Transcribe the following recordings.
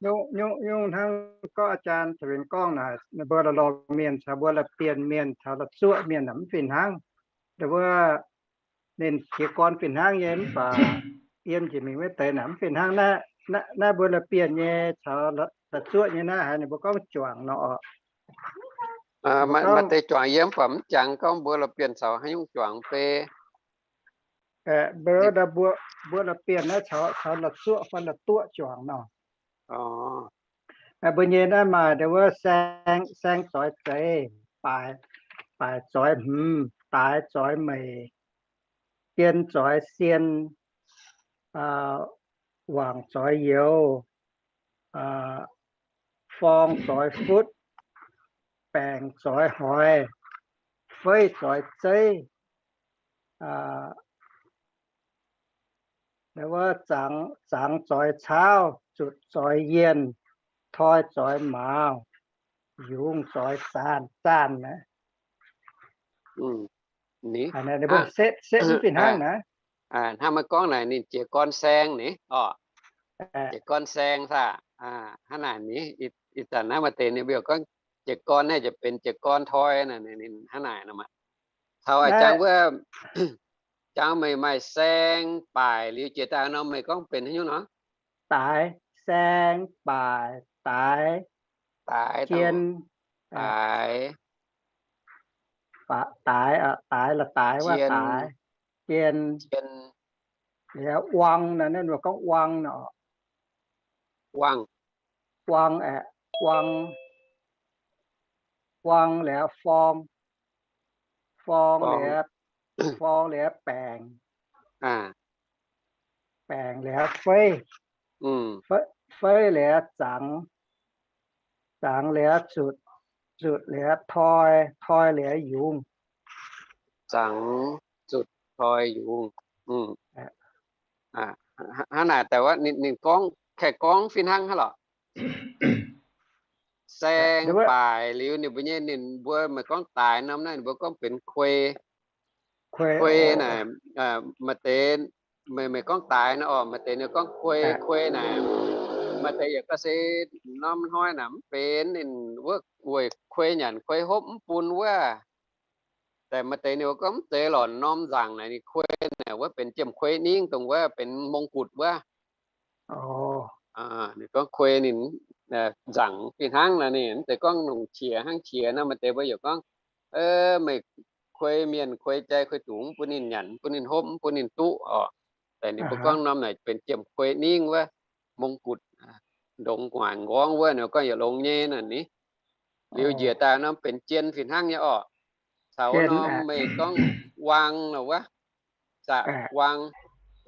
Nyungc, nyungc, nyungc hnangv gorngv อาจารย์ Ca'winx gorngv naaic, ninh mbuo la'lorngh mienh caux mbuo la'bienh mienh caux la'zuoqv mienh naaic mv fih hnangv. Ninh mbuo, ninh jiez gorn fih hnangv nyei mv baac yiem njiec mingh wuov deix naaic mv fih hnangv. Naaiv, naaiv mbuo la'bienh nyei caux la'zuoqv nyei naaiv haiz ninh mbuo gorngv juangc nor oc. Maaih deix juangc yie mv baac mv jangx gorngv mbuo la'bienh caux haaix nyungc juangc beiv. Mbuo, mbuo la'bienh naaiv caux, caux la'zuoqv fai la'duoqv juangc nor. Mbuo nyei naaiv maaih deix wuov saeng, saeng zoix zeiz, baaic, baaic zoix hmz, daaix zoix meic, jien zoix sien, wangc zoix youz, forng zoix futv, baengc zoix hoix, feiv zoix zeiv, wuov zangx, zangx zoix caauv, zutc zoix yienh, toi zoix maaz, yungz zoix zaanh, zaanh naaiv. Setv, setv mv fih hnangv naaiv. Hnangv meih gorngv naaic ninh jiez gorn saeng ni, orqc? Jiez gorn saeng saah? Hnangv naaic ni, ih zanc naaiv maaih deix ninh mbuo gorngv jiez gorn naaiv ziouc benx jiez gorn toi naaic, ninh hnangv naaic nor maah. Taux a'jangx wuov, jangx meih maaih saeng, baaic liuz jiex daaih nor meih gorngv benx haaix nyungc nor? Daaix, saeng, baaic, daaix, daaix, jien, daaix, daaix, daaix, la'daaix wuov daaix, jien, jien, liuz wang naaiv, naaiv mbuo gorngv wang nor. Wang, wang aeqv, wang, wang liuz forng, forng liuz, forng liuz baengc, baengc liuz feiv, feiv liuz zangx, zangx liuz zutc, zutc liuz toi, toi liuz yungz. Zangx, zutc, toi, yungz. Hnangv naaic, daaih wuov ninh gorngv, kaeqv gorngv fih hnangv hnangv lorqc. Saeng, baaic liuz ninh mbuo nyei, ninh mbuo meih gorngv daaix norm naaiv ninh mbuo gorngv benx kuei. Kuei naaic, maaih deix, meih, meih gorngv daaix nor orqc, maaih deix ninh gorngv kuei. Kuei naaic, maaih deix yaac gorngv se norm hnoi naaic mv benx ninh wuov weic kuei nyanc kuei hopv mv bun wuov. Daaih maaih deix ninh mbuo gorngv mv zeiz lorqc, norm nzaangc naaic ninh kuei naaic wuov benx jiem kuei ningv dongh wuov benx mong gutc wuov. Ninh gorngv kuei ninh nzaangc fih hnangv naaic, ninh mv zeiz gorngv longc qiex hnangv qiex nor. Maaih deix mbuo yaac gorngv, meih kuei mienh kuei jai kuei dungz mv bun ninh nyanc, mv bun ninh hopv, mv bun ninh duqv orqc. Daaih ninh mbuo gorngv norm naaic benx jiem kuei ningv wuov, mong gutc, ndongx gu'nguaaic nqorngv wuov, ninh gorngv yaac longx nyei naaic ni. Liuz njiec daaih norm benx jien fih hnangv nyei orqc. Caux norm meih gorngv wang nor wuov, zaqc wang,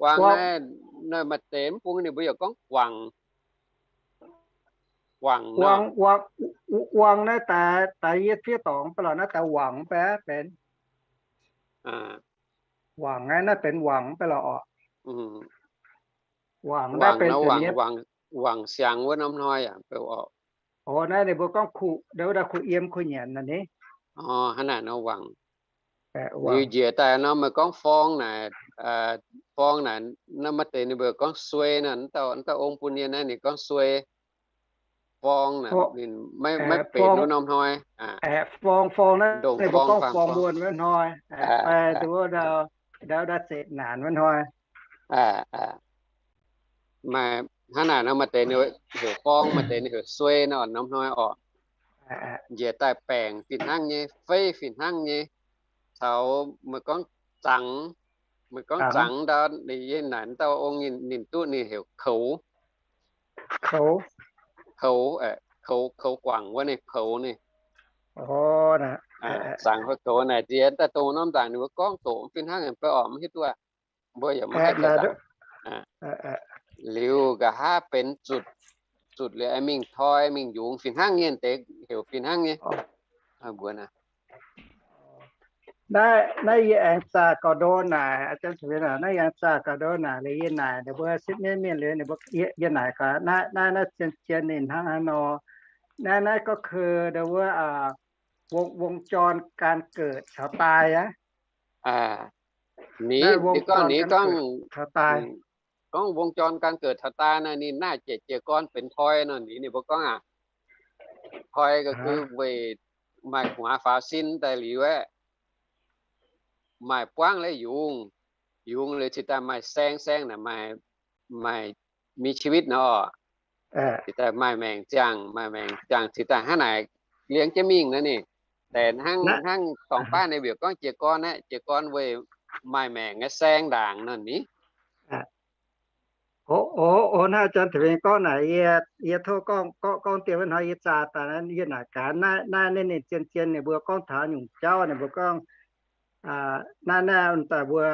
wang naaiv, maaih deix mv bung ninh mbuo yaac gorngv guangc. Guangc nor. Wang naaiv daaih, daaih yie fiev dorngx mv baac lorqc, naaiv daaih wangc mv baac benx, wangc naaiv, naaiv benx wangc mv baac lorqc orqc. Wangc naaiv benx, wangc, wangc siangx wuov norm hnoi yaac beu orqc. Naaiv ninh mbuo gorngv kuh, ndau wuov daaih kuh yiem kuh nyanc naaic ni. Hnangv naaic nor wangc. Liuz njiec daaih nor meih gorngv forng naaic, forng naaic, naaiv maaih deix ninh mbuo gorngv suei nor, dauh, dauh ong bun yie naaiv ninh gorngv suei. Forng naaic ninh maiv benx wuov norm hnoi. Forng, forng naaiv ninh mbuo gorngv forng muonh wuov hnoi, fai ndau wuov, ndau wuov daaih zetc naanc wuov hnoi. Maaih hnangv naaic nor maaih deix ninh heuc forng, maaih deix ninh heuc suei nor, norm hnoi orqc. Njiec daaih baengc fih hnangv nyei, feiv fih hnangv nyei. Caux meih gorngv zangx, meih gorngv zangx ndau, yie naaic dauh ong ninh duqv ninh heuc koux. Koux, koux guangc wuov ninh, koux ninh. Zangx fai koux naaic ziex daaih dongh norm nzaangc ninh mbuo gorngv doqc fih hnangv, mv baac orqc mv hiuv duqv. Mbuo yaac maiv haih zangx. Liuz nqa'haav benx zutc, zutc liuz aengx mingh toi mingh yungz fih hnangv nyei, deix heuc fih hnangv nyei. Mbuo naaiv, naaiv yie aengx zaah gauh ndo naaic, naaiv yie aengx zaah gauh ndo naaic liuz yie naaic ninh mbuo sipv mienv mienh liuz ninh mbuo, yie naaic gaax naaiv, naaiv, naaiv zien zien ninh hnangv haaix nor. Naaiv, naaiv gorngv keu ndo wuov วงจรการเกิด caux daaih aqv. Ninh gorngv, ninh gorngv caux daaih. gorngv วงจรการเกิด taux daaih naaiv ninh naaiv jiez jiez gorn benx toi nor, ninh mbuo gorngv aqv, toi ga'gu weic maaih gu'nguaaz faaux sin daaih liuz aeqv, maaih buangv laaix yungz, yungz liuz cingx daaih maaih saeng, saeng naaic maaih มีชีวิต nor, cingx daaih maaih maengc ziangh, maaih maengc ziangh cingx daaih hnangv naaic liengx jienv mingh nor ni. Deix hnangv, hnangv dorngx baav ninh mbiouc gorngv jiez gorn aeqv, jiez gorn weic maaih maengc nyei saeng ndaangc nor ni. O, o, hnangv Janx-Tengx gorngv naaic, yie, yie tov gorngv, gorngv, gorngv dieh wuov hnoi yie zaah daaih naaiv, yie naaic gaax naaiv, naaiv ninh, ninh zien, zien ninh mbuo gorngv taux nyungc jauv ninh mbuo gorngv, naaiv, naaiv daaih mbuo,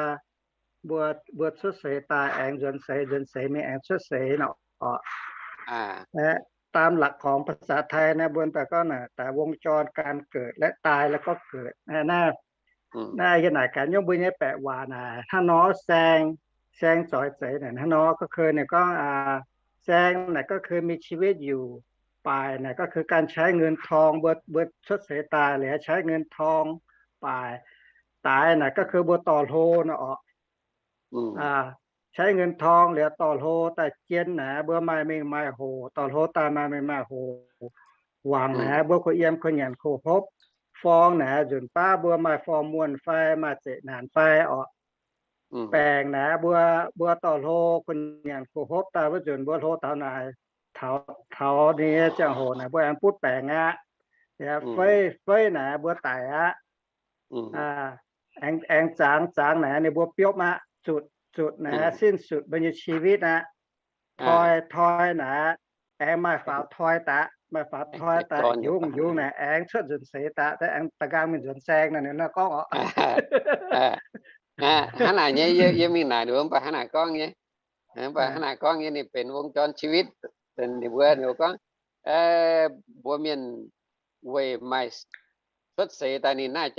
mbuo, mbuo cuotv seix daaih aengx nzuonx seix, nzuonx seix mingh aengx cuotv seix nor oc. ตามหลักของ ภาษาไทย naaiv mbuo daaih gorngv naaic daaih วงจรการเกิด และตาย แล้วก็เกิด naaiv, naaiv yie naaic gaax nyungc mbuo nyei baeqc waac naaic hnangv nor, saeng, saeng zoix zeiz naaic hnangv nor, ก็คือ ninh gorngv, saeng naaic ก็คือ มีชีวิตอยู่, 百 naaic ก็คือ การใช้เงินทอง, mbuo, mbuo cuotv seix daaih liuz ใช้เงินทอง, 百, ตาย naaic ก็คือ mbuo dorh hlo nor oc. ใช้เงินทอง liuz dorh hlo daaih jien naaic mbuo maaih mengh maaih hoc, dorh hlo daaih maaih mengh maaih hoc. Wangc naaic mbuo kuh yiem kuh nyanc kuh hopv. Forng naaic nzunc baav mbuo maaih forng muonh fai maaih zeqc naanc fai oc. Baengc naaic mbuo, mbuo dorh hlo kuh nyanc kuh hopv daaih wuov nzunc mbuo hlo taux naaic, taux, taux ninh nyei ziangh hoc naaic mbuo aengx butv baengc aqv. Feiv, feiv naaic mbuo daic aqv. Aengx, aengx zangx, zangx naaic ninh mbuo biopv aqv. Zutc, zutc naaic สิ้นสุด mbuo nyei ชีวิต aqv. Toi, toi naaic aengx maaih faaux toi daaih, maaih faaux toi daaih, yungz, yungz naaic aengx cuotv nzuonx seix daaih, aengx da'nqaang mingh nzuonx saeng naaic, ninh nor gorngv oc. Hnangv naaic nyei, yie mingh naaic nduov mv baac hnangv naaic gorngv nyei. Mv baac hnangv naaic gorngv nyei ninh benx วงจรชีวิต ninh mbuo, ninh mbuo gorngv, mbuo mienh weic maaih cuotv seix daaih ninh naaiv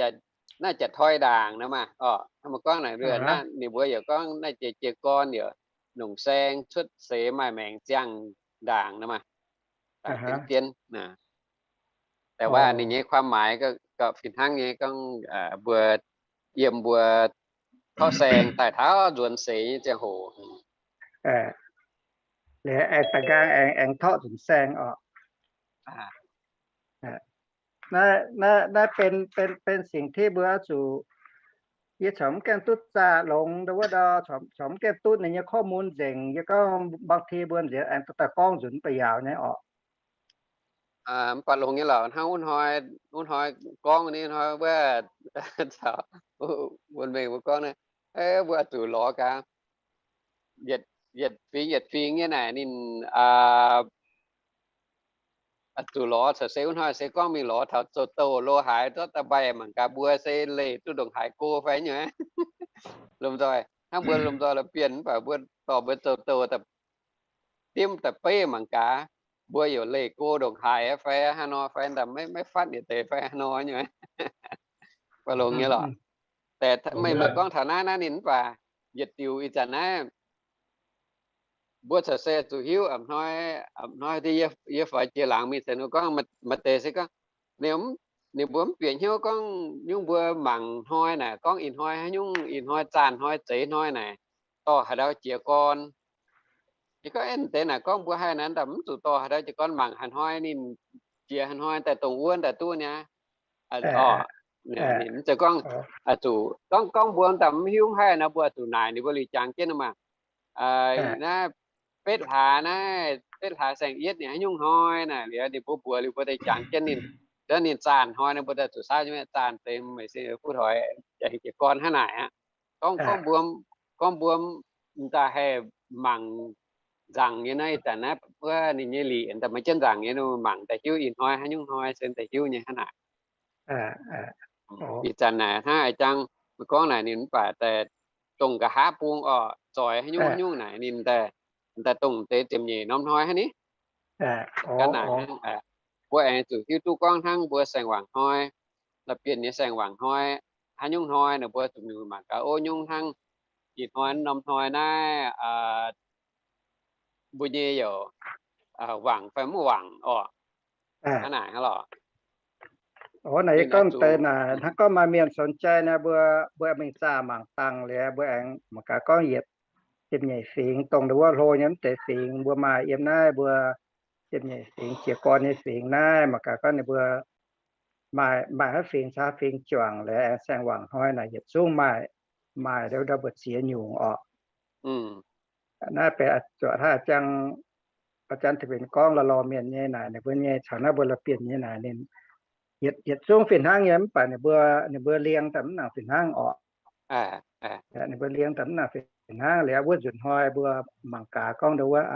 jaax toi ndaangc nor maah. Oc, mv baac gorngv naaic, ninh mbuo yaac gorngv naaiv jiex jiez gorn yaac longc saeng cuotv seix maaih maengc ziangh ndaangc nor maah. Dien, da'waac ninh nyei ความหมาย gauh fih hnangv nyei gorngv mbuo yiem mbuo torqv saeng daaih taux nzuonx seix nyei ziangh hoc. Liuz aengx da'nqaang aengx, aengx torqv nzuonx saeng oc. Naaiv, naaiv, naaiv benx, benx, benx สิ่งที่ mbuo oix zuqc, yie corc mv gaengh duqv zaah longx ndau wuov ndau, corc mv gaengh duqv ninh nyei ข้อมูล nzengc. Yie gorngv บางที mbuo nziex aengx daaih gorngv nzunc mv baac yaauc nyei oc. Mv baac longx nyei lorqc. Hnangv wuov hnoi, wuov hnoi gorngv nyei hnoi wuov, caux wuon-mengh mbuo gorngv naaiv, mbuo oix zuqc lorz gaax, yietc fingx yietc fingx nyei naaic ninh oix zuqc lorz caux se wuov hnoi se gorngv mingh lorz taux zoux douh lo haaix zorqv daaih mbaih mangc gaax mbuo se leih duqv ndongc haaix go fai nyei. Lomh nzoih hnangv mbuo lomh nzoih la'bienh mv baac mbuo dorh mbuo zoux douh dimv da'beiv mangc gaax, mbuo yaac leih go ndongc haaix fai haaix nor fai daaih maiv fatv yietc deix fai haaix nor nyei. Mv baac longx nyei lorqc. Meih, meih gorngv taux naaiv, naaiv ninh mv baac yietc diuc ih zanc naaiv mbuo corc se zuqc hiuv a'hnoi, a'hnoi yie faix jiex laangz mingh se ninh gorngv, maaih deix se gorngv ninh mbuo mv bieqc hnyouv gorngv nyungc mbuo mangc hnoi naaic gorngv ih hnoi haaix nyungc, ih hnoi zaanh hnoi zeix hnoi naaic dorh haaix ndau jiez gorn. Yie gorngv, Aeqv, deix naaic gorngv mbuo haih naaic daaih mv zuqc dorh haaix ndau jiez gorn, mangc haaix hnoi ninh jiex haaix hnoi daaih dongh wuov daaih duqv niaa. Ninh mv zeiz gorngv zuqc gorngv, gorngv mbuo daaih mv hiuv haih nor mbuo zuqc naaic ninh mbuo liuz jangx jienv nor maah. Naaiv betv hlaax naaiv, betv hlaax saeng-yietv ninh haaix nyungc hnoi naaic liuz ninh mbuo mbuox liuz mbuo daaih jangx jienv ninh, ninh zaanh hnoi nor mbuo daaih zuqc saauv nyei, zaanh deix meih se fuqv hoix jiez gorn hnangv naaic aqv. Gorngv, gorngv mbuo, gorngv mbuo m'daaih haih mangc nzaangc nyei naaiv, ih zanc naaiv wuov ninh nyei lic daaih maiv jienv nzaangc nyei, mangc daaih hiuv ih hnoi haaix nyungc hnoi se daaih hiuv nyei hnangv naaic. Ih zanc naaic hnangv a'jang gorngv naaic ninh mv baac daaih dongh nqa'haav bung oc, zoix haaix nyungc haaix nyungc naaic ninh daaih, daaih dongh deix ziepc nyeic norm hnoi hnangv ni. Ga'naaiv mbuo aengx zuqc hiuv duqv gorngv hnangv mbuo saeng-wangc hnoi, la'bienh nyei saeng-wangc hnoi, haaix nyungc hnoi naaic mbuo zuqc mingh mangc gaax, o, nyungc hnangv ih hnoi norm hnoi naaiv mbuo nyei youc wangc fai mv wangc orqc. Hnangv naaic hnangv lorqc. O, naaic yie gorngv deix naaic hnangv gorngv maaih mienh สนใจ naaic mbuo, mbuo mingh zaah mangc dangh liuz mbuo aengx mangc gaax gorngv yietc ziepc nyeic fingx, dongh ndau wuov hlo nyei mv deix fingx, mbuo maaih yiem naaiv mbuo ziepc nyeic fingx jiez gorn nyei fingx naaiv, mangc gaax gorngv ninh mbuo maaih, maaih haaix fingx caux haaix fingx juangc liuz aengx saeng-wangc hnoi naaic yietc zungv maaih, maaih ndau mbu'ziex nyungc orqc. Naaiv benx zuoqc haaix jangx, a'jang Tin-Hungh gorngv lorh lorh mienh nyei naaic, ninh mbuo nyei caux naaiv mbuo la'bienh nyei naaic, ninh yietc, yietc zungv fih hnangv nyei, mv baac ninh mbuo, ninh mbuo lieng daaih mv nangc fih hnangv orqc. Ninh mbuo lieng daaih mv nangc fih hnangv liuz, wuov nzunc hnoi mbuo mangc gaax gorngv ndau wuov,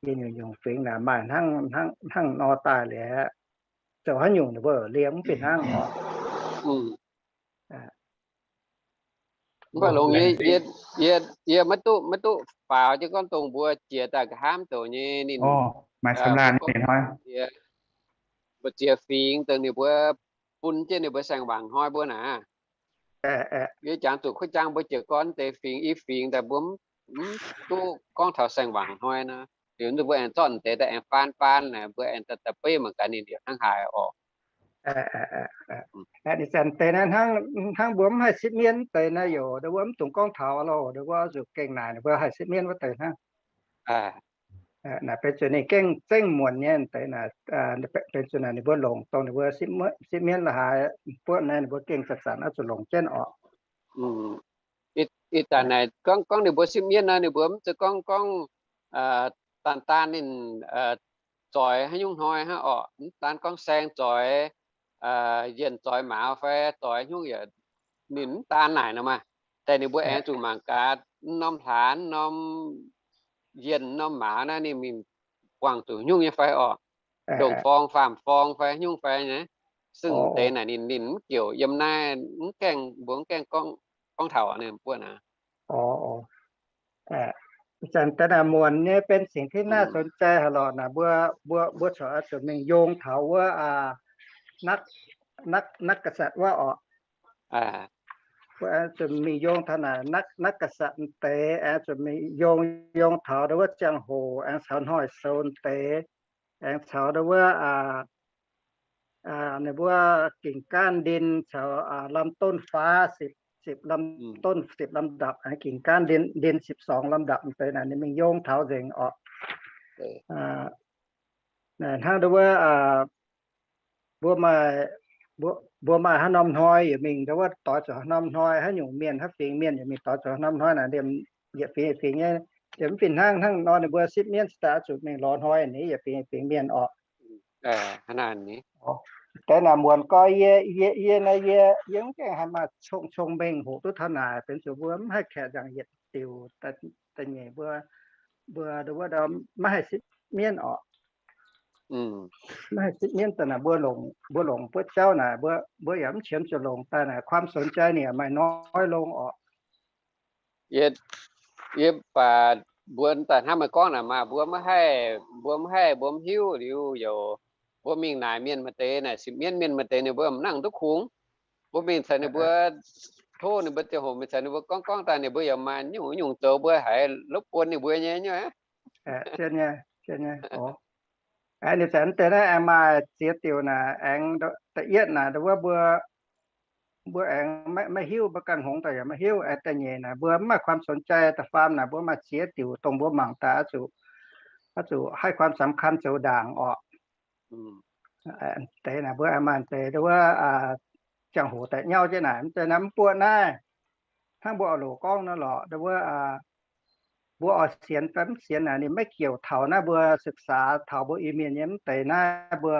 yie nyungc-nyungc fingx naaic maaih hnangv, hnangv, hnangv nor daaih liuz, zoux haaix nyungc ninh mbuo lieng mv fih hnangv orqc. Mv baac longx, yie, yie, yie maiv duqv, maiv duqv faaux jienv gorngv dongh mbuo jiex daaih nqa'haav zoux nyei ninh, mbu'ziex fingx dongh ninh mbuo bun jienv ninh mbuo saeng-wangc hnoi mbuo naaic. Yie jangx zuqc kuv jangx mbuo jiez gorn deix fingx i fingx daaih mbuo mv duqv gorngv taux saeng-wangc hnoi nor, liuz mbuo aengx zorqv deix daaih aengx faan faan naaic, mbuo aengx daaih da'beiv mangc gaax ninh liouc hnangv haaix orqc. Ninh zanc deix naaiv hnangv, hnangv mbuo mv haih sipv mienv deix naaiv, youc ndau wuov mv dungx gorngv taux loh, ndau wuov zuqc gengh naaic ninh mbuo haih sipv mienv wuov deix hnangv. Naaic benx zuqc ninh gengh zengv muonc nyei deix naaic, benx zuqc naaic ninh mbuo longc dongh ninh mbuo sipv mienv la'haaix buonv naaiv ninh mbuo gengh zanc-zanc oix zuqc longc jienv orqc. Ih zanc naaic gorngv, gorngv ninh mbuo sipv mienv nor, ninh mbuo mv zeiz gorngv, gorngv daan daan ninh zoix haaix nyungc hnoi hnangv orqc. Mv daan gorngv saeng zoix, yienh zoix maaz fai zoix nyungc yaac ninh mv daan naaic nor maah. Daaih ninh mbuo aengx zuqc mangc gaax norm hlaanx, norm yienh, norm maaz naaiv ninh mingh buangh zuqc nyungc nyei fai orqc. Ndongc forng, faam forng fai nyungc fai nyei. Zungv deix naaic ninh, ninh mv ziouc yiem naaiv mv gaengh, mbuo mv gaengh gorngv, gorngv taux ninh buonv aqv. Ih zanc deix naaic muonc nyei benx สิ่งที่น่าสนใจ haaix lorqc naaic, mbuo, mbuo, mbuo corc oix zuqc mingh yong taux wuov นัก นัก นักกษัตริย์ wuov orqc. Mbuo aengx zuqc mingh yong taux naaic นัก นักกษัตริย์ deix, aengx zuqc mingh yong, yong taux ndau wuov ziangh hoc aengx caux hnoi-sou deix, aengx caux ndau wuov ninh mbuo กิ่งก้านดิน caux ลำต้นฟ้า สิบ สิบ ลำต้น สิบ ลำดับ, aengx กิ่งก้านดิน สิบสอง ลำดับ deix naaic ninh mingh yong taux nzengc orqc. Hnangv ndau wuov mbuo maaih, mbuo maaih haaix norm hnoi yaac mingh ndau wuov doix zuqc haaix norm hnoi, haaix nyungc mienh, haaix fingx mienh yaac mingh doix zuqc haaix norm hnoi naaic, liemh yietc fingx yietc fingx nyei. Liemh mv fih hnangv, hnangv nor ninh mbuo sipv mienv daaih oix zuqc mingh lorz hnoi nyei, yietc fingx yietc fingx mienh orqc. Deix naaic muonc gorx, yie, yie, yie naaiv, yie, yie mv gaengh haih maaih cong-cong mengh hoqc duqv taux naaic, benx zuqc mbuo mv haih kaeqv nzaangc yietc diuc da'nyeic, mbuo, mbuo ndau wuov maiv haih sipv mienv orqc. Maiv haih sipv mienv daaih naaic, mbuo longc, mbuo longc buov jauv naaic, mbuo, mbuo yaac mv qiemx zuqc longc daaih naaic, ความสนใจ ninh yaac maaih น้อยลง orqc. Yie, yie baac mbuo daaih hnangv meih gorngv naaic maah, mbuo maiv haih, mbuo maiv haih, mbuo mv hiuv liuz youc mbuo mingh naaic mienh maaih deix naaic, sipv mienv mienh maaih deix ninh mbuo mv nangc duqv kungx. Mbuo mingh caux ninh mbuo tov ninh mbuo ziangh hoc, mingh caux ninh mbuo gorngv gorngv daaih, ninh mbuo yaac maaih nyungc nyungc zoux mbuo haiz lopv buon ninh mbuo nyei nyuoqc. Ninh zanc deix naaiv aengx maaih ziex diuc naaic, aengx da'yietv naaic ndau wuov mbuo, mbuo aengx maiv hiuv, mbuo ganh hngongx daaih yaac maiv hiuv. Aengx da'nyeic naaic mbuo mv maaih ความสนใจ da'faam naaic mbuo maaih ziex diuc dongh mbuo mangc daaih oix zuqc, oix zuqc haih ความสำคัญ zoux ndaangc orqc. Deix naaic mbuo aengx maaih deix ndau wuov ziangh hoc daaih nyauv jienv naaic, mv zeiz naaiv mv buoqv naaiv, hnangv mbuo oix loc gorngv nor lorqc, ndau wuov mbuo oix sienx fai mv sienx naaic ninh maiv jiouc taux naaiv mbuo ศึกษา taux mbuo Iu-Mienh nyei mv deix naaiv mbuo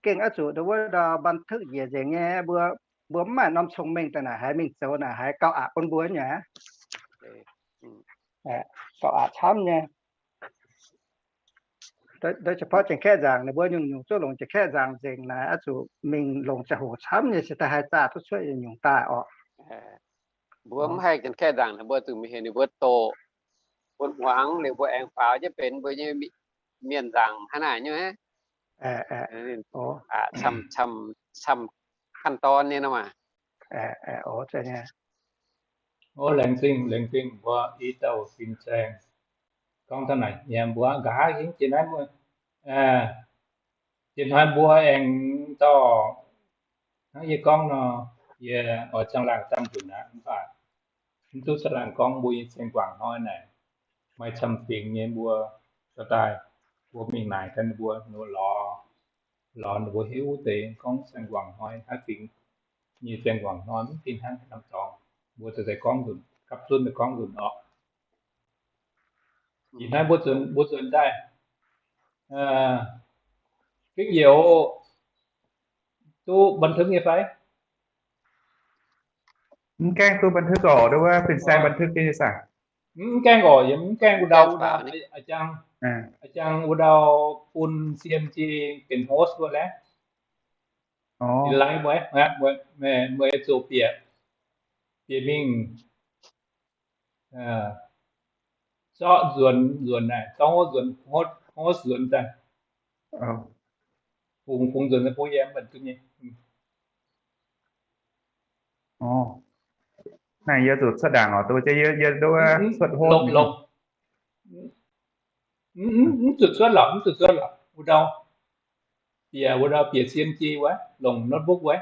gengh oix zuqc ndau wuov ndau บันทึก njiec nzengc nyei, mbuo, mbuo mv maaih norm cong-mengh daaih naaic haiz mingh zoux naaic haiz gauh aqc bun mbuo nyei. Gauh aqc camv nyei. โดยเฉพาะ Janx-Kaeqv nzaangc ninh mbuo nyungc-nyungc zuqv longc Janx-Kaeqv nzaangc nzengc naaic, oix zuqc mingh longc ziangh hoc camv nyei se daaih haih zaah duqv cuotv nyungc daaih orqc. Mbuo mv haih Janx-Kaeqv nzaangc naaic mbuo zuqc mingh heuc ninh mbuo doqc bun hmuangx liuz mbuo aengx faaux jienv benx mbuo nyei mienh nzaangc hnangv naaic nyei. Camv, camv, camv ขั้นตอน nyei nor maah. Orqc, laengz zingh, laengz zingh mbuo i dauh fin-saeng gorngv taux naaic nyei, mbuo nqa'haav hingv jiex naaiv, jiex hnoi mbuo aengx dorh, hnangv yie gorngv nor, yie oix caangh laangh daan nzunc aqv, mv baac mv duqv caangh laangh gorngv mbuo nyei saeng-guangc hnoi naaic. maaih camv fingx nyei mbuo dorh daaih, mbuo mingh naaic ganh ninh mbuo, ninh mbuo lorz, lorz ninh mbuo hiuv deix gorngv saeng-guangc hnoi, haaix fingx nyei saeng-guangc hnoi mv fih hnangv norm dorngx, mbuo daaih gorngv nzunc, gapv zunv daaih gorngv nzunc orqc. Ih hnoi mbuo nzuonx, mbuo nzuonx daaih, fingx youz duqv บันทึก nyei fai? Mv gaengh duqv บันทึก orqc, nduov wuov fin-saeng บันทึก nyei saah? Mv gaengh orqc, yie mv gaengh wuov ndau, a'jang, a'jang wuov ndau bun C M G benx host wuov laeh. Ninh laaix mueiz, mueiz zoux bieqc, bieqc mingh zorqv nzuonx, nzuonx naaic, zorqv host nzuonx, host nzuonx daaih. Fungx, fungx nzuonx daaih bun yie mv baac duqv nyei. Naaiv yie zuqc cuotv ndaangc oc, duqv yie, yie nduov cuotv host. Mv zuqc cuotv lorqc, mv zuqc cuotv lorqc, wuov ndau bieqc, wuov ndau bieqc C M G wuov, longc notebook wuov.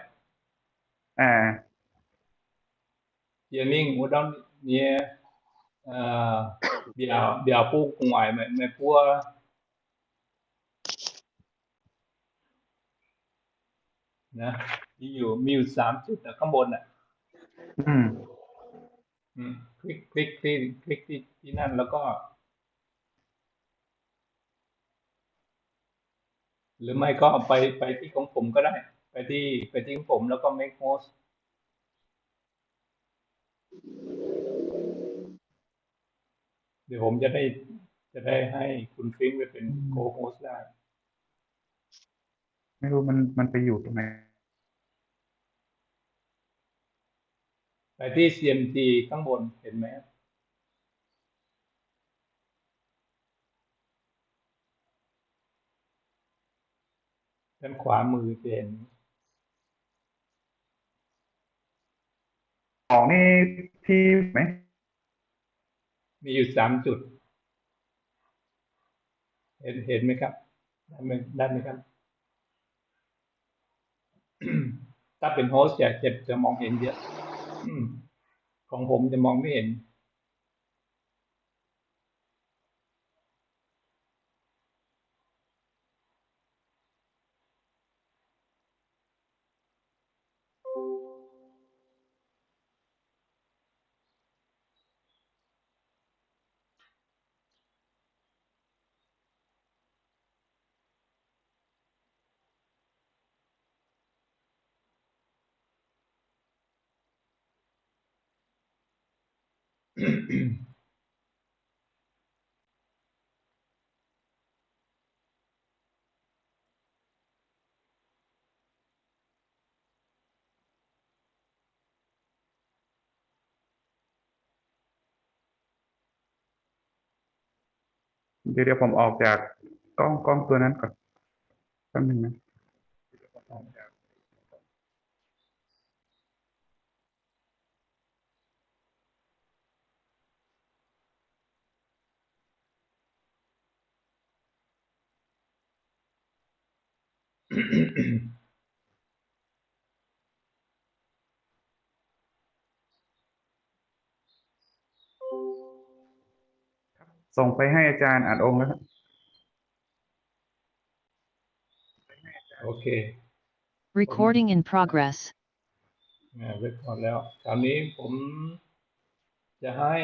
Bieqc mingh wuov ndau nyei mbiaauc, mbiaauc bung gu'nguaaic meih, meih buo Naaiv, mingh, mingh สาม จุด ข้างบนน่ะ คลิก คลิก คลิก คลิกที่ ที่นั่น แล้วก็ หรือไม่ก็ไป ไปที่ของผมก็ได้ ไปที่ ไปที่ของผม แล้วก็ make host เดี๋ยวผมจะได้ จะได้ให้คุณฟริ้งไปเป็น co-host ได้ ไม่รู้มัน มันไปอยู่ตรงไหน ไปที่ ซีเอ็มจี ข้างบน เห็นไหม ด้านขวามือจะเห็น ของนี่ที่ไหม มีอยู่สามจุด เห็น เห็นไหมครับ ได้ไหม ได้ไหมครับ ถ้าเป็น host จะ จะ จะมองเห็นเยอะ ของผมจะมองไม่เห็น เดี๋ยว เดี๋ยวผมออกจากกล้อง กล้องตัวนั้นก่อน แป๊บนึงนะ ส่งไปให้อาจารย์อัดองค์แล้วครับ โอเค Recording in progress อ่า record แล้ว คราวนี้ผมจะให้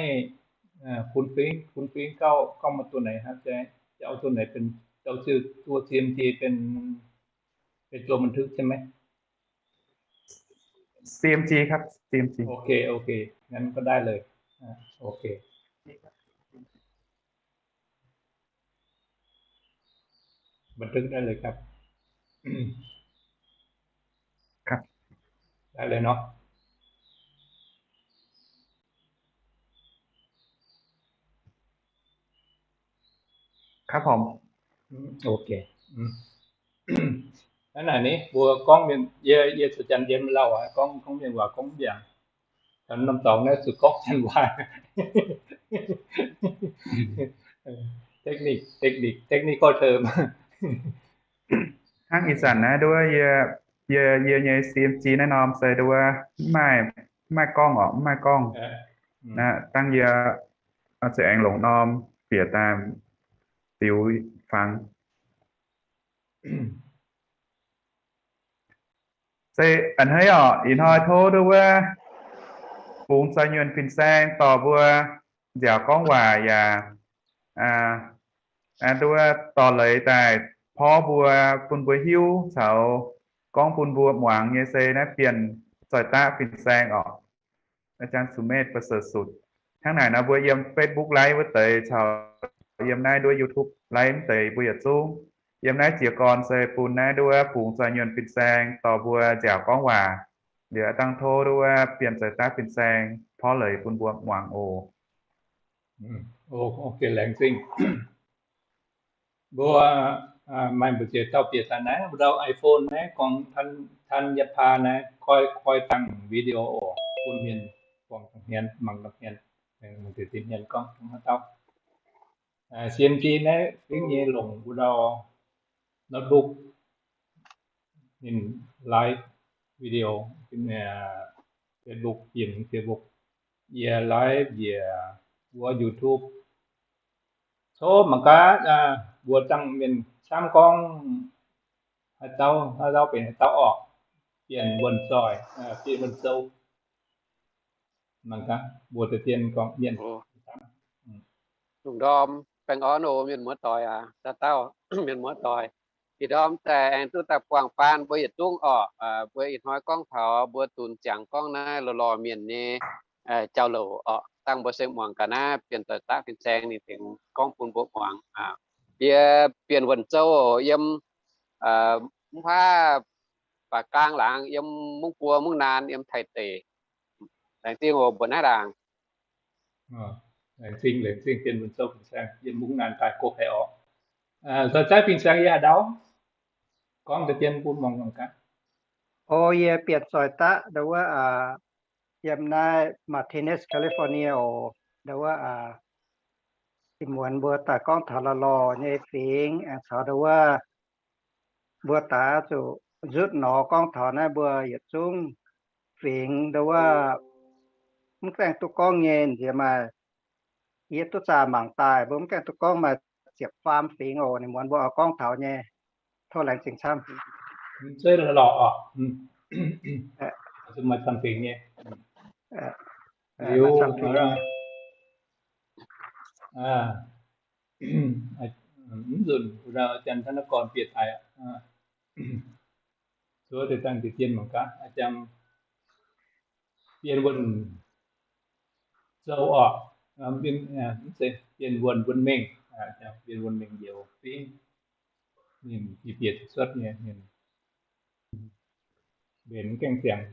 อ่า คุณฟริ้ง คุณฟริ้งเข้า เข้ามาตัวไหนครับ จะ จะเอาตัวไหนเป็น จะเอาชื่อตัว ซีเอ็มจี เป็น เป็นตัวบันทึกใช่ไหม ซีเอ็มจี ครับ ซีเอ็มจี โอเค โอเค งั้นก็ได้เลย อ่า โอเค บันทึกได้เลยครับ ครับ ได้เลยเนาะ ครับผม อืม โอเค อืม Hnangv naaic ni, mbuo gorngv mienh, yie, yie zuqc Janx-Yiem lauh aqv, gorngv, gorngv mienh waac gorngv mbiaangc. Taux norm dorngx naaiv zuqc gorngv Janx waac. Technique, technique, technical term. Hnangv ih zanc naaiv nduov yie, yie, yie nyei C M G naaiv norm se nduov mv maaih, mv maaih gorngv orqc, mv maaih gorngv. Dangh yie oix zuqc aengx longc norm bieqc daaih ziux fangx. Se a'hneiv oc, ih hnoi tov duqv wuov bungx zaux nyuonh fin-saeng dorh mbuo nziaauc gorngv waac yaac duqv wuov dorh leiz daaih porv mbuo, bun mbuo hiuv caux gorngv bun mbuo muangx nyei se naaiv Bienh Zoih Daqv Fin-Saeng oc. อาจารย์สุเมธ ประเสริฐสุด. Hnangv naaic nor mbuo yiem Facebook live wuov deix caux yiem naaiv nduov YouTube live wuov deix mbuo yietc zungv yiem naaiv jiez gorn se bun naaiv nduov bungx zaux nyuonh fin-saeng dorh mbuo nziaauc gorngv waac. Liuz dangh tov nduov Bienh Zoih Daqv Fin-Saeng porv leiz bun mbuo muangx oc. Laengz zingh. Mbuo maaih mbu'ziex dauh bieqc daaih naaiv, mbuo dauh iPhone naaiv gorngv ทัญญาภา naaiv, koi koi dangh video oc, bun mienh buangh dangh hmien, mangc dangh hmien, mangc deix hmien gorngv dangh haaix dauh. C M G naaiv fingx nyei longc mbuo dauh notebook ninh live video, Facebook, bienh Facebook, yie live njiec wuov YouTube. Tov mangc gaax, mbuo dangh mienh camv gorngv haaix dauh, haaix dauh benx haaix dauh orqc, Bienh Wuonh Zoih, Bienh Wuonh Zou. Mangc gaax mbuo deix dien gorngv mienh. Lungh ndorm baengh orn oc mienh muoz doic aac, dauh dauh mienh muoz doic. Ih ndorm daaih aengx duqv daaih buangh baan mbuo yietc zungv orqc. Mbuo ih hnoi gorngv taux mbuo dunx ziangx gorngv naaiv lorh lorh mienh nyei jauv-louc orqc. Dangh mbuo se muangx gaax naaiv Bienh Zoih Daqv Fin-Saeng ninh tengx gorngv bun mbuo muangx. Yie Bienh Wuonh Zou oc, yiem mv baac gaang laangz yiem Mungv Guoqv, Mungv Naan, yiem Taiv deic. Laengz zingh oc, mbuox naaiv ndaangc. Laengz zingh, laengz zingh Bienh Wuonh Zou Fin-Saeng, yiem Mungv Naan daaih go haih orqc. Zoih Daqv Fin-Saeng yie haaix ndau gorngv deix dien bun muangx gaax. O, yie Bienh Zoih Daqv, ndau wuov, yiem naaiv Martinez, California oc. Ndau wuov, ih muonz mbuo daaih gorngv taux lorh lorh nyei fingx, aengx caux ndau wuov mbuo daaih zuqc nzutv nor gorngv taux naaiv mbuo yietc zungv fingx ndau wuov mv gaengh duqv gorngv nyei nziex maaih, yie duqv zaah mangc daaih mbuo mv gaengh duqv gorngv maaih ziepc faam fingx oc. Ninh muonz mbuo oix gorngv taux nyei. Tov laengz zingh camv. Zeiv lorh oc. Maaih camv fingx nyei. Liuz mv nzunc อาจารย์ ธนกร bieqc daaih, zuov deix dangh deix dien mangc gaax, อาจารย์ Bienh Wuonh Zou orqc, mv zeiz Bienh Wuonh, Wuonh Mengh, Bienh Wuonh Mengh Njoux fingx. Ninh bieqc cuotv nyei, ninh mbenc gaengh ziangx.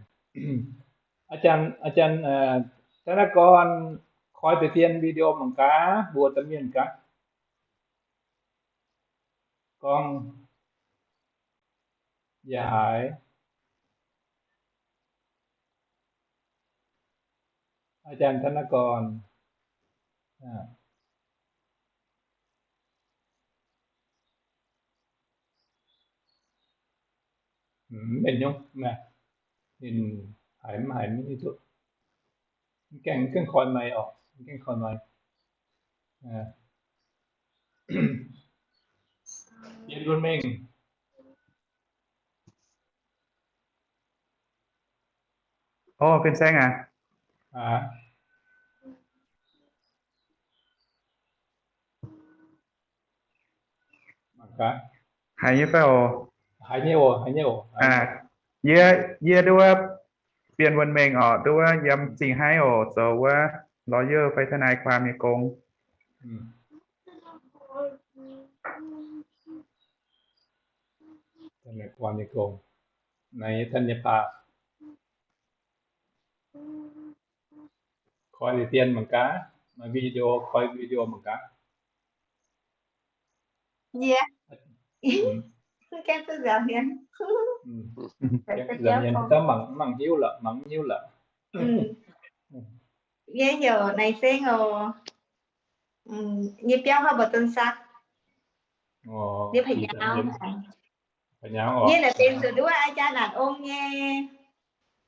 อาจารย์ อาจารย์ ธนกร koi deix dien video mangc gaax, mbuox da'mienh gaax. Gorngv yaac haiz อาจารย์ ธนกร mbenc nyungc, ninh haiz mv haiz mv hiuv duqv. Mv gaengh, mv gaengh koi maiv orqc, mv gaengh koi maiv. Bienh Wuonh Mengh. O, Fin-Saeng aac? Haiz nyei fai oc? Haiz nyei oc, haiz nyei oc. Yie, yie nduov Bienh Wuonh Mengh orqc, nduov yiem Zingh Haiv oc, zoux wuov lawyer fai ทนายความ nyei gong. ทนายความ nyei gong. Naaiv ธัญญาภา koi deix dien mangc gaax, maaih video koi video mangc gaax. Yie gaengh zuqc nzaaux hmien, gaengh zuqc nzaaux hmien, mangc, mangc hiuv lorqc, mangc hiuv lorqc. Yie heuc Naaiv Seng oc. Yie biauv hnoi mbuo Don Saqv. Yie Yie naaic benx zuqc nduov อาจารย์ Naanc Ong nyei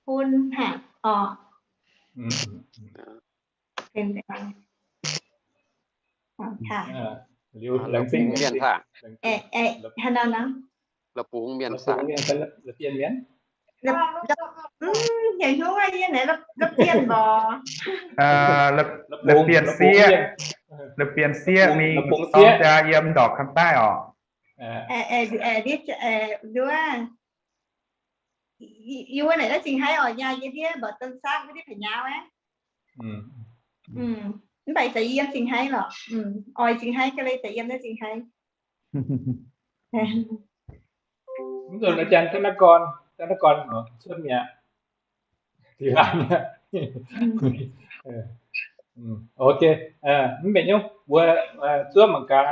bun haic orqc. Liuz laengz zingh mienh haah? Haaix nor nor? La'bungx mienh, la'bungx mienh, la'bienh mienh. Heuc hnyouv yie naaic la'bienh mborqc. La'bienh sieqv, la'bienh sieqv mingh dorng jaa yiem ndorqc kamv daaih oc. Yie wuov naaic zingh haiv oc, nyaah yie ndiev mborqc don saakv wuov diuh pa'nyaauv aqv. Mv baac daaih yiem zingh haiv lorqc. Oix zingh haiv ga'leiz daaih yiem naaiv zingh haiv. Mv nzunc อาจารย์ ธนกร, ธนกร cuotv mi'aqv. Ok, mv baac nyungc mbuo zuov mangc gaax,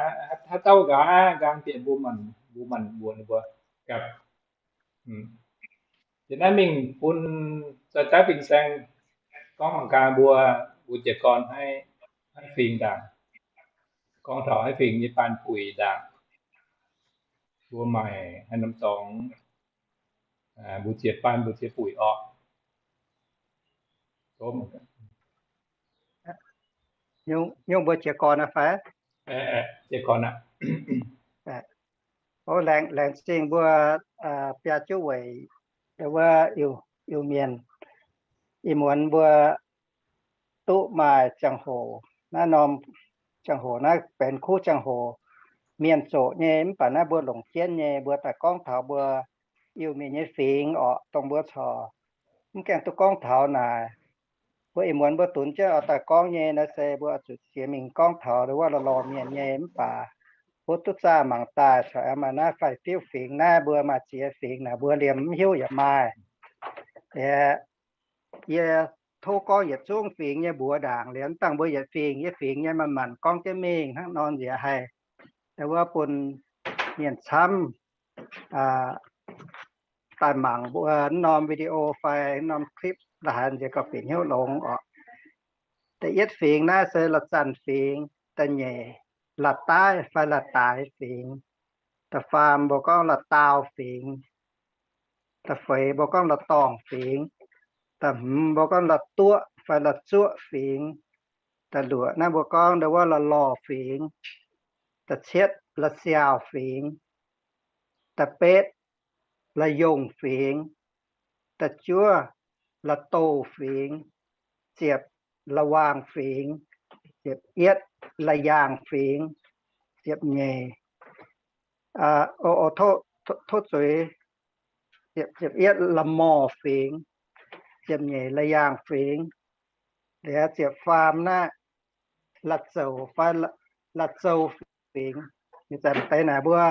haaix dauh nqa'haav nqaang bieqc mbuo maanc, mbuo maanc mbuox ninh mbuo gapv. Jiex naaiv mingh bun Zoih Daiv Fin-Saeng gorngv mangc gaax mbuo, mbuo jiez gorn haiv fingx ndaangc, gorngv taux haiv fingx nyei baan buic ndaangc. Mbuo maaih haaix norm dorngx, mbuo ziex baan mbuo ziex buic orqc. Nyungc mbuo jiez gorn aqv fai? Jiez gorn aqv. O, laengz zingh mbuo biaa juqv weic wuov Iu-Mienh. Ih muonz mbuo duqv maaih ziangh hoc, naaiv norm ziangh hoc naaiv benx kuv ziangh hoc, mienh zoqc nyei, mv baac naaiv mbuo longc jienv nyei, mbuo daaih gorngv taux mbuo Iu-Mienh nyei fingx orqc, dongh mbuo corc mv gaengh duqv gorngv taux naaic. Mbuo ih muonz mbuo dunx jienv oix daaih gorngv nyei naaiv se mbuo oix zuqc jiex mingh gorngv taux wuov lorh lorh mienh nyei, mv baac mbuo duqv zaah mangc daaih corc aengx maaih naaiv faix-fiuv fingx naaiv, mbuo maaih ziex fingx naaic mbuo liemh mv hiuv yaac maaih. Liuz yie tov gorngv yietc zungv fingx nyei mbuox ndaangc, liuz mv dangh mbuo yietc fingx yietc fingx nyei manc-manc gorngv jienv mingh hnangv nor nziex haih, wuov bun mienh camv daaih mangc mbuo norm video fai norm clip la'haaix nziex gauh bieqc hnyouv longx orqc. Da'yietv fingx naaiv se La'zanc fingx, da'nyeic La'daiv fai La'daaix fingx, da'faam mbuo gorngv La'daauh fingx, da'feix mbuo gorngv La'dorngh fingx, da'hmz mbuo gorngv La'duoqv fai La'zuoqv fingx, da'luoqc naaiv mbuo gorngv wuov La'lorh fingx, da'cietv La'siaauh fingx, da'betv La'yongh fingx, da'juov La'douh fingx, ziepc La'waangh fingx, ziepc yietv La'yaangh fingx, ziepc nyeic, tov zuiz, ziepc yietv La'morh fingx, ziepc nyeic La'yaangh fingx, liuz ziepc faam naaiv La'zouc fai La'zou fingx. Ih zanc deix naaic mbuo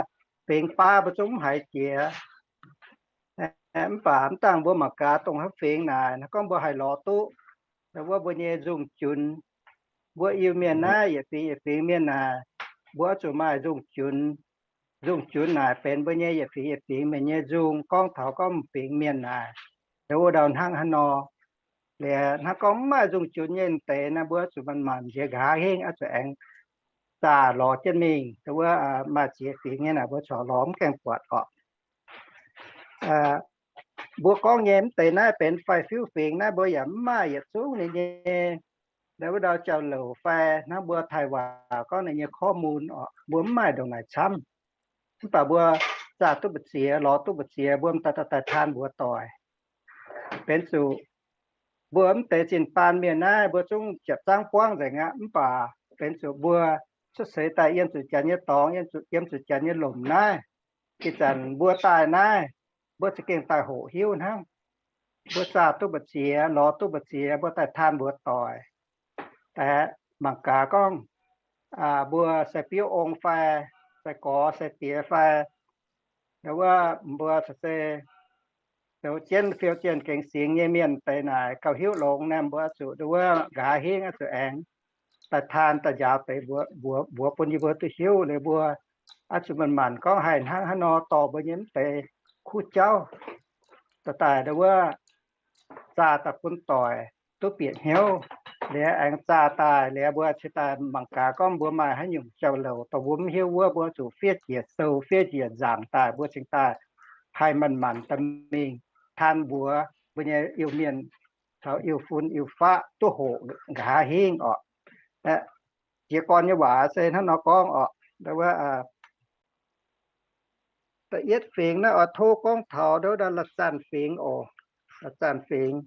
fingx baav mbuo zungv mv haiz jiex. Mv baac mv dangh mbuo mangc gaax dongh haaix fingx naaic, naaiv gorngv mbuo haih lorz duqv wuov mbuo nyei nzungh junx. Mbuo Iu-Mienh naaiv yietc fingx yietc fingx mienh naaic, mbuo oix zuqc maaih nzungh junx. Nzungh junx naaic benx mbuo nyei yietc fingx yietc fingx mienh nyei nzung. Gorngv taux gorngv fingx mienh naaic, wuov ndau hnangv haaix nor. Liuz hnangv gorngv mv maaih nzungh junx nyei deix naaiv, mbuo oix zuqc manc-manc nziex nqa'haav hingv oix zuqc aengx zaah lorz jienv mingh. Wuov maaih ziex fingx nyei naaic mbuo corc lorz mv gaengh buatc orqc. Mbuo gorngv nyei mv deix naaiv benx faix-fiuv fingx naaiv, mbuo yaac mv maaih yietc zungv ninh nyei, wuov ndau jauv-louc fai hnangv mbuo Taiv waac gorngv ninh nyei korv mun orqc, mbuo mv maaih ndongc naaic camv. Mv baac mbuo zaah duqv mbu'ziex, lorz duqv mbu'ziex, mbuo m'daaih daaih taan mbuox doic. Benx zuqc mbuo mv deix zinh baan mienh naaiv mbuo zungv ziepc zangv buangv nzengc aqv. Mv baac benx zuqc mbuo cuotv seix daaih yiem zuqc janx nyei dorngx, yiem zuqc janx nyei lomc naaiv, ih zanc mbuo daaih naaiv, mbuo za'gengh daaih hoqc hiuv hnangv. Mbuo zaah duqv mbu'ziex, lorz duqv mbu'ziex, mbuo daaih taan mbuox doic. Mangc gaax gorngv mbuo sai biouv ong fai, sai gorx sai diex fai, wuov mbuo se zoux jienv fiou jienv gengx singx nyei mienh deix naaic gauh hiuv longx naaiv, mbuo oix zuqc wuov nqa'haav hingv oix zuqc aengx daaih taan daaih njaaux deix mbuox, mbuox bun yie mbuo duqv hiuv liuz mbuo oix zuqc manc-manc gorngv haih hnangv haaix nor dorh mbuo nyei mv deix kuv jauv daaih daaih wuov zaah daaih bun doic duqv bieqc hnyouv. Liuz aengx zaah daaih liuz mbuo cingx daaih mangc gaax gorngv mbuo maaih haaix nyungc jauv-louc dongh mbuo mv hiuv wuov, mbuo zuqc fiev njiec sou, fiev njiec nzaangc daaih, mbuo cingx daaih haih manc-manc daaih mingh taan mbuox mbuo nyei Iu-Mienh caux Iu-Fun Iu-Faqv duqv hoqc nqa'haav hingv orqc. jiez gorn nyei waac se hnangv nor gorngv orqc. Da'yietv fingx naaiv oix tov gorngv taux ndau wuov La'zanc fingx oc. La'zanc fingx,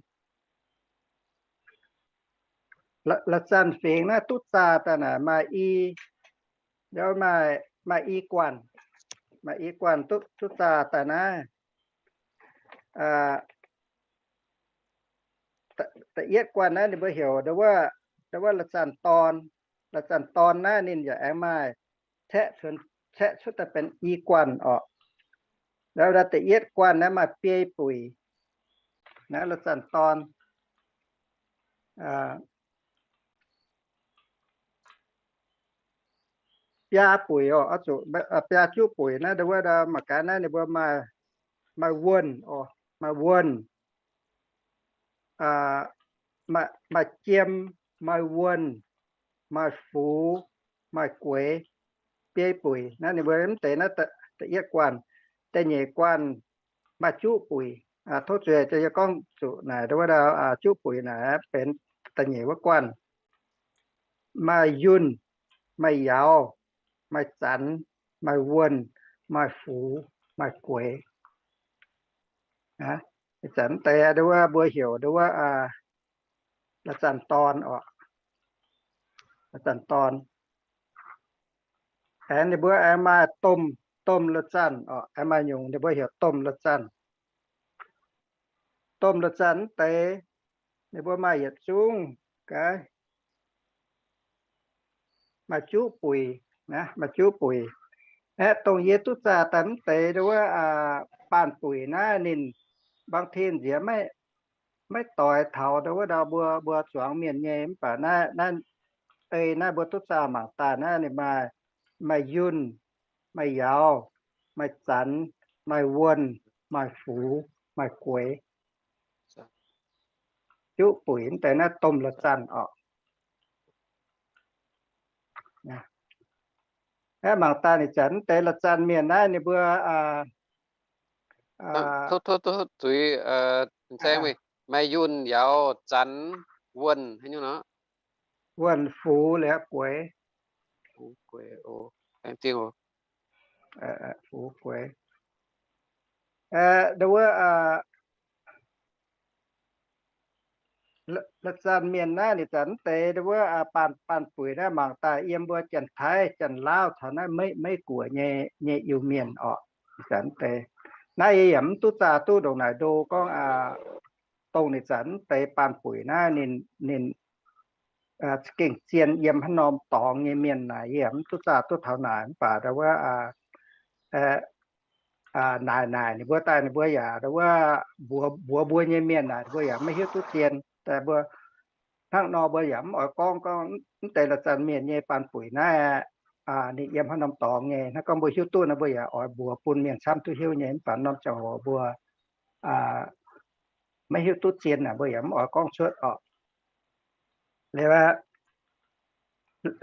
La'zanc fingx naaiv duqv zaah daaih naaic maaih i, maaih i guanh, maaih i guanh duqv zaah daaih naaiv. Da'yietv guanh naaiv ninh mbuo heuc ndau wuov La'zanc dorn. La'zanc dorn naaiv ninh yaac aengx maaih caeqv cuotv daaih benx i guanh orqc. Ndau wuov da'yietv guanh naaiv maaih biei buic. Naaiv La'zanc dorn biaa buic oc, biaa juqv buic naaiv ndau wuov mangc gaax naaiv ninh mbuo maaih wuonh oc, maaih wuonh, maaih jiem, maaih wuonh, maaih fux, maaih gueix, biei buic. Naaiv ninh mbuo mv deix naaiv da'yietv guanh. Da'nyeic guanh maaih juqv buic. Tov zuiz yie gorngv zuqc naaic ndau wuov juqv buic naaic benx da'nyeic wuov guanh. Maaih yunh, maaih yauz, maaih zanx, maaih wuonh, maaih fux, maaih gueix. Ih zanc mv deix ndau wuov mbuo heuc ndau wuov La'zanc dorn oc. La'zanc dorn. Aengx ninh mbuo aengx maaih domh, domh la'zanc oc. Aengx maaih nyungc ninh mbuo heuc domh la'zanc. Domh la'zanc mv deix ninh mbuo maaih yietc zungv gaax, maaih juqv buic, maaih juqv buic. Aeqv, dongh yie duqv zaah daaih mv deix ndau wuov baanh buic naaiv ninh bangc tin nziex maiv doix taux ndau wuov ndau mbuo, mbuo zuangx mienh nyei. Mv baac naaiv, naaiv ei naaiv mbuo duqv zaah mangc daaih naaiv ninh maaih, maaih yunh, maaih yauz, maaih zanx, maaih wuonh, maaih fux, maaih gueix. Juqv buic mv deix naaiv domh la'zanc oc. Aeqv, mangc daaih ninh zanc mv deix la'zanc mienh naaiv ninh mbuo zuiz maaih yunh, yauz, zanx, wuonh, haaix nyungc nor? Wuonh, fux, liuz gueix. Fux, gueix. La'zanc mienh naaiv ninh zanc mv deix ndau wuov baanh, baanh buic naaiv mangc daaih yiem mbuo Janx-Taiv, Janx-Laauv taux naaiv Meiv Guoqv nyei, nyei Iu-Mienh oc. Zanc mv deix naaiv yie yaac mv duqv zaah duqv ndongc naaic ndo gorngv dongh ninh zanc mv deix baanh buic naaiv ninh, ninh za'gengh zien yiem haaix norm dorngx nyei mienh naaic yie yaac mv duqv zaah duqv taux naaic. Mv baac ndau wuov naaic, naaic ninh mbuo daaih ninh mbuo yaac ndau wuov mbuox, mbuox mbuo nyei mienh naaic ninh mbuo yaac maiv hiuv duqv zien. Daaih mbuo hnangv nor mbuo yaac mv oix gorngv, gorngv mv deix la'zanc mienh nyei baanh buic naaiv ninh yiem haaix norm dorngx nyei. Hnangv gorngv mbuo hiuv duqv naaiv mbuo yaac oix mbuox bun mienh camv duqv hiuv nyei. Mv baac norm ziangh hoc mbuo maiv hiuv duqv zien naaic mbuo yaac mv oix gorngv cuotv oc. Liuz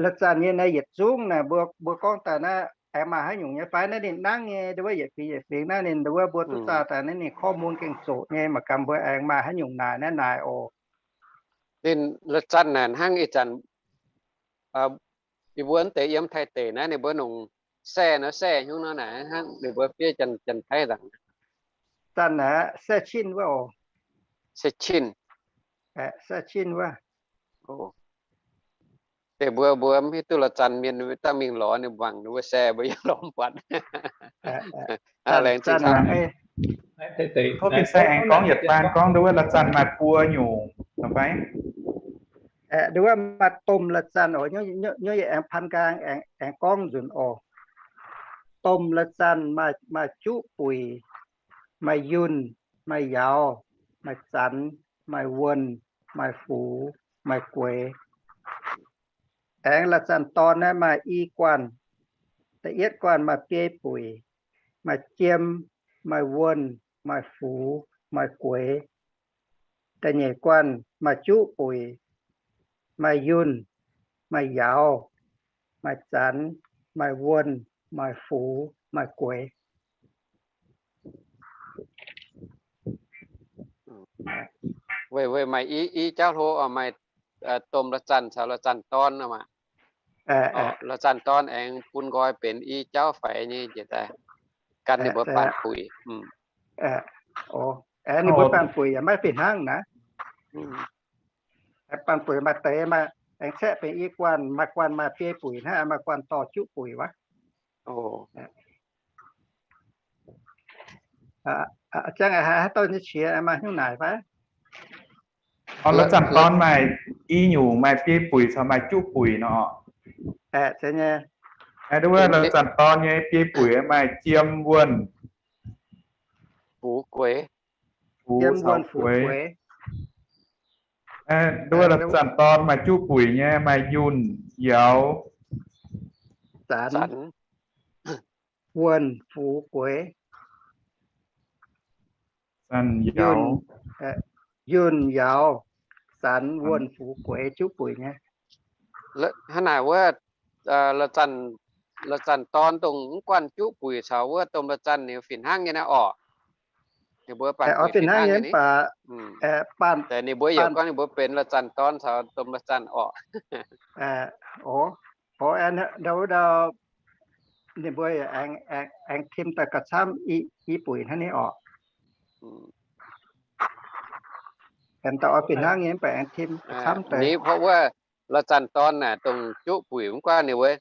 la'zanc nyei naaiv yietc zungv naaic mbuo, mbuo gorngv daaih naaiv aengx maaih haaix nyungc nyei fai? Naaiv ninh nangv nyei ndau wuov yietc fingx yietc fingx naaiv ninh ndau wuov mbuo duqv zaah daaih naaiv ninh ข้อมูล gengh zoqc nyei. Mangc gaax mbuo aengx maaih haaix nyungc naaic naaiv naaic oc. Ninh la'zanc naaic hnangv ih zanc yie mbuo mv deix yiem Taiv deic naaiv ninh mbuo nongc แซ่ nor, แซ่ hnyouv nor naaic hnangv ninh mbuo fiev Janx-Taiv nzaangc. Zanc naaic แซ่ chin wuov oc. แซ่ chin. แซ่ chin wuov. Deix mbuo, mbuo mv hiuv duqv la'zanc mienh dangh mingh lorz ninh mbuangc ninh mbuo แซ่ mbuo yaac lorz mv buatc. Laengz zingh. Tov fin-saeng aengx gorngv yietc baan gorngv ndau wuov la'zanc maaih buo nyungc fai? Ndau wuov maaih domh la'zanc oc. Nyuv yie aengx พันกลาง aengx gorngv nzunc oc. Domh la'zanc maaih juqv buic, maaih yunh, maaih yauz, maaih zanx, maaih wuonh, maaih fux, maaih gueix. Aengx la'zanc dorn naaiv maaih i guanh. Da'yietv guanh maaih biei buic, maaih jiem, maaih wuonh, maaih fux, maaih gueix. Da'nyeic guanh maaih juqv buic, maaih yunh, maaih yauz, maaih zanx, maaih wuonh, maaih fux, maaih gueix. Weic, weic maaih i, i jauv hlo oc, maaih domh la'zanc caux la'zanc dorn oc maah. La'zanc dorn aengx bun nqoi benx i jauv faix nyei njiec daaih gan ninh mbuo baanh buic. Aengx ninh mbuo baanh buic yaac maiv fih hnangv naaiv. Baanh buic maaih deix maaih aengx caeqv benx i guanh, maaih guanh maaih biei buic hnangv, maaih guanh dorh juqv buic wuov. Ziangh haaix haaix dauh nyei qiex maaih hnyouv naaic fai? La'zanc dorn maaih i nyungc, maaih biei buic caux maaih juqv buic nor. Nduov wuov la'zanc dorn nyei biei buic maaih jiem, wuonh, fuqv gueix. Nduov wuov la'zanc dorn maaih juqv buic nyei maaih yunh, yauz, zanx, wuonh, fuqv gueix. Yunh, yauz, zanx, wuonh, fuqv gueix, juqv buic nyei. Hnangv naaic wuov, la'zanc dorn dongh mv guanh juqv buic caux wuov domh la'zanc ninh fih hnangv nyei naaiv orqc. Ninh mbuo baanh buic fih hnangv nyei mv baac, ninh mbuo yaac gorngv ninh mbuo benx la'zanc dorn caux domh la'zanc orqc. Ndau wuov ndau ninh mbuo aengx tim daaih gauh camv i buic hnangv nyei orqc. Aengx daaih oix fih hnangv nyei mv baac aengx tim gauh camv deix. Ni, เพราะว่า la'zanc dorn naaic dongh juqv buic mv guanh ninh wuov,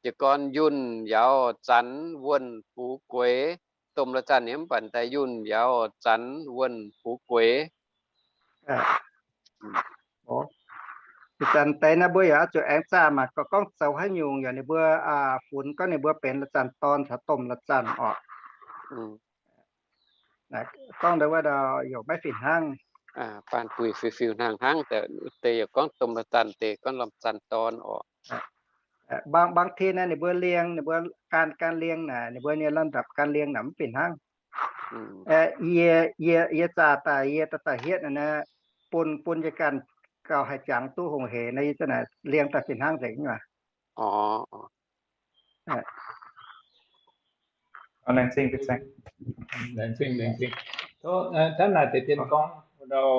jiez gorn yunh, yauz, zanx, wuonh, fuqv gueix. Domh la'zanc nyei mv baac daaih yunh, yauz, zanx, wuonh, fuqv gueix. Ih zanc deix naaiv mbuo yaac oix zuqc aengx zaah mangc gaax gorngv zoux haaix nyungc yaac ninh mbuo funx gorngv ninh mbuo benx la'zanc dorn caux domh la'zanc orqc. Gorngv ndau wuov ndau yaac maiv fih hnangv. Baanh buic fiuv-fiuv hnangv hnangv, deix yaac gorngv domh la'zanc, deix gorngv la'zanc dorn orqc. บาง บางที naaiv ninh mbuo liengh, ninh mbuo การ การ liengh naaic, ninh mbuo nyei ลำดับ การ liengh naaic mv fih hnangv. Yie, yie zaah daaih, yie daaih hietv naaiv, bun, bun yie ganh gauh haih jangx duqv hungh hec naaiv, yie za'naaic liengh daaih fih hnangv nzengc nyei. Laengz zingh, laengz zingh. Tov, hnangv naaic deix dien gorngv, ndau,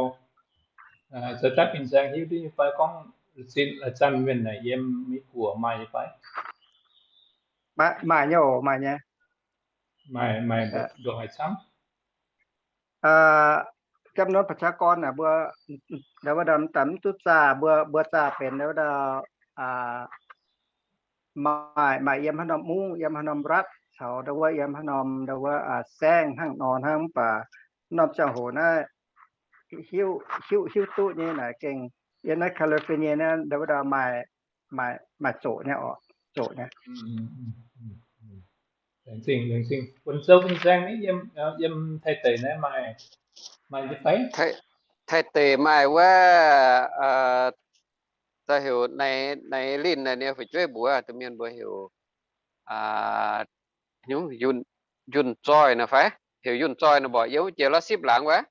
zoux daaih fin-saeng hiuv duqv nyei fai gorngv la'zanc mienh naaic yiem Meiv Guoqv maaih nyei fai? Maaih nyei oc, maaih nyei. Maaih, maaih nduqc haaix camv? จำนวน ประชากร naaic mbuo, ndau wuov ndau mv daaih mv duqv zaah, mbuo, mbuo zaah benx ndau wuov ndau, maaih, maaih yiem haaix norm mungv, yiem haaix norm รัฐ caux ndau wuov yiem haaix norm ndau wuov saengv hnangv nor hnangv, mv baac norm ziangh hoc naaiv hiuv, hiuv, hiuv duqv nyei naaic gengh yiem naaiv California naaiv ndau wuov ndau maaih, maaih, maaih zoqc nyei oc, zoqc nyei. Laengz zingh, laengz zingh. Bun sou fin-saeng naaiv yiem, yiem Taiv deic naaiv maaih, maaih nyei fai? Taiv deic maaih wuov, da'heuc Naix Linh naaic nyei fu'jueiv mbuox, domh mienh mbuox heuc, heuc Yunh Zoih naaic fai? Heuc Yunh Zoih naaic mborqv yiem wuov jiex la'sipv laangz wuov.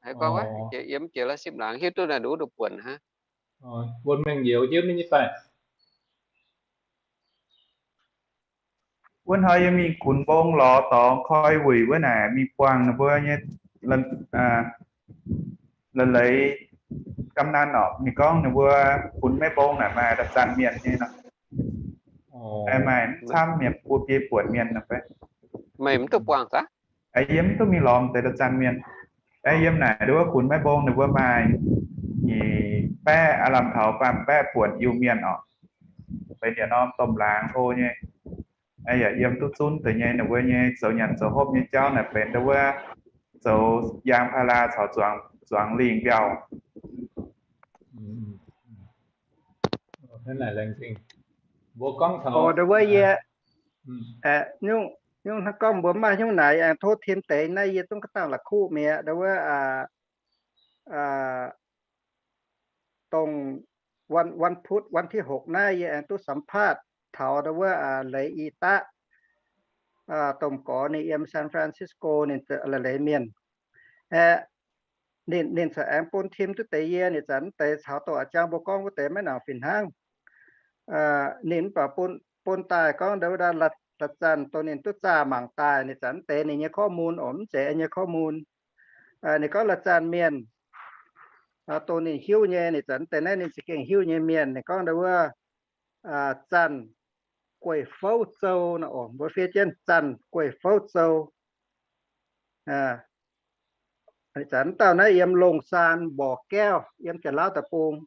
Haaix gorngv wuov, jiex yiem jiex la'sipv laangz, hiuv duqv naaic nduqc duqv buonc hnangv. Wuonh mengh youz hiuv mingh nyei fai? Wuov hnoi yie mingh Gunx Mbong lorz dorngx koi wuic wuov naaic, mingh buangh ninh mbuo nyei la'leiz กำนัน orqc, ninh gorngv ninh mbuo Gunx Meiv Mbong naaic maaih la'zanc mienh nyei nor. Maaih mv camv mienh, buo biei buonc mienh nor fai? Meih mv duqv buangh aqv? Yie mv duqv mingh lorz deix la'zanc mienh. Yiem naaic nduov Gunx Meiv Mbong ninh mbuo maaih nyic baeqv, aav lamh taux faam baeqv buonc Iu-Mienh orqc. Benx yietc norm domh laangz hlo nyei. Yaac yiem duqv zunv deix nyei. Ninh mbuo nyei zoux nyanc zoux hopv nyei jauv naaic benx ndau wuov zoux ยางพารา caux zuangx lingh mbiauh. Mbuo gorngv taux ndau wuov yie, nyungc, nyungc hnangv gorngv mbuo maaih nyungc naaic aengx tov tim deix naaiv, yie zungv ga'dangh la'kuqv mi'aqv. Ndau wuov dongh วันพุธ วันที่หก naaiv yie aengx duqv สัมภาษณ์ taux ndau wuov Leiz I Daqv, domh gorx ninh yiem San Francisco, ninh la'leiz mienh. Aeqv, ninh, ninh corc aengx bun tim duqv deix yie. Ninh zanc deix caux dongh a'jang mbuo gorngv wuov deix maiv nangc fih hnangv. Ninh mv baac bun, bun daaih gorngv ndau wuov la'zanc dongh ninh duqv zaah mangc daaih, ninh zanc deix ninh nyei ข้อมูล oc, mv zeiz yie nyei ข้อมูล. Ninh gorngv la'zanc mienh dongh ninh hiuv nyei, ninh zanc deix naaiv ninh za'gengh hiuv nyei mienh. Ninh gorngv ndau wuov Zanc Gueiv Fouv Zou nor, mbuo fiev jienv Zanc Gueiv Fouv Zou. Zanc wuov dauh naaiv yiem Longc Saan Mborqv Gaeqv, yiem Janx-Lauv Deic-Bung.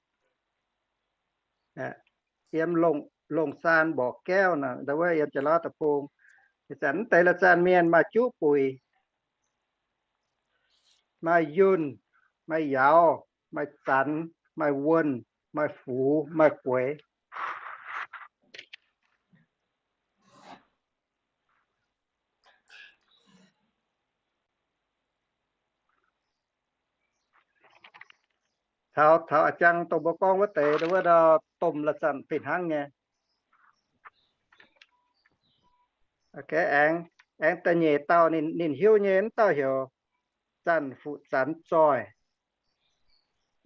Yiem Longc Saan Mborqv Gaeqv nor, wuov yiem Janx-Lauv Deic-Bung. Ih zanc wuov deix la'zanc mienh maaih Juqv Buic, maaih Yunh, maaih Yauz, maaih Zanx, maaih Wuonh, maaih Fux, maaih Gueix. Taux, taux a'jang dongh mbuo gorngv wuov deix, wuov dauh domh la'zanc fih hnangv nyei. Aengx, aengx da'nyeic dauh ninh, ninh hiuv nyei, wuov dauh heuc Zanc Fuqv Zanx Zoih.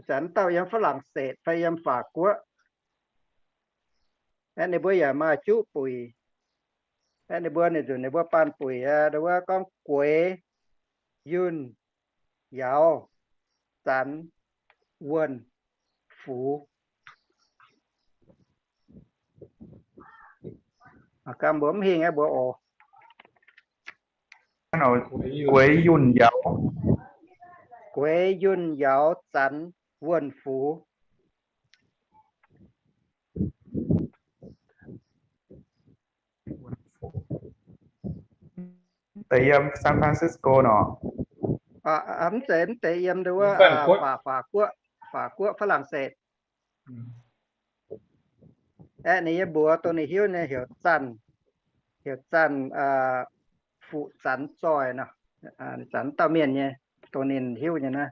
Zanc wuov dauh yiem Faa^lang^setc fai yiem Faax Guoqv. Aeqv, ninh mbuo yaac maaih Juqv Buic. Aeqv, ninh mbuo, ninh nzunc ninh mbuo Baanh Buic aqv, wuov gorngv Gueix, Yunh, Yauz, Zanx, Wuonh, Fux. Ganh mbuo mv hingh aeqv, mbuo oc. Gueix, Yunh, Yauz. Gueix, Yunh, Yauz, Zanx, Wuonh, Fux. Deix yiem San Francisco nor. Mv zeiz, mv deix yiem wuov Faax Guoqv, Faax Guoqv, Faa^lang^setc. Aeqv, ninh nyei mbuox dongh ninh hiuv nyei heuc Zanc, heuc Zanc Fuqv Zanx Zoih nor. Zanc dauh mienh nyei, dongh ninh hiuv nyei naaiv.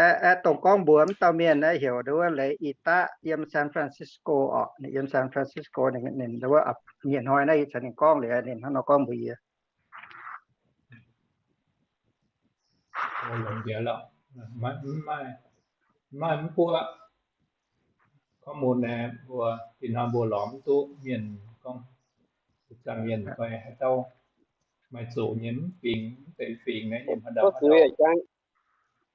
Aeqv, dongh gorngv mbuox mv dauh mienh naaiv heuc wuov Leiz I Daqv, yiem San Francisco oc. Ninh yiem San Francisco, ninh wuov nyiec hnoi naaiv yie caux ninh gorngv liuz, ninh hnangv nor gorngv mbuox yie. Maaih mv buoqv gorngv mun aeqv, mbuo ih hnoi mbuo lorz mv duqv mienh gorngv, ih zanc mienh fai haaix dauh maaih zuqc nyei mv fingx, mv zeiz fingx naaiv nyei haaix dauh, haaix dauh.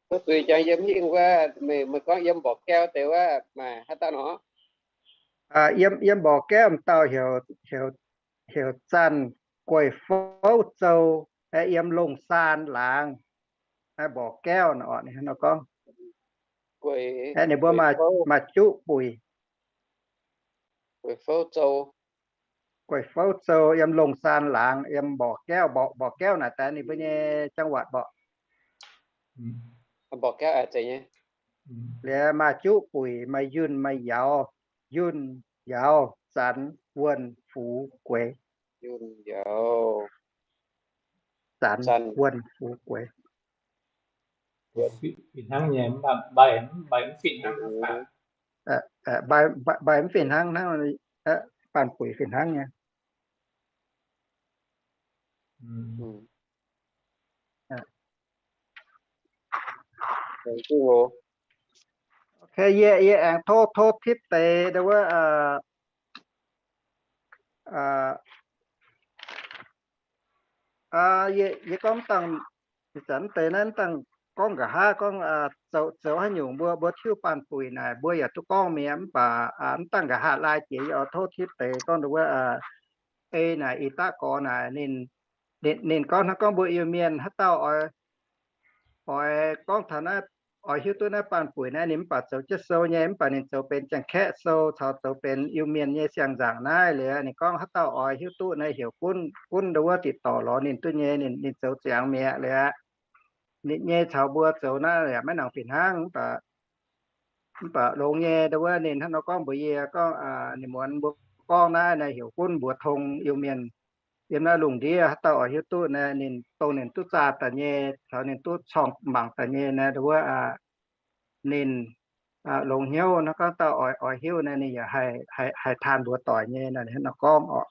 Zuqc jangx yiem hingh wuov, meih gorngv yiem Mborqv Gaeqv deix wuov maaih haaix dauh nor? Yiem, yiem Mborqv Gaeqv m'dauh heuc, heuc Zanc Gueiv Fouv Zou, yiem Longc Saan laangz, Mborqv Gaeqv nor, ninh hnangv nor gorngv. Ninh mbuo maaih Juqv Buic. Gueiv Fouv Zou yiem Longc Saan laangz, yiem Mborqv Gaeqv. Mborqv, Mborqv Gaeqv naaic daaih ninh mbuo nyei จังหวัด mborqv. Mborqv Gaeqv a'zeiz nyei. Liuz maaih Juqv Buic, maaih Yunh, maaih Yauz, Yunh, Yauz, Zanx, Wuonh, Fux, Gueix. Yunh, Yauz, Zanx, Wuonh, Fux, Gueix. Fih hnangv nyei, mv baac mbaih, mv baac mv fih hnangv. Mbaih, mbaih mv fih hnangv, hnangv Baanh Buic fih hnangv nyei. Ok, yie, yie aengx tov, tov tipv deix wuov, yie, yie gorngv dangh, ih zanc deix naaiv dangh gorngv nqa'haav gorngv zoux, zoux haaix nyungc mbuo, mbuo tiuv Baanh Buic naaic, mbuo yaac duqv gorngv mi'aqv. Mv baac mv dangh nqa'haav lai jiex yie oix tov tipv deix gorngv wuov, ei naaic I Daqv Gorx naaic ninh, ninh, ninh gorngv hnangv gorngv mbuo Iu-Mienh haaix dauh oix, oix gorngv taux naaiv, oix hiuv duqv naaiv Baanh Buic naaiv, ninh mv baac zoux jienv sou nyei, mv baac ninh zoux benx Janx-Kaeqv sou caux zoux benx Iu-Mienh nyei siang-nzaangc naaiv liuz, ninh gorngv haaix dauh oix hiuv duqv naaiv heuc gunv, gunv wuov ติดต่อ lorz ninh duqv nyei, ninh, ninh zoux ziangx mi'aqv liuz aqv. Ninh nyei caux mbuo zoux naaiv yaac maiv nangc fih hnangv, mv baac, mv baac longx nyei, wuov ninh hnangv nor gorngv mbuox yie gorngv, ninh muonz mbuo gorngv naaiv naaiv heuc gunv mbuox tong Iu-Mienh yiem naaiv lungh ndiev haaix dauh oix hiuv duqv naaiv, ninh dongh ninh duqv zaah daaih nyei caux ninh duqv corngh mangc daaih nyei naaiv wuov, ninh longx hnyouv naaiv gorngv dauh oix, oix hiuv naaiv ninh yaac haih, haih, haih taan mbuox doic nyei naaiv, ninh hnangv nor gorngv oc.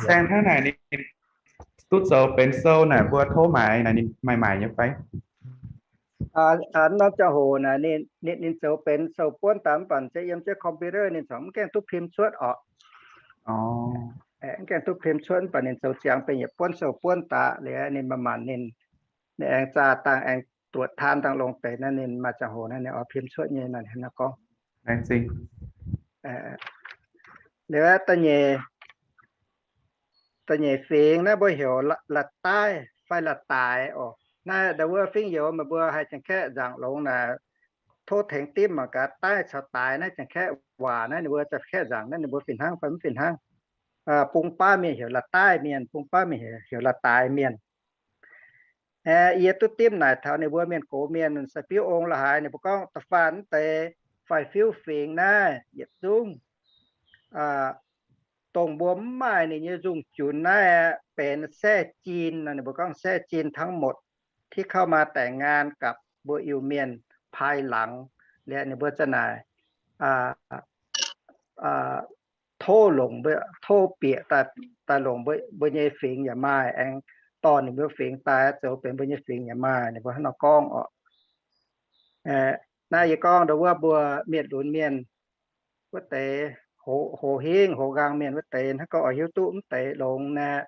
Saeng hnangv naaic ninh duqv zoux benx sou naaic mbuo tov maaiz naaic ninh maaih maaic nyei fai? Norm ziangh hoc naaic ninh, ninh, ninh zoux benx sou buonv daaih mv baac se yiem jienv computer ninh corc mv gaengh duqv pim cuotv oc. Aengx gaengh duqv piem cuotv, mv baac ninh zoux ziangx benx yietc buonv sou buonv daaih liuz, ninh manc-manc ninh, ninh aengx zaah dangh aengx duoqc taan dangh longx deix naaiv, ninh maaih ziangh hoc naaiv ninh oix piem cuotv nyei naaiv nor gorngv. Liuz da'nyeic, da'nyeic fingx naaiv mbuo heuc La'daaih fai La'daaix oc. Naaiv ndau wuov fingx youz meih mbuo haih Janx-Kaeqv nzaangc longx naaic, tov tengx dimv mangc gaax daaih caux daaix naaiv Janx-Kaeqv waac naaiv ninh mbuo Janx-Kaeqv nzaangc naaiv ninh mbuo fih hnangv fai mv fih hnangv. Bung baav mienh heuc La'daaih mienh, bung baav mienh heuc La'daaix mienh. Yie duqv dimv naaic taux ninh mbuo mienh gox mienh sai-biuv ong la'haaix ninh mbuo gorngv da'faanh mv deix faix-fiuv fingx naaiv yietc zungv dongh mbuo mv maaih ninh nyei nzungh junc naaiv benx แท้จริง nor, ninh mbuo gorngv แท้จริงทั้งหมด ที่เข้ามาแต่งงานกับ mbuo Iu-Mienh ภายหลัง liuz ninh mbuo za'naaic tov longc, tov bieqc daaih longc mbuo nyei fingx yaac maaih, aengx dorh ninh mbuo fingx daaih zoux benx mbuo nyei fingx yaac maaih, ninh mbuo hnangv nor gorngv oc. Naaiv yie gorngv ndau wuov mbuo mienh lunx mienh wuov deix, hoz hingv hoz nqaang mienh wuov deix hnangv gorngv oix hiuv duqv mv deix longx naaiv,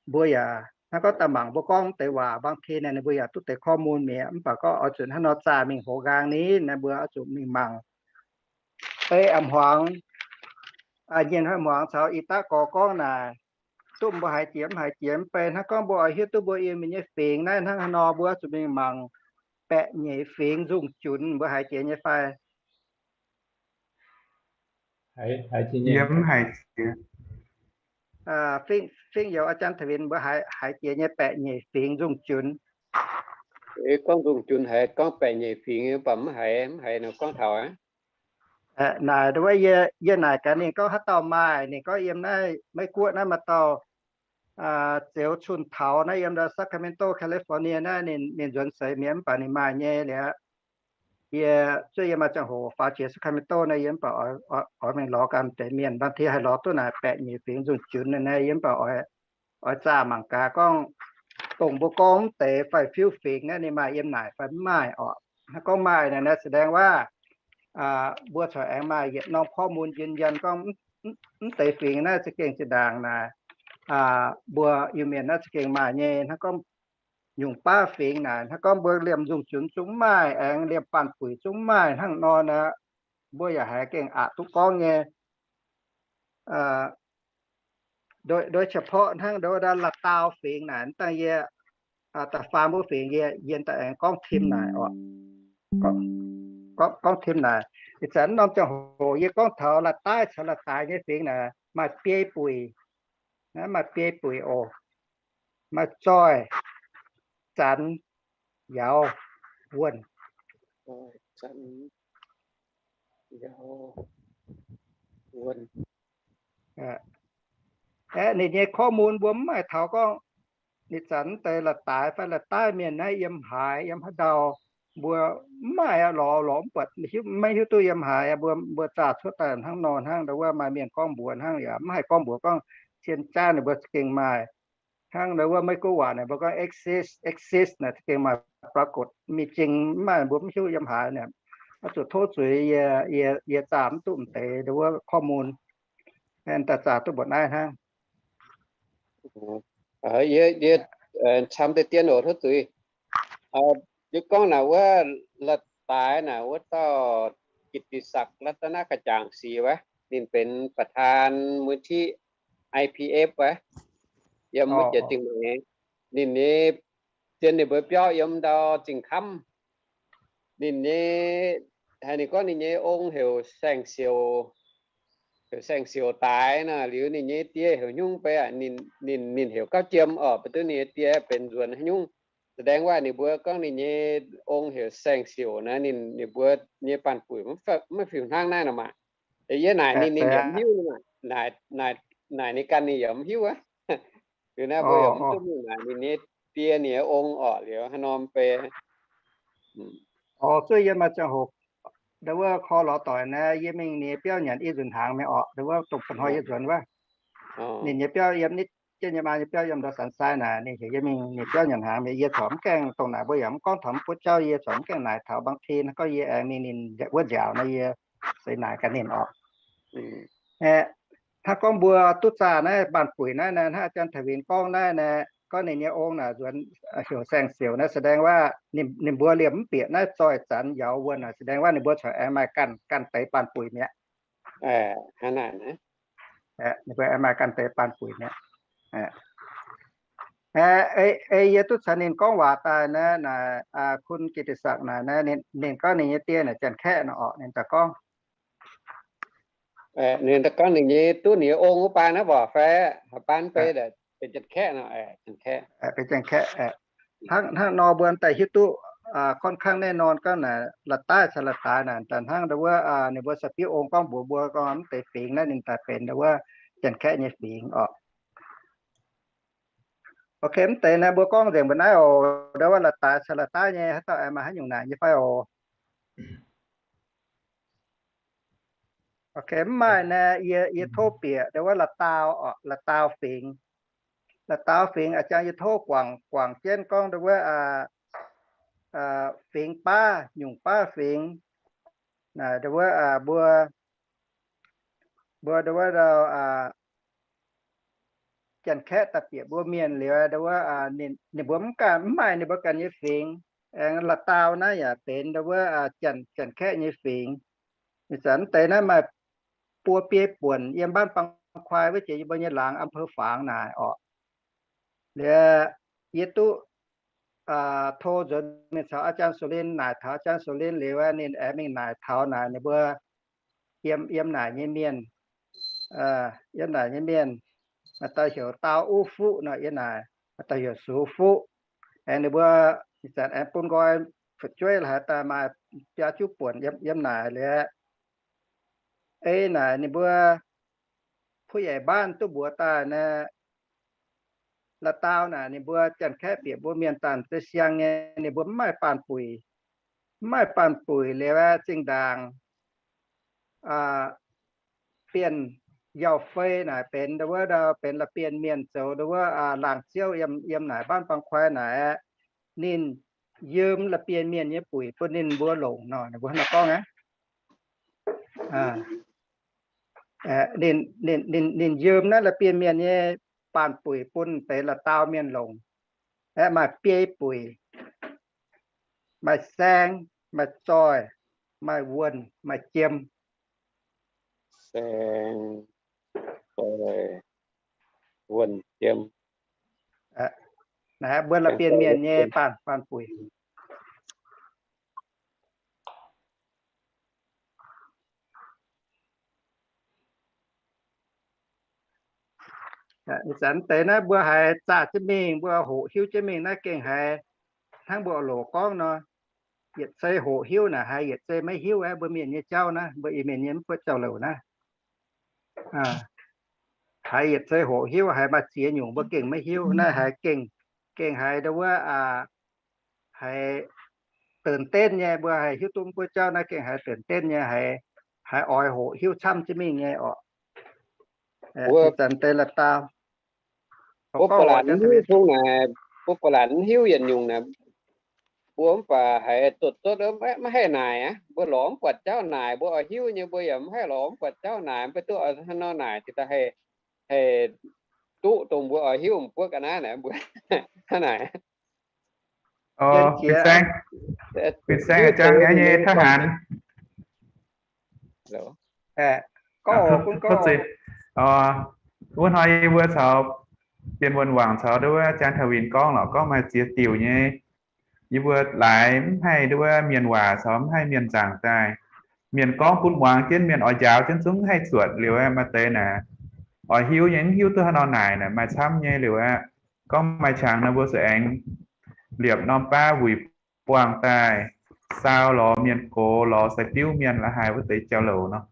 mbuo yaac hnangv gorngv daaih mangc mbuo gorngv mv deix waac บางที naaiv ninh mbuo yaac duqv deix ข้อมูล mi'aqv. Mv baac gorngv oix zuqc hnangv nor zaah mingh hoz nqaang ni, naaiv mbuo oix zuqc mingh mangc. Ei, a'hmuangx, nyienh hnoi hmuangx caux i daqv gorx gorngv naaic, duqv mbuo haiz jiex mv haiz jiex mv bei hnangv gorngv mbuo oix hiuv duqv mbuo Iu-Mienh nyei fingx naaiv hnangv haaix nor, mbuo oix zuqc mingh mangc baeqc nyeic fingx nzungh junc, mbuo haiz jiex nyei fai? Fingx youz อาจารย์ Tauv Win, mbuo haiz jiex nyei baeqc nyeic fingx nzungh junc. Gorngv nzungh junc haiz gorngv baeqc nyeic fingx, mv baac mv haiz, mv haiz nor gorngv taux aqv. Naaic wuov, yie naaic gaax ninh gorngv haaix dauh maaih, ninh gorngv yiem naaiv Meiv Guoqv naaiv maaih dauh Zeuz Cun Taux naaiv yiem ndau Sacramento, California naaiv, ninh nzuonx seix mi'aqv, mv baac ninh maaih nyei liuz. Yie zuov yie maaih ziangh hoc faaux jiex Sacramento naaiv, yie mv baac oix mingh lorz ganh deix mienh, บางที haih lorz duqv naaic baeqc nyeic fingx nzungh junc naaiv, yie mv baac oix zaah mangc gaax gorngv dongh mbuo gorngv mv deix faix-fiuv fingx naaiv ninh maaih yiem naaic fai mv maaih oc. Hnangv gorngv maaih naaic, naaiv แสดงว่า mbuo corc aengx maaih yietc norm ข้อมูล ยืนยัน gorngv mv deix fingx naaiv za'gengh zinh ndaangc naaic mbuo Iu-Mienh naaiv za'gengh maaih nyei. Hnangv gorngv nyungc baav fingx naaic, hnangv gorngv mbuo liemh nzungh junc zungv maaih, aengx liemh baanh buic zungv maaih hnangv nor naaic, mbuo yaac haiz gengh aqc duqv gorngv nyei. โดยเฉพาะ hnangv ndau wuov ลาดดาว fingx naaic, dangh yie, da'faam mbuo fingx yie, yie daaih aengx gorngv tim naaic oc. Gorngv tim naaic, ih zanc norm ziangh hoc yie gorngv taux ลาดดาว caux ลาดดาย nyei fingx naaic, maaih biei buic, maaih biei buic oc. Maaih zoih, zanx, yauz, wuonh. Aeqv, ninh nyei ข้อมูล mbuo mv maaih taux gorngv ninh zanc deix ลาดดาย fai ลาดดาย mienh naaiv yiem haaix, yiem haaix ndau, mbuo mv maaih lorz, lorz mv buatc, maiv hiuv duqv yiem haaix. Mbuo, mbuo zaah cuotv daaih hnangv nor hnangv, ndau wuov maaih mienh gorngv mbuox hnangv, yaac mv haih gorngv mbuox gorngv cien jaav ninh mbuo za'gengh maaih. Hnangv ndau wuov Meiv Guoqv waac naaic mbuo gorngv exist, exist naaic za'gengh maaih ปรากฏ mingh jiex, mv maaih mbuo mv hiuv yiem haaix naaic. Oix zuqc tov zuiz yie, yie zaah mv duqv m'deix ndau wuov ข้อมูล, daaih zaah duqv mbuoqc naaiv hnangv. Yie, yie camv deix dien oc, tov zuiz. Yie gorngv naaic wuov ลาดดาย naaic wuov dauh กิตติศักดิ์ รัตนกระจ่างศรี wuov, ninh benx ประธานมูลนิธิ I P F wuov, yiem wuov jiex Zingh Maanc. Ninh nyei, zien ninh mbuo biauv yiem ndau Zingh Kamv. Ninh nyei, haiz ninh gorngv ninh nyei ong heuc Saeng Siouc, heuc Saeng Siouc daaix nor, liuz ninh nyei die heuc haaix nyungc beiv aqv, ninh, ninh heuc Gauv Jiem oc, beiv duqv ninh nyei die benx nzuonx haaix nyungc. แสดงว่า ninh mbuo gorngv ninh nyei ong heuc Saeng Siouc naaic, ninh, ninh mbuo nyei baanh buic maiv fih hnangv naaiv nor maah. Yie naaic ninh, ninh yaac mv hiuv, naaic ninh ganh ninh yaac mv hiuv aqv. Liuz naaiv mbuo yaac mv duqv mingh naaic ninh nyei die, ninh nyei ong orqc, liuz haaix norm beiv. Oc, zuov yie maaih ziangh hoc, ndau wuov korv lorz doic naaiv, yie mingh ninh nyei biauv nyanc i nzunc hnaangx mi'aqv orqc. Ndau wuov dongh ba'hnoi yie nzuonx wuov, ninh nyei biauv yiem nitv jienv yie maa nyei biauv yiem ndau Sanx Saai naaic, ninh heuc yie mingh ninh biauv nyanc hnaangx mi'aqv. Yie corc mv gaengh, dongh naaic mbuo yaac mv gorngv taux mv buov jauv, yie corc mv gaengh naaic taux. บางที naaiv gorngv yie aengx mingh ninh wuov nziaauc nor, yie seix naaic gaax ninh orqc. Aeqv, Hnangv gorngv mbuo duqv zaah naaiv Baanh Buic naaiv, hnangv อาจารย์ Taux Winc gorngv naaiv, gorngv ninh nyei ong naaic nzuonx heuc Saeng Siouc naaiv, แสดงว่า ninh mbuo liemh mv bieqc naaiv zoih zanx yaauz wuonh, แสดงว่า ninh mbuo corc aengx maaih ganh, ganh deix Baanh Buic mi'aqv. Ninh mbuo aengx maaih ganh deix Baanh Buic mi'aqv. Ei, yie duqv caux ninh gorngv waac daaih naaiv, naaic, คุณกิตติศักดิ์ naaic, ninh gorngv ninh nyei die naaic Janx-Kaeqv nor orqc, ninh daaih gorngv. Ninh daaih gorngv ninh nyei duqv ninh nyei ong wuov baan naaiv mborqc fai, baan benx Janx-Kaeqv nor, Janx-Kaeqv. Benx Janx-Kaeqv. Hnangv, hnangv nor mbuo daaih hiuv duqv ค่อนข้างแน่นอน gorngv naaic la'daaih caux la'daaih naaic daaih hnangv ndau wuov ninh mbuo sai-biuv ong gorngv mbuox mbuo gorngv mv deix fingx naaiv ninh daaih benx ndau wuov Janx-Kaeqv nyei fingx orqc. Ok, mv deix naaiv mbuo gorngv nzengc mbuo naaiv oc, ndau wuov la'daaih caux la'daaih nyei haaix dauh aengx maaih haaix nyungc naaic nyei fai oc? Ok, mv maaih naaic, yie, yie tov bieqc ndau wuov la'daau orqc, la'daau fingx. La'daau fingx, a'jang yie tov guangc, guangc jienv gorngv ndau wuov fingx baav, nyungc baav fingx. Naaic ndau wuov mbuo, mbuo ndau wuov ndau Janx-Kaeqv daaih bieqc mbuo mienh liuz, ndau wuov ninh, ninh mbuo mv ganh, mv maaih ninh mbuo ganh nyei fingx. Aengx la'daau naaiv yaac benx ndau wuov Janx, Janx-Kaeqv nyei fingx. Ih zanc mv deix naaiv maaih buo biei buonc yiem บ้านปังควาย wuov jiex yie mbuo nyei laangz อำเภอฝาง naaic orqc. Liuz yie duqv โทร nzuonx mingh caux อาจารย์ สุรินทร์ naaic taux อาจารย์ สุรินทร์ liuz ninh aengx mingh naaic taux naaic ninh mbuo yiem, yiem naaic nyei mienh, yiem naaic nyei mienh, maaih dauh heuc Daauv Uv Fuqv nor, yiem naaic maaih dauh heuc Sux Fuqv. Aengx ninh mbuo ih zanc aengx bun nqoi fu'jueiv la'haaix daaih maaih biaa juqv buonc yiem, yiem naaic liuz. Ei naaic ninh mbuo ผู้ใหญ่บ้าน duqv mbuox daaih naaic, la'daau naaic ninh mbuo Janx-Kaeqv bieqc mbuo mienh daaih m'zei siang nyei, ninh mbuo mv maaih Baanh Buic. Mv maaih Baanh Buic liuz aeqv, zinh ndaangc Bienh Yauh Fei naaic benx ndau wuov ndau benx la'bienh mienh zoux ndau wuov laangz ziouv yiem, yiem naaic บ้านปังควาย naaic aeqv, ninh yiem la'bienh mienh nyei buic bun ninh mbuo longc nor, ninh mbuo hnangv naaiv gorngv aqv. Ninh, ninh, ninh, ninh yiem naaiv la'bienh mienh nyei Baanh Buic bun deix la'daau mienh longc. Aeqv, maaih biei buic, maaih saeng, maaih zoih, maaih wuonh, maaih jiem. Saeng, zoih, wuonh, jiem. Naaiv mbuo la'bienh mienh nyei Baanh, Baanh Buic. Ih zanc deix naaiv mbuo haiz zaah jienv mingh, mbuo hoqc hiuv jienv mingh naaiv gengh haiz hnangv mbuo loc gorngv nor, yietc zei hoqc hiuv naaic haiz yietc zei maiv hiuv aqv. Mbuo mienh nyei jauv naaiv, mbuo Iu-Mienh nyei mv buatc jauv-louc naaiv, haiz yietc zei hoqc hiuv, haiz maaih ziex nyungc mbuo gengh maiv hiuv. Naaiv haiz gengh, gengh haiz ndau wuov haizตื่นเต้น nyei, mbuo haiz hiuv duqv mv buatc jauv naaiv gengh haizตื่นเต้น nyei, haiz, haiz oix hoqc hiuv camv jienv mingh nyei orqc. Ih zanc deix la'daau, mbuo ba'laqc mv hiuv tong naaic, mbuo ba'laqc mv hiuv yietc nyungc naaic, mbuo mv baac haiz dotc dotv maiv haih naaic aqv. Mbuo lorz mv buatc jauv naaic, mbuo oix hiuv nyei mbuo yaac mv haih lorz mv buatc jauv naaic, mbuo duqv hnangv nor naaic, haih duqv dongh mbuo oix hiuv mv buatc ga'naaiv naaic, mbuo hnangv naaic. Fin-saeng, fin-saeng jang nyei nyei ทหาร. Wuov hnoi yie mbuo caux Bienh Wuonh Wangc caux ndau wuov Jang Taux Winc gorngv lorqc, gorngv maaih ziex diuc nyei. Yie mbuo laaix mv haih ndau wuov mienh waac caux mv haih mienh nzaangc daaih. Mienh gorngv bun muangx jienv, mienh oix njaaux jienv zungv mv haih zuotc liuz aeqv, maaih deix naaic oix hiuv nyei mv hiuv duqv haaix nor naaic naaic maaih camv nyei liuz aeqv. Gorngv maaih qangx nor mbuo zuqc aengx liepc norm baav wuic buangh daaih, saau lorz mienh gox, lorz sai-biuv mienh la'haaix wuov deix jauv-louc nor,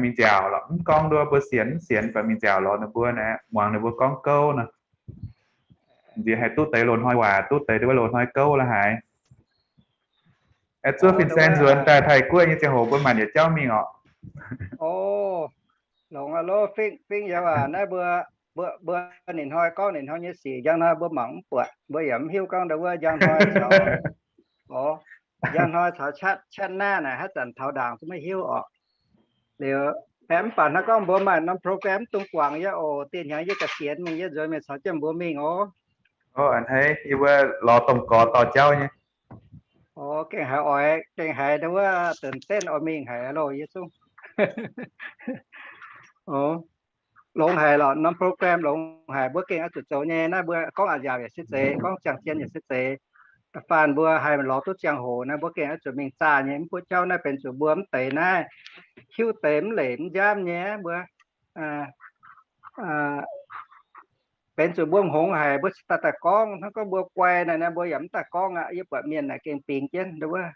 mingh nziaauc lorqc. Mv gorngv nduov mbuo sienx mv sienx, baac mingh nziaauc lorz ninh mbuo naaic, muangx ninh mbuo gorngv gouv nor, nziex haih duqv deix loz-hnoi waac, duqv deix ndau wuov loz-hnoi gouv la'haaix. Aeqv, zuov fin-saeng nzuonx daaih Taiv-Guoqv nyei ziangh hoc mbuo maanc yietc jauv mingh orqc. Longx aqv lov, fingx, fingx yaac aac, naaiv mbuo, mbuo, mbuo ninh hnoi gorngv ninh hnoi nyei sic, njang hnoi mbuo mangc mv buatc, mbuo yaac mv hiuv gorngv ndau wuov njang hnoi caux, njang hnoi caux qatv, qatv naaiv naaic haaix zanc taux ndaangc zungv maiv hiuv orqc. Liuz, Aeqv, mv baac hnangv gorngv mbuo maaih norm program dongh guangc yie oc, dieh hnyangx yie ga'sienx mingh yie nzuonx mingh caux jienv mbuo mingh oc. Ov, a'hneiv, yie mbuo lorz domh gorx dorh jauv nyei. Ov, gengh haiz oix, gengh haiz ndau wuovตื่นเต้น oix mingh haic loh yie zungv. Ov, longx haic lorqc, norm program longx haic, mbuo gengh oix zuqc zoux nyei. Naaiv mbuo gorngv a'nziaauc yaac se zeiz, gorngv ziangh zien yaac se zeiz. Da'faanh mbuo haih lorz duqv ziangh hoc naaiv, mbuo gengh oix zuqc mingh zaah nyei. Mv buoqv jauv naaiv benx zuqc mbuo mv deix naaiv, hiuv deix mv leic mv nziaamv nyei mbuo. Benx zuqc mbuo hngongx haic mbuo cingx daaih daaih gorngv. Hnangv gorngv mbuo guai naaic, naaiv mbuo yaac mv daaih gorngv aqv. Yie buatc mienh naaic gengh bingx jienv ndau wuov,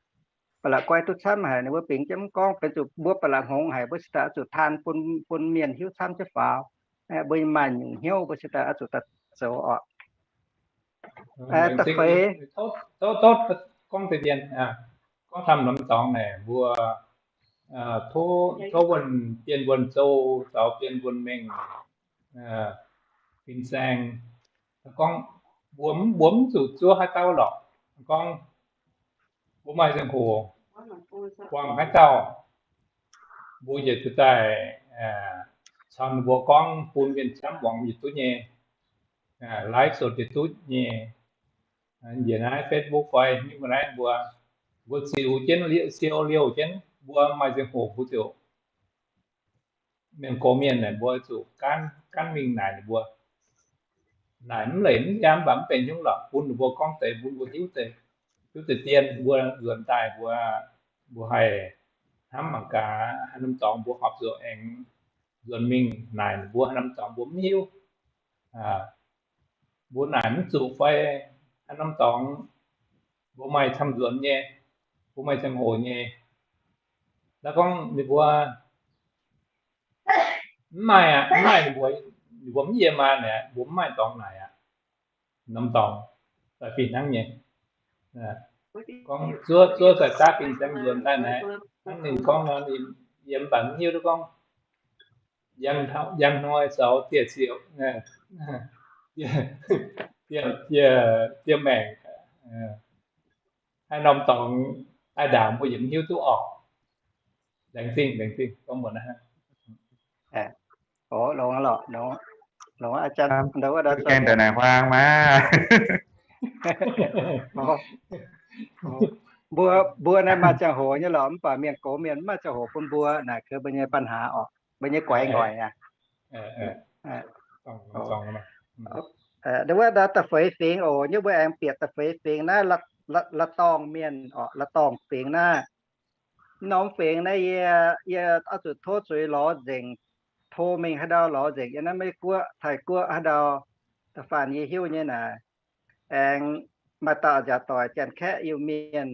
ba'laqc guai duqv camv haic, ninh mbuo bingx jienv mv gorngv. Benx zuqc mbuo ba'laqc hngongx haic, mbuo cingx daaih oix zuqc taan bun, bun mienh hiuv camv jienv faaux. Mbuo maaih nyungc hnyouv mbuo cingx daaih oix zuqc daaih zoux oc. Da'feix, gorngv deix dien, gorngv taux norm dorngx naaic mbuo tov, tov wuonh, Bienh Wuonh Zou caux Bienh Wuonh Mengh, Fin-Saeng, gorngv mbuo, mbuo mv zuqc zuov haaix dauh lorqc. Gorngv mbuo maaih ziangh hoc buangh haaix dauh, mbuo yietc zuqc daaih caux ninh mbuo gorngv bun mienh camv muangx yietc duqv nyei, live sou yietc duqv nyei. Njiec naaiv Facebook fai nyungc naaiv mbuo, mbuo ziux jienv, siou liouh jienv, mbuo maaih ziangh hoc mbuo ziouc mienh gox mienh naaic mbuo zuqc gaanv, gaanv mingh naaic ninh mbuo. Naaic mv leic mv nziaamv mv baac mv benx hnyouv lorqc, bun ninh mbuo gorngv deix, bun mbuo hiuv deix, hiuv deix dien. Mbuo nzuonx daaih mbuo, mbuo haih hnamv mangc gaax haaix norm dorngx mbuo horpc zuqc aengx nzuonx mingh naaic ninh mbuo haaix norm dorngx mbuo mv hiuv. Mbuo naaic mv zuqc fai haaix norm dorngx mbuo maaih camv nzuonx nyei, mbuo maaih ziangh hoc nyei. Naaiv gorngv ninh mbuo mv maaih aqv, mv maaih ninh mbuo, ninh mbuo mv yiem aqv, mbuo mv maaih dorngx naaic aqv. Norm dorngx daaih fih hnangv nyei. Gorngv zuov, zuov daaih daav fih hnangv nzuonx daaih naaic, hnangv ninh gorngv nor, yie mv baac mv hiuv duqv gorngv njang hnoi caux dieh ziouc, dieh maengc, haaix norm dorngx daaih ndaangc mbuo yaac mv hiuv duqv orqc. Laengz zingh, laengz zingh gorngv mbuox naaiv. Ov, longx lorqc, longx, longx aqv. Gaengh daaih naaic huaang maah. Mbuo, mbuo naaiv maaih ziangh hoc nyei lorqc, mv baac mienh gox mienh mv maaih ziangh hoc bun mbuo naaic, kouv mbuo nyei ปัญหา orqc, mbuo nyei guaix nqoi aqv. Ndau wuov da'feix fingx oc, nyei mbuo aengx bieqc da'feix fingx naaiv, La'dorngh mienh orqc, La'dorngh fingx naaiv. Norm fingx naaiv yie, yie oix zuqc tov zuiz lorz nzengc, tov mingh haaix ndau lorz nzengc, yiem naaiv Meiv Guoqv, Taiv Guoqv haaix ndau, da'faanh yie hiuv nyei naaic. Aengx maaih dauh nziaauc doic Janx-Kaeqv Iu-Mienh,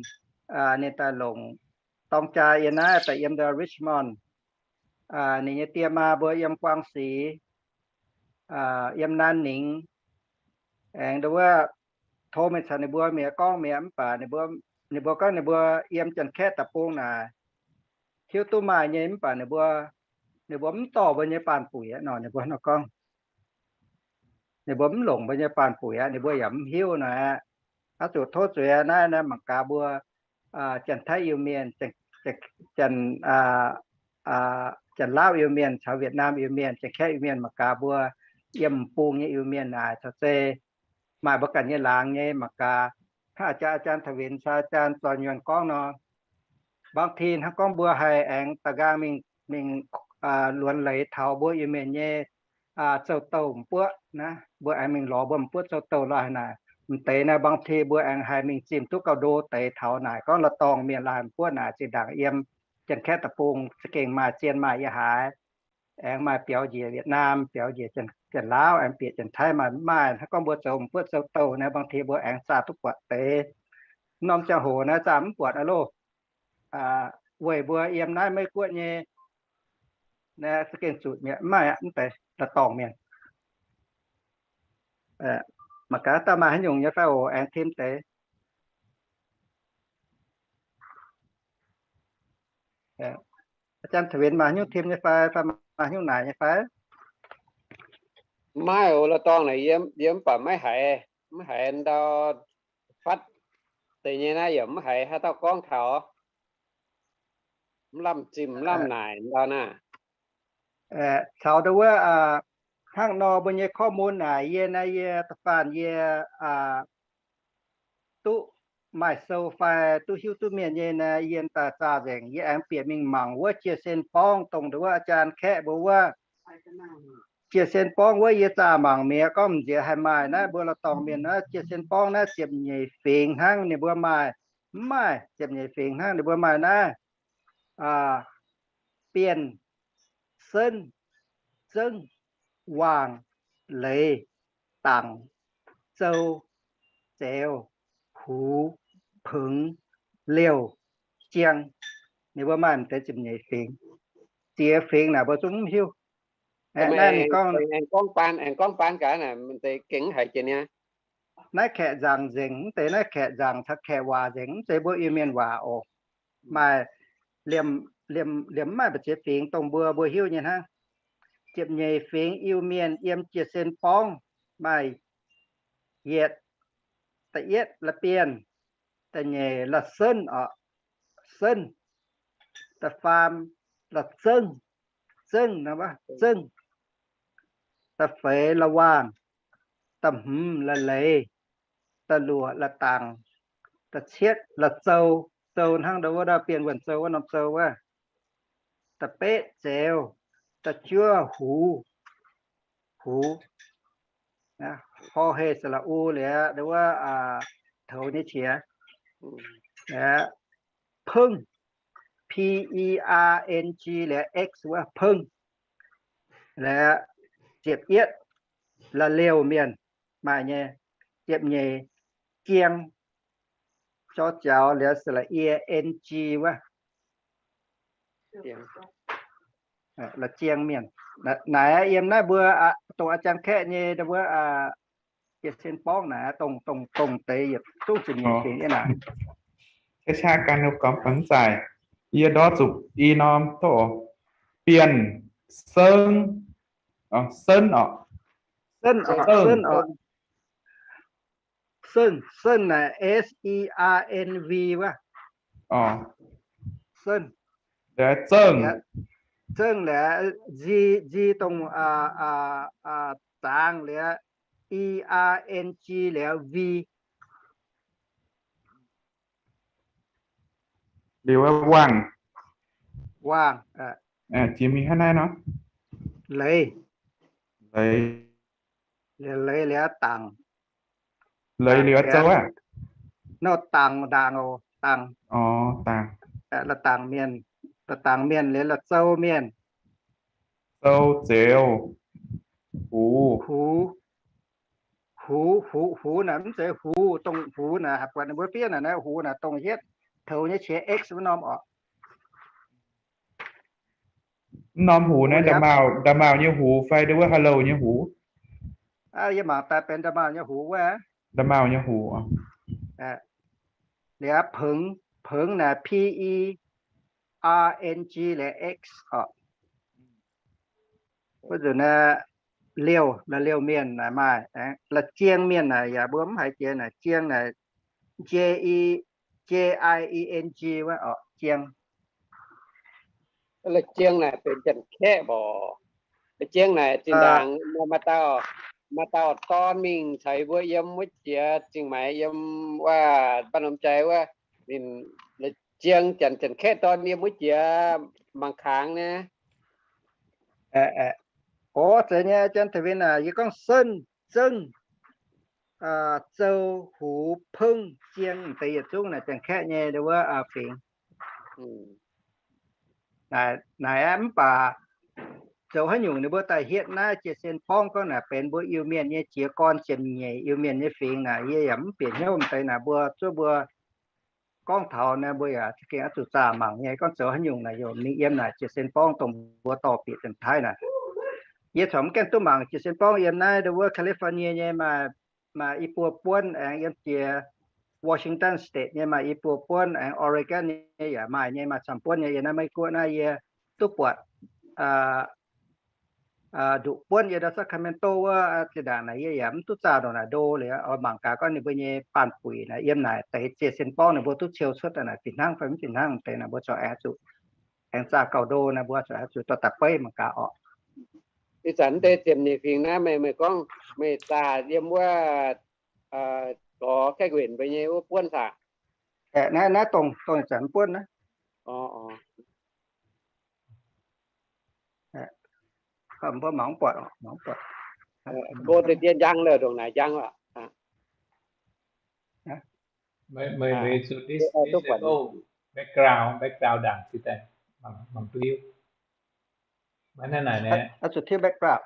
ninh daaih longc dorng jaa yiem naaiv, daaih yiem ndau Richmond. Ninh nyei die maa mbuo yiem Guangv Sic, yiem Nanning. Aengx ndau wuov tov mingh caux ninh mbuo mi'aqv, gorngv mi'aqv, mv baac ninh mbuo gorngv ninh mbuo yiem Janx-Kaeqv deic-bung naaic, hiuv duqv maaih nyei, mv baac ninh mbuo, ninh mbuo mv dorh mbuo nyei baanh buic aqv nor, ninh mbuo nor gorngv. Ninh mbuo mv longc mbuo nyei baanh buic aqv, ninh mbuo yaac mv hiuv nor aqv. Oix zuqc tov zuiz naaiv, naaiv mangc gaax mbuo Janx-Taiv Iu-Mienh, Janx-Laauv Iu-Mienh caux Wietc Naam Iu-Mienh, Janx-Kaeqv Iu-Mienh, mangc gaax mbuo yiem m'bung nyei Iu-Mienh naaic caux zei maaih mbuo ganh nyei laangz nyei mangc gaax. Hnangv อาจารย์ Tauv Winx caux อาจารย์ Zorn Yuonh gorngv nor, บางที hnangv gorngv mbuo haih aengx da'nqaang mingh, mingh luonx leiz taux mbuo Iu-Mienh nyei zoux douz m'buoqv naaiv, mbuo aengx mingh lorz mbuo m'buoqv zoux douz lorqc haaix naaic. M'deix naaiv บางที mbuo aengx haih mingh zimh duqv gauh ndo deix taux naaic, gorngv La'dorngh mienh lorqc haaix m'buoqv naaic zinh ndaangc yiem Janx-Kaeqv deic-bung za'gengh maaih zien maaih yiem haaix. Aengx maaih biaux njiec Wietc Naam, biaux njiec Janx-Laauv, aengx bieqc Janx-Taiv maaih, maaih hnangv gorngv mbuo zoux m'buoqv zoux douz naaiv บางที mbuo aengx zaah duqv buatc deix. Norm ziangh hoc naaiv zaah mv buatc aqv loh. Weic mbuo yiem naaiv Meiv Guoqv nyei naaiv za'gengh zuqc mi'aqv, mv maaih aqv, mv deix La'dorngh mienh. Mangc gaax daaih maaih haaix nyungc nyei fai oc, aengx tim deix. อาจารย์ Tauv Winx maaih haaix nyungc tim nyei fai, fai maaih haaix nyungc naaic nyei fai? Maiv oc, La'dorngh naaic yie mv baac maiv haiz, maiv haiz ndau fatv deix nyei naaiv yaac mv haiz haaix dauh gorngv taux. Mv lamh zimh mv lamh naaic ndau naaiv. Caux ndau wuov hnangv nor mbuo nyei korv mun naaic, yie naaiv yie da'faanh yie duqv maaih sou fai duqv hiuv duqv mienh nyei naaiv, yie daaih zaah nzengc. Yie aengx bieqc mingh mangc wuov Jiex Sen Borngv, dongh ndau wuov อาจารย์ Kaeqv mbuo wuov Jiex Sen Borngv wuov, yie zaah mangc mi'aqv, gorngv m'nziex haih maaih naaiv. Mbuo la'dorngh mienh naaiv Jiex Sen Borngv naaiv ziepc nyeic fingx hnangv ninh mbuo maaih. Mv maaih. Ziepc nyeic fingx hnangv ninh mbuo maaih naaiv Bienh, Senv, Zengv, Waangh, Leiz, Dangc, Zou, Zeux, Hux, Pengx, Liouh, Jieng. Ninh mbuo maaih m'deix ziepc nyeic fingx. Ziex fingx naaic mbuo zungv mv hiuv. Aengx gorngv, aengx gorngv baan gaax naaic, m'deix gengh haiz jiex niaa. Naaiv kaeqv nzaangc nzengc, mv deix naaiv kaeqv nzaangc caux kaeqv waac nzengc, mv zeiz mbuo Iu-Mienh waac oc. Maaih liemh, liemh, liemh mv maaih mbu'ziex fingx dongh mbuo, mbuo hiuv nyei hnangv. Ziepc nyeic fingx Iu-Mienh yiem Jiex Sen Borngv maaih yietc, da'yietv la'bienh, da'nyeic la'senv oc, senv, da'faam la'zengv, zengv, zengv, da'feix la'waangh, da'hmz la'leiz, da'luoqc la'dangc, da'cietv la'zou, zou hnangv ndau wuov ndau bienh wuonh zou wuov norm zou wuov, da'betv zeux, da'juov hux, hux, hor heh sa'la'u liuz ndau wuov toux nyei qiex, pengv, P E R N G liuz X wuov pengv, liuz ziepc yietv la'liouh mienh maaih nyei. Ziepc nyeic jieng, jor jaux liuz sa'la'ie N G wuov, la'jieng mienh. Naaic yiem naaiv mbuo dongh อาจารย์ Kaeqv nyei ndau wuov Jiex Sen Borngv naaic, dongh, dongh, dongh deix yietc zungv ziepc nyeic fingx yiem naaic. Caa gan gormx fai mv zaaic, yie ndortv zuqc i norm tov oc. Bienh, Sengv, Senv oc. Senv oc, Senv oc. Senv, Senv naaic S E R N V wuov. Senv. Zengv. Zengv liuz Z, Z dongh zaangc liuz E R N G liuz V. Liuz wuov waangh. Waangh. Jiex mingh hnangv naaiv nor. Leiz. Leiz. Liuz leiz liuz dangc. Leiz liuz zou aqv. Nor dangc, ndaangc oc, dangc. La'dangc mienh, la'dangc mienh liuz la'zou mienh. Zou, Zeux, Hux. Hux, Hux, Hux, Hux naaic mv zeiz hux, dongh Hux naaic haaix buatc ninh mbuo fiev naaic, naaiv Hux naaic dongh hietv toux nyei qiex X wuov norm oc. Mv norm hux naaiv, nda'maauh nyei hux fai ndau wuov ha'louh nyei hux? Yie mangc daaih benx nda'maauh nyei hux wuov. Nda'maauh nyei hux. Liuz pengx, pengx naaic P E R N G liuz X oc. Wuov nzunc naaiv liouh, la'liouh mienh naaic maaih, la'jieng mienh naaic yaac mbuo mv haiz jiex naaic, jieng naaic J E, J I E N G wuov oc, jieng. La'jieng naaic benx Janx-Kaeqv mborqc. La'jieng naaic zinh ndaangc maaih dauh, maaih dauh dorn mingh caux yie mbuo yiem wuov jiex Zingh Maix yiem wuov Baav Norm Jai wuov, ninh la'jieng Janx, Janx-Kaeqv dorn yiem wuov jiex mangc kangx naaiv. Orv, zeiz nyei, Janx-Taiv-Win aac, yie gorngv Senv, Zengv, Zou, Hux, Pengv, Jieng deix yietc zungv naaic Janx-Kaeqv nyei wuov fingx. Naaic aqv, mv baac zoux haaix nyungc ninh mbuo daaih hietv naaiv Jiex Sen Borngv gorngv naaic benx mbuo Iu-Mienh nyei jiez gorn ziepc nyeic Iu-Mienh nyei fingx naaic, yie yaac mv bieqc hnyouv deix naaic mbuo zuov mbuo gorngv taux naaiv mbuo yaac za'gengh oix zuqc zaah mangc nyei gorngv zoux haaix nyungc naaic, yaac mingh yiem naaic Jiex Sen Borngv dongh mbuo dorh bieqc Janx-Taiv naaic. Yie corc mv gaengh duqv mangc Jiex Sen Borngv yiem naaiv ndau wuov California nyei maaih, maaih i buo buonv aengx yiem jiex Washington State nyei maaih i buo buonv aengx Oregon nyei yaac maaih nyei, maaih camv buonv nyei. Yiem naaiv Meiv Guoqv naaiv yie duqv buatc nduqc buonv yiem ndau Sacramento wuov zinh ndaangc naaic yie yaac mv duqv zaah ndongc naaic ndo liuz oix mangc gaax gorngv ninh mbuo nyei baanh buic naaic yiem naaic deix Jiex Sen Borngv ninh mbuo duqv ciou cuotv daaih naaic fih hnangv fai mv fih hnangv deix naaic mbuo corc aengx zuqc aengx zaah gauh ndo naaic mbuo corc aengx zuqc dorh daaih beiv mangc gaax orqc. Ih zanc deix ziepc nyeic fingx naaiv meih, meih gorngv meih zaah yiem wuov, gorx Kaeqv Wenc mbuo nyei wuov buonv saah? Naaiv, naaiv dongh, dongh ih zanc buonv naaiv. Mbuo mangc buatc, mangc buatc. Go deix dien njang lorqc, ndongc naaic njang lorqc. Meih, meih zuqc this, this go background, background ndaangc ziqc daaih, mangc, mangc duqv hiuv. Maiv naaiv naaic naaiv. Zuqc tiuv background.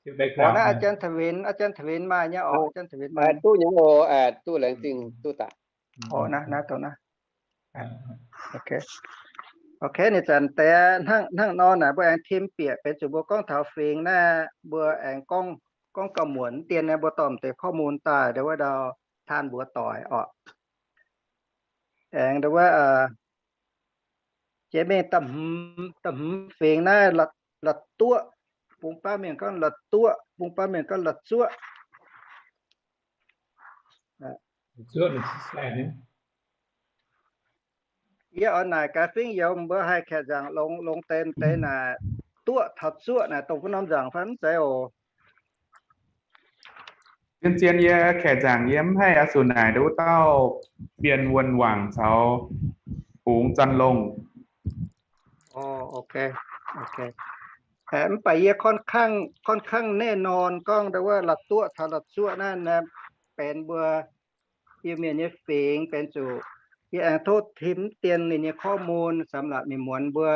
Tiuv background. Naaiv อาจารย์ถวิน, อาจารย์ถวิน maaih nyei orqc, อาจารย์ถวิน maaih. Duqv nyei oc, duqv laengz zingh duqv daaih. Naaiv, naaiv dongh naaiv. Ok, ninh zanc deix hnangv, hnangv nor naaic mbuo aengx tim bieqc benx zuqc mbuo gorngv taux fingx naaiv, mbuo aengx gorngv, gorngv gauh muonc dien naaiv, mbuo dorh deix course mun daaih ndau wuov ndau taan mbuox doic orqc. Aengx ndau wuov jiex mingh da'hmz, da'hmz fingx naaiv, La'duoqv, bung baav mienh gorngv La'duoqv, bung baav mienh gorngv La'zuoqv. Yie oix naaic gaax fingx youz, mbuo haih kaeqv nzaangc longx, longx deix deix naaic, duoqv taux zuoqv naaic dongh wuov norm nzaangc fai mv zeiz oc? Zien zien yie kaeqv nzaangc yie mv haih oix zuqc naaic ndau wuov dauh Bienh Wuonh Wangc caux Bungx Zanh Longh. Ok, ok. Mv baac yie ค่อนข้าง, ค่อนข้างแน่นอน gorngv ndau wuov La'duoqv taux La'zuoqv naaiv benx mbuo Iu-Mienh nyei fingx benx zuqc yie aengx tov tim dien ninh nyei course mun สำหรับ mienh muonz mbuo,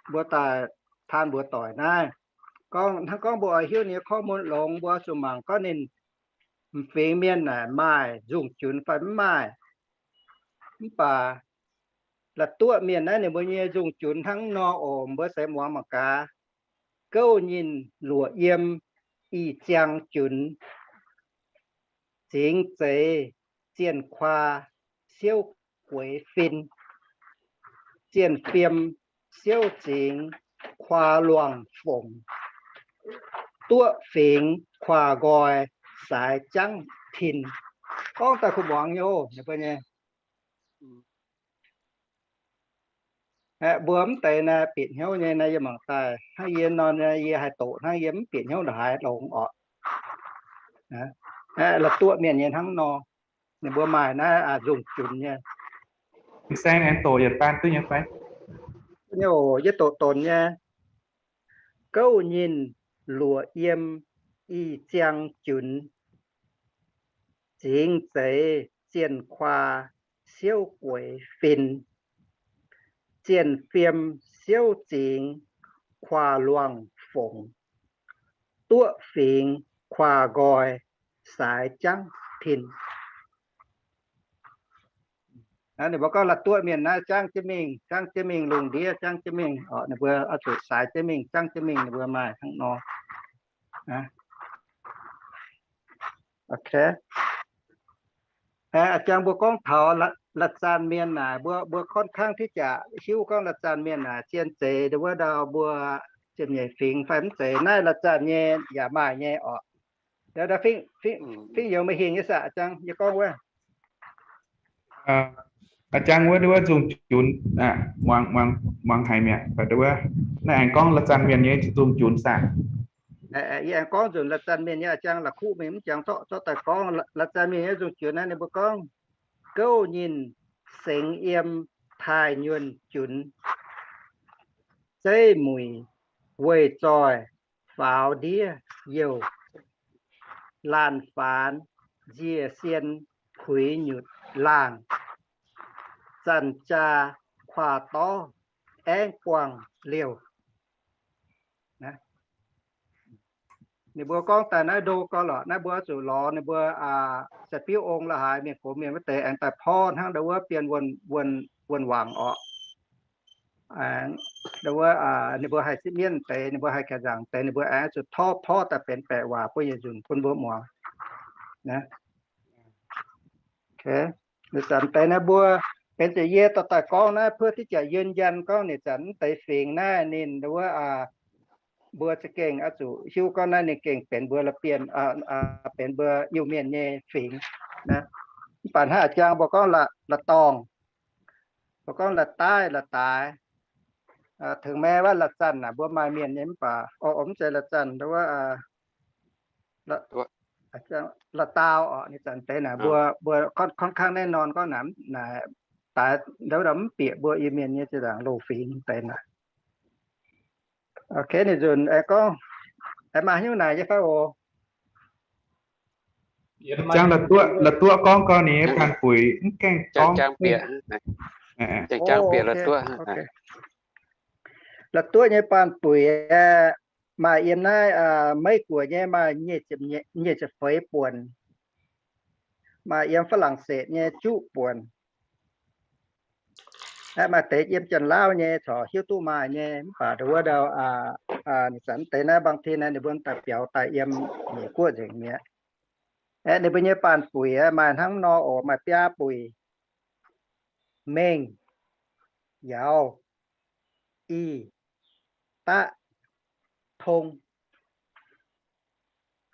mbuo daaih taan mbuox doic naaiv. Gorngv hnangv gorngv mbuo oix hiuv ninh nyei course mun longx, mbuo zuqc mangc gorngv ninh m'fingx mienh naaic maaih nzungh junc fai mv maaih. Mv baac La'duoqv mienh naaiv ninh mbuo nyei nzungh junc hnangv nor oc, mbuo se muangx mangc gaax. Gouv nyinh luoqc yiem ih ziang junc, zingx zeiz zienh kuaa siouv gueix fin, zienh fiem siouv zingx kuaa luangh fongc, duoqv fingx kuaa nqoi saaix jangv tin. Gorngv daaih kuv muangx nyei oc, ninh mbuo nyei. Mbuo mv deix naaiv bieqc hnyouv nyei naaiv yie mangc daaih hnangv yie nor, yie haih doqc hnangv yie mv bieqc hnyouv ndongc haaix longx orqc. La'duoqv mienh nyei hnangv nor, ninh mbuo maaih naaiv nzungh junc nyei. Saeng aengx doqc yietc baan duqv nyei fai? Yie doqc donx nyei. Gouv nyinh luoqc yiem ih ziang junc, zingx zeiz zienh kuaa siouv gueix fin, zienh fiem siouv zingx kuaa luangh fongc, duoqv fingx kuaa nqoi saaix jangv tin. Ninh mbuo gorngv La'duoqv mienh naaiv jangv jienv mingh, jangv jienv mingh lungh ndiev, jangv jienv mingh oc. Ninh mbuo oix zuqc saaix jienv mingh, jangv jienv mingh, ninh mbuo maaih hnangv nor. Ok. A'jang mbuo gorngv taux La'zanh Mienh naaic, mbuo, mbuo ค่อนข้าง ที่จะ hiuv gorngv La'zanh Mienh naaic zien zeiz ndau wuov ndau mbuo ziepc nyeic fingx fai mv zeiz. Naaiv La'zanh nyei yaac maaih nyei orqc. Fingx youz meih hingh nyei saah, a'jang yie gorngv wuov. A'jang wuov, wuov nzungh junc, muangx, muangx haic mi'aqv. Wuov naaiv aengx gorngv La'zanh Mienh nyei nzungh junc saah? Yie aengx gorngv nzunc La'zanh Mienh nyei, a'jang la'kuqv mingh mv jangx zorqv, zorqv daaih gorngv La'zanh Mienh nyei nzungh junc naaiv ninh mbuo gorngv, gouv nyinh sengx yiem taaih nyuonh junc, zeiv muic weih zoih faaux ndiev youh, laanh faanx nzie sien puix nyutc laangh, zanc jaa kuaah dorv aengv buangh liouh. Ninh mbuo gorngv daaih naaiv ndo gau lorqc, naaiv mbuo zuqc lorz ninh mbuo sai-biuv ong la'haaix mienh gox mienh wuov deix aengx daaih porv hnangv ndau wuov Bienh Wuonh Wangc orqc. Ndau wuov ninh mbuo haih sipv mienv deix, ninh mbuo haih kaeqv nzaangc deix, ninh mbuo aengx zuqc torv porv daaih benx baeqc waac bun yietc nzunc bun mbuo muangx. Zanc deix naaiv mbuo benx zuqc yie dorh daaih gorngv naaiv เพื่อที่จะยืนยัน gorngv ninh zanc mv deix fingx naaiv ninh ndau wuov mbuo za'gengh oix zuqc hiuv gorngv naaiv ninh gengh benx mbuo la'bienh, benx mbuo Iu-Mienh nyei fingx. Mv baac hnangv a'jang mbuo gorngv La'dorngh, mbuo gorngv La'daiv, La'daaix, Tengx maiv la'zanc naaic mbuo maaih mienh nyei mv baac, o, mv zeiz la'zanc, wuov, la'daauh oc. Ninh zanc deix naaic mbuo, mbuo ค่อนข้างแน่นอน gorngv naaic, naaic daaix ndau mv bieqc mbuo Iu-Mienh nyei zinh ndaangc loz-fingx deix naaic. Ok, ninh nzunc aengx gorngv, aengx maaih haaix nyungc naaic nyei fai oc? Jang la'duoqv, la'duoqv gorngv gau ninh nyei baanh buic mv gaengh gorngv. La'duoqv nyei baanh buic aeqv, maaih yiem naaiv Meiv Guoqv nyei maaih nyic ziepc feix buonc, maaih yiem Faa^lang^setv nyei juqv buonc. Aeqv, maaih deix yiem Janx-Lauv nyei corc hiuv duqv maaih nyei, mv baac ndau wuov ndau, ninh zanc deix naaiv บางที naaiv ninh mbuo daaih biaux daaih yiem Meiv Guoqv nzengc mi'aqv. Aeqv, ninh mbuo nyei baanh buic aeqv, maaih hnangv nor oc, maaih biaa buic: mengh, yauz, ih, daqv, tong.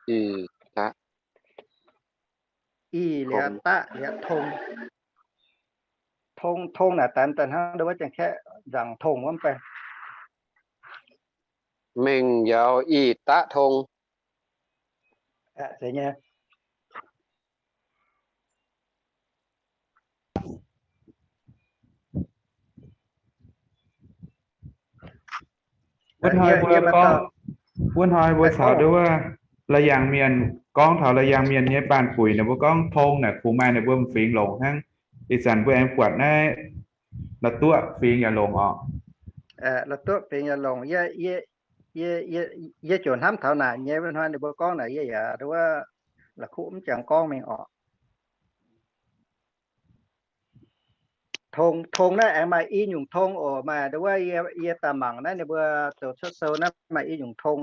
Ih liuz daqv liuz tong. Tong, tong naaic daaih hnangv ndau wuov Janx-Kaeqv nzaangc tong wuov mv baac. Mengh, yauz, ih, daqv, tong. Zeiz nyei. Wuov hnoi mbuo gorngv, wuov hnoi mbuo caux ndau wuov La'yangh Mienh gorngv taux La'yangh Mienh nyei baanh buic naaic, mbuo gorngv tong naaic kungx maaih ninh mbuo m'fingx longc hnangv. Ih zanc mbuo aengx buatc naaiv la'duoqv fingx yaac longc oc. La'duoqv fingx yaac longc. Yie ziouc hnamv taux naaic nyei, wuov hnoi ninh mbuo gorngv naaic yie yaac ndau wuov la'kuqv mv jangx gorngv mingh oc. Tong, tong naaiv aengx maaih i nyungc tong oc. Maaih ndau wuov yie daaih mangc naaiv ninh mbuo zoux cuotv sou naaiv maaih i nyungc tong.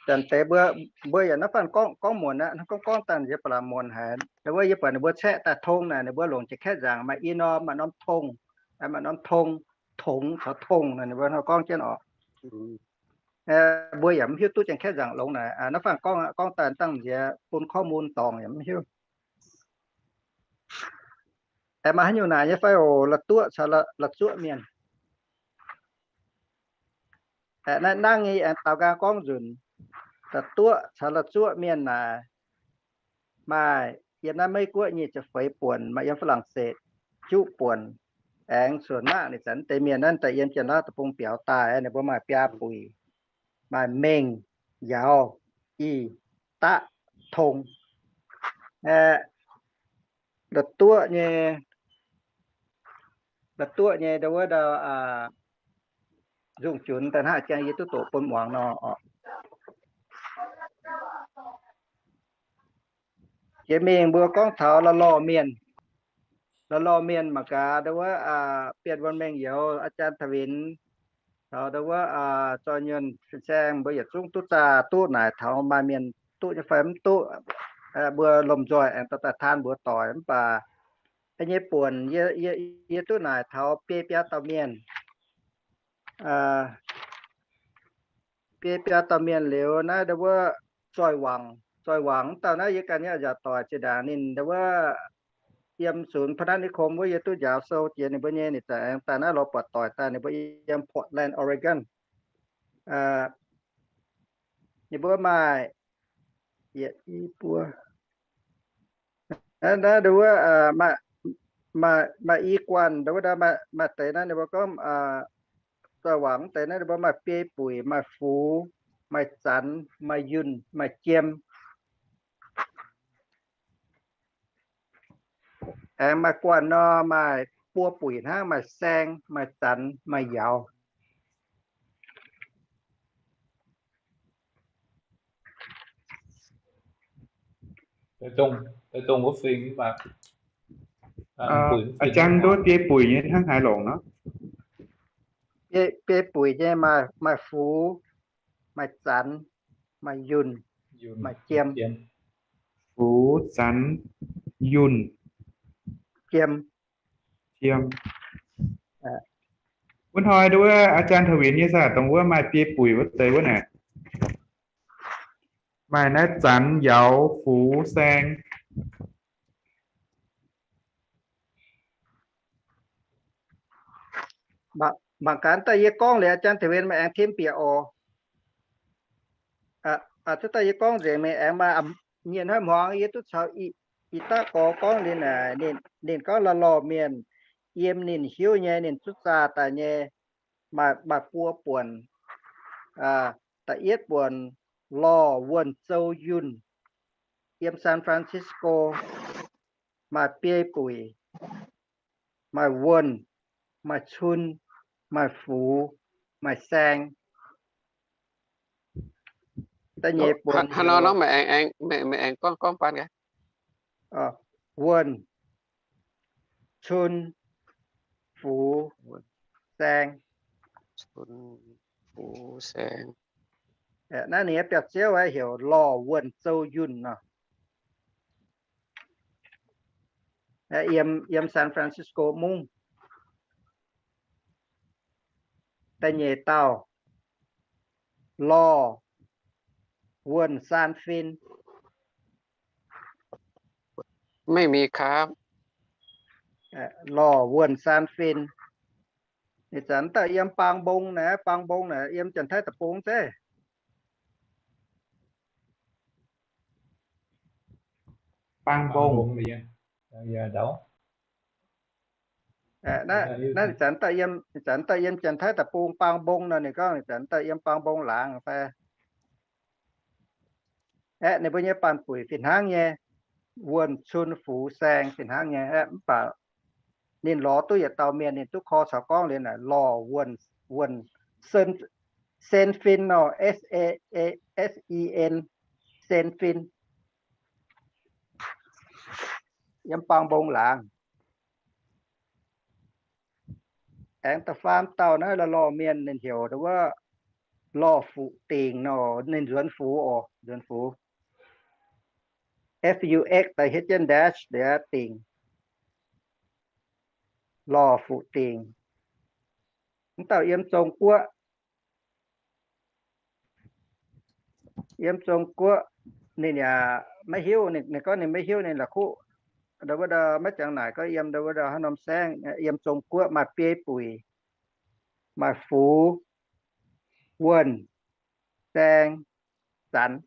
Zanc deix mbuo, mbuo yaac naaiv faanh gorngv, gorngv muonc aqv, gorngv gorngv dangh nziex ba'laqc muonc haic. Ndau wuov yie buatc ninh mbuo caeqv daaih tong naaic, ninh mbuo longc Janx-Kaeqv nzaangc maaih i norm, maaih norm tong, maaih norm tong, tongx caux tong naaic, ninh mbuo gorngv jienv oc. Mbuo yaac mv hiuv duqv Janx-Kaeqv nzaangc longx naaic. Naaiv faanh gorngv, gorngv daaih dangh nziex bun ข้อมูล dorngc yaac mv hiuv. Aengx maaih haaix nyungc naaic nyei fai oc? La'duoqv caux la'zuoqv mienh. Aeqv, naaiv nangv nyei aengx daaux nqaang gorngv nzunc, la'duoqv caux la'zuoqv mienh naaic, maaih yiem naaiv Meiv Guoqv nyic ziepc feix buonc, maaih yiem Faa^lang^setv juqv buonc. Aengx ส่วนมาก ninh zanc deix mienh naaiv daaih yiem Janx-Lauv deic-bung biaux daaih, ninh mbuo maaih biaa buic, maaih mengh, yauz, ih, daqv, tong. Aeqv, la'duoqv nyei, la'duoqv nyei ndau wuov ndau, nzungh junc daaih hnangv jang yie duqv doqc bun muangx nor oc. Jiex mingh mbuo gorngv taux la'lorh mienh. La'lorh mienh mangc gaax ndau wuov, Bienh Wuonh Mengh Youz, อาจารย์ Taux Winx, taux ndau wuov Zoih Nyuonh, Fin-Saeng, mbuo yietc zungv duqv zaah duqv naaic taux maaih mienh duqv nyei fai mv duqv. Mbuo lomh nzoih aengx daaih taan mbuox doic mv baac nyei buonc yie duqv naaic taux biei biaa dauh mienh. Biei biaa dauh mienh liuz naaiv ndau wuov Zoih Wangc. Zoih Wangc mv dauh naaiv yie ganh nyei a'nziaauc doic zinh ndaangc ninh ndau wuov yiem ศูนย์พัฒนานิคม wuov yie duqv njaaux sou jiex ninh mbuo nyei, ninh zanc aengx daaih naaiv lorz buatc doic daaih, ninh mbuo yiem Portland, Oregon. Ninh mbuo maaih yietc i buo, naaiv ndau wuov maaih i guanh ndau wuov maaih deix naaiv ninh mbuo gorngv Zoih Wangc mv deix naaiv ninh mbuo maaih biei buic, maaih fux, maaih zanx, maaih yunh, maaih jiem. Aengx maaih guanh nor maaih buo buic hnangv, maaih saeng, maaih zanx, maaih yauz. A'jang nduov biei buic nyei hnangv haaix longc nor? Biei buic nyei maaih fux, maaih zanx, maaih yunh, maaih jiem. Fux, zanx, yunh, jiem. Wuov hnoi nduov อาจารย์ Taux Winx nyei saah dongh wuov maaih biei buic wuov deix wuov naaic. Maaih naaiv zanx, yauz, fux, saeng. Mangc gaax, daaih yie gorngv liuz, อาจารย์ Tengx Win meih aengx tim bieqc oc. Aa, duqv daaih yie gorngv nzengc meih aengx maaih nyienh hnoi hmuangx yie duqv caux ih daqv gorx gorngv liuz naaic, ninh gorngv la'lorh mienh yiem ninh hiuv nyei, ninh zuqv zaah daaih nyei, maaih, maaih buo buonc. Da'yietv buonc, lorh wuonh zou yunh, yiem San Francisco, maaih biei buic, maaih wuonh, maaih cun, maaih fux, maaih saeng. Da'nyeic buonc, meih aengx gorngv, gorngv baan gaax. Wuonh, cun, fux, saeng. Naaiv ninh biauv-ziouv heuc lorh wuonh zou yunh nor. Yiem, yiem San Francisco mungv. Da'nyeic dauh, lorh wuonh saan fin. Lorh wuonh saan fin. Ih zanc dauh yiem Baang Mbong naaic, Baang Mbong naaic yiem Janx-Taiv deic-bung zeiv. Baang Mbong. Naaiv ih zanc dauh yiem, ih zanc dauh yiem Janx-Taiv deic-bung Baang Mbong nor, ninh gorngv ih zanc dauh yiem Baang Mbong laangz fai. Aeqv, ninh mbuo nyei baanh buic fih hnangv nyei, wuonh, cun, fux, saeng fih hnangv nyei. Aeqv, mv baac ninh lorz duqv yietc dauh mienh, ninh duqv korv caux gorngv liuz naaic, lorh wuonh, wuonh sen, sen fin nor, S A, S E N, sen fin, yiem Baang Mbong laangz. Aengx da'faam dauh naaiv la'lorh mienh ninh heuc wuov Lorh Fuqv Dingc nor, ninh nzuonx fux oc, nzuonx fux. F U X daaih hietv jienv dash liuz Dingc. Lorh Fuqv Dingc. Mv dauh yiem Zong Guoqv. Yiem Zong Guoqv, ninh yaac maiv hiuv, ninh gorngv ninh maiv hiuv ninh la'kuqv. Ndau wuov ndau maiv jangx naaic gorngv yiem ndau wuov ndau haaix norm saengv. Yiem Zong Guoqv maaih biei buic, maaih fux, wuonh, saeng, zanx.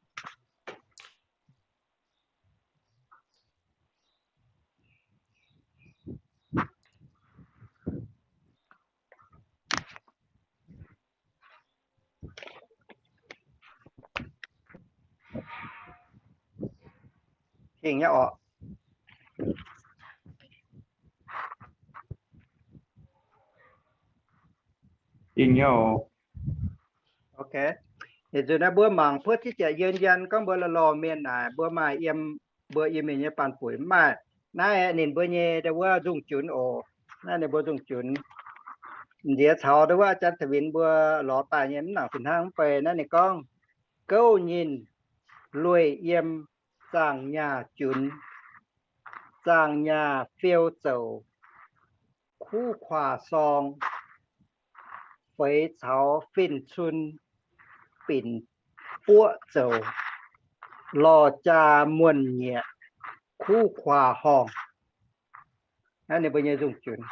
Gengh nyei oc. Gengh nyei oc. Ok. Ih zanc naaiv mbuo mangc ผู้ที่จะยืนยัน gorngv mbuo la'lorh mienh naaic, mbuo maaih yiem, mbuo Iu-Mienh nyei baanh buic mv maaih. Naaiv ninh mbuo nyei ndau wuov nzungh junx oc. Naaiv ninh mbuo nzungh junx. Nziex caux ndau wuov อาจารย์ Tengx Win mbuo lorz daaih nyei mv nangc fih hnangv mv bei. Naaiv ninh gorngv, gouv nyinh lueic yiem zaangh nyaah junx, zaangh nyaah fiou zouc, kuv kuaax sorng, feix caux fin-cun binc buoqv zouc, lorh jaa muonh nyieqc, kuv kuaax horngh. Naaiv ninh mbuo nyei nzungh junx,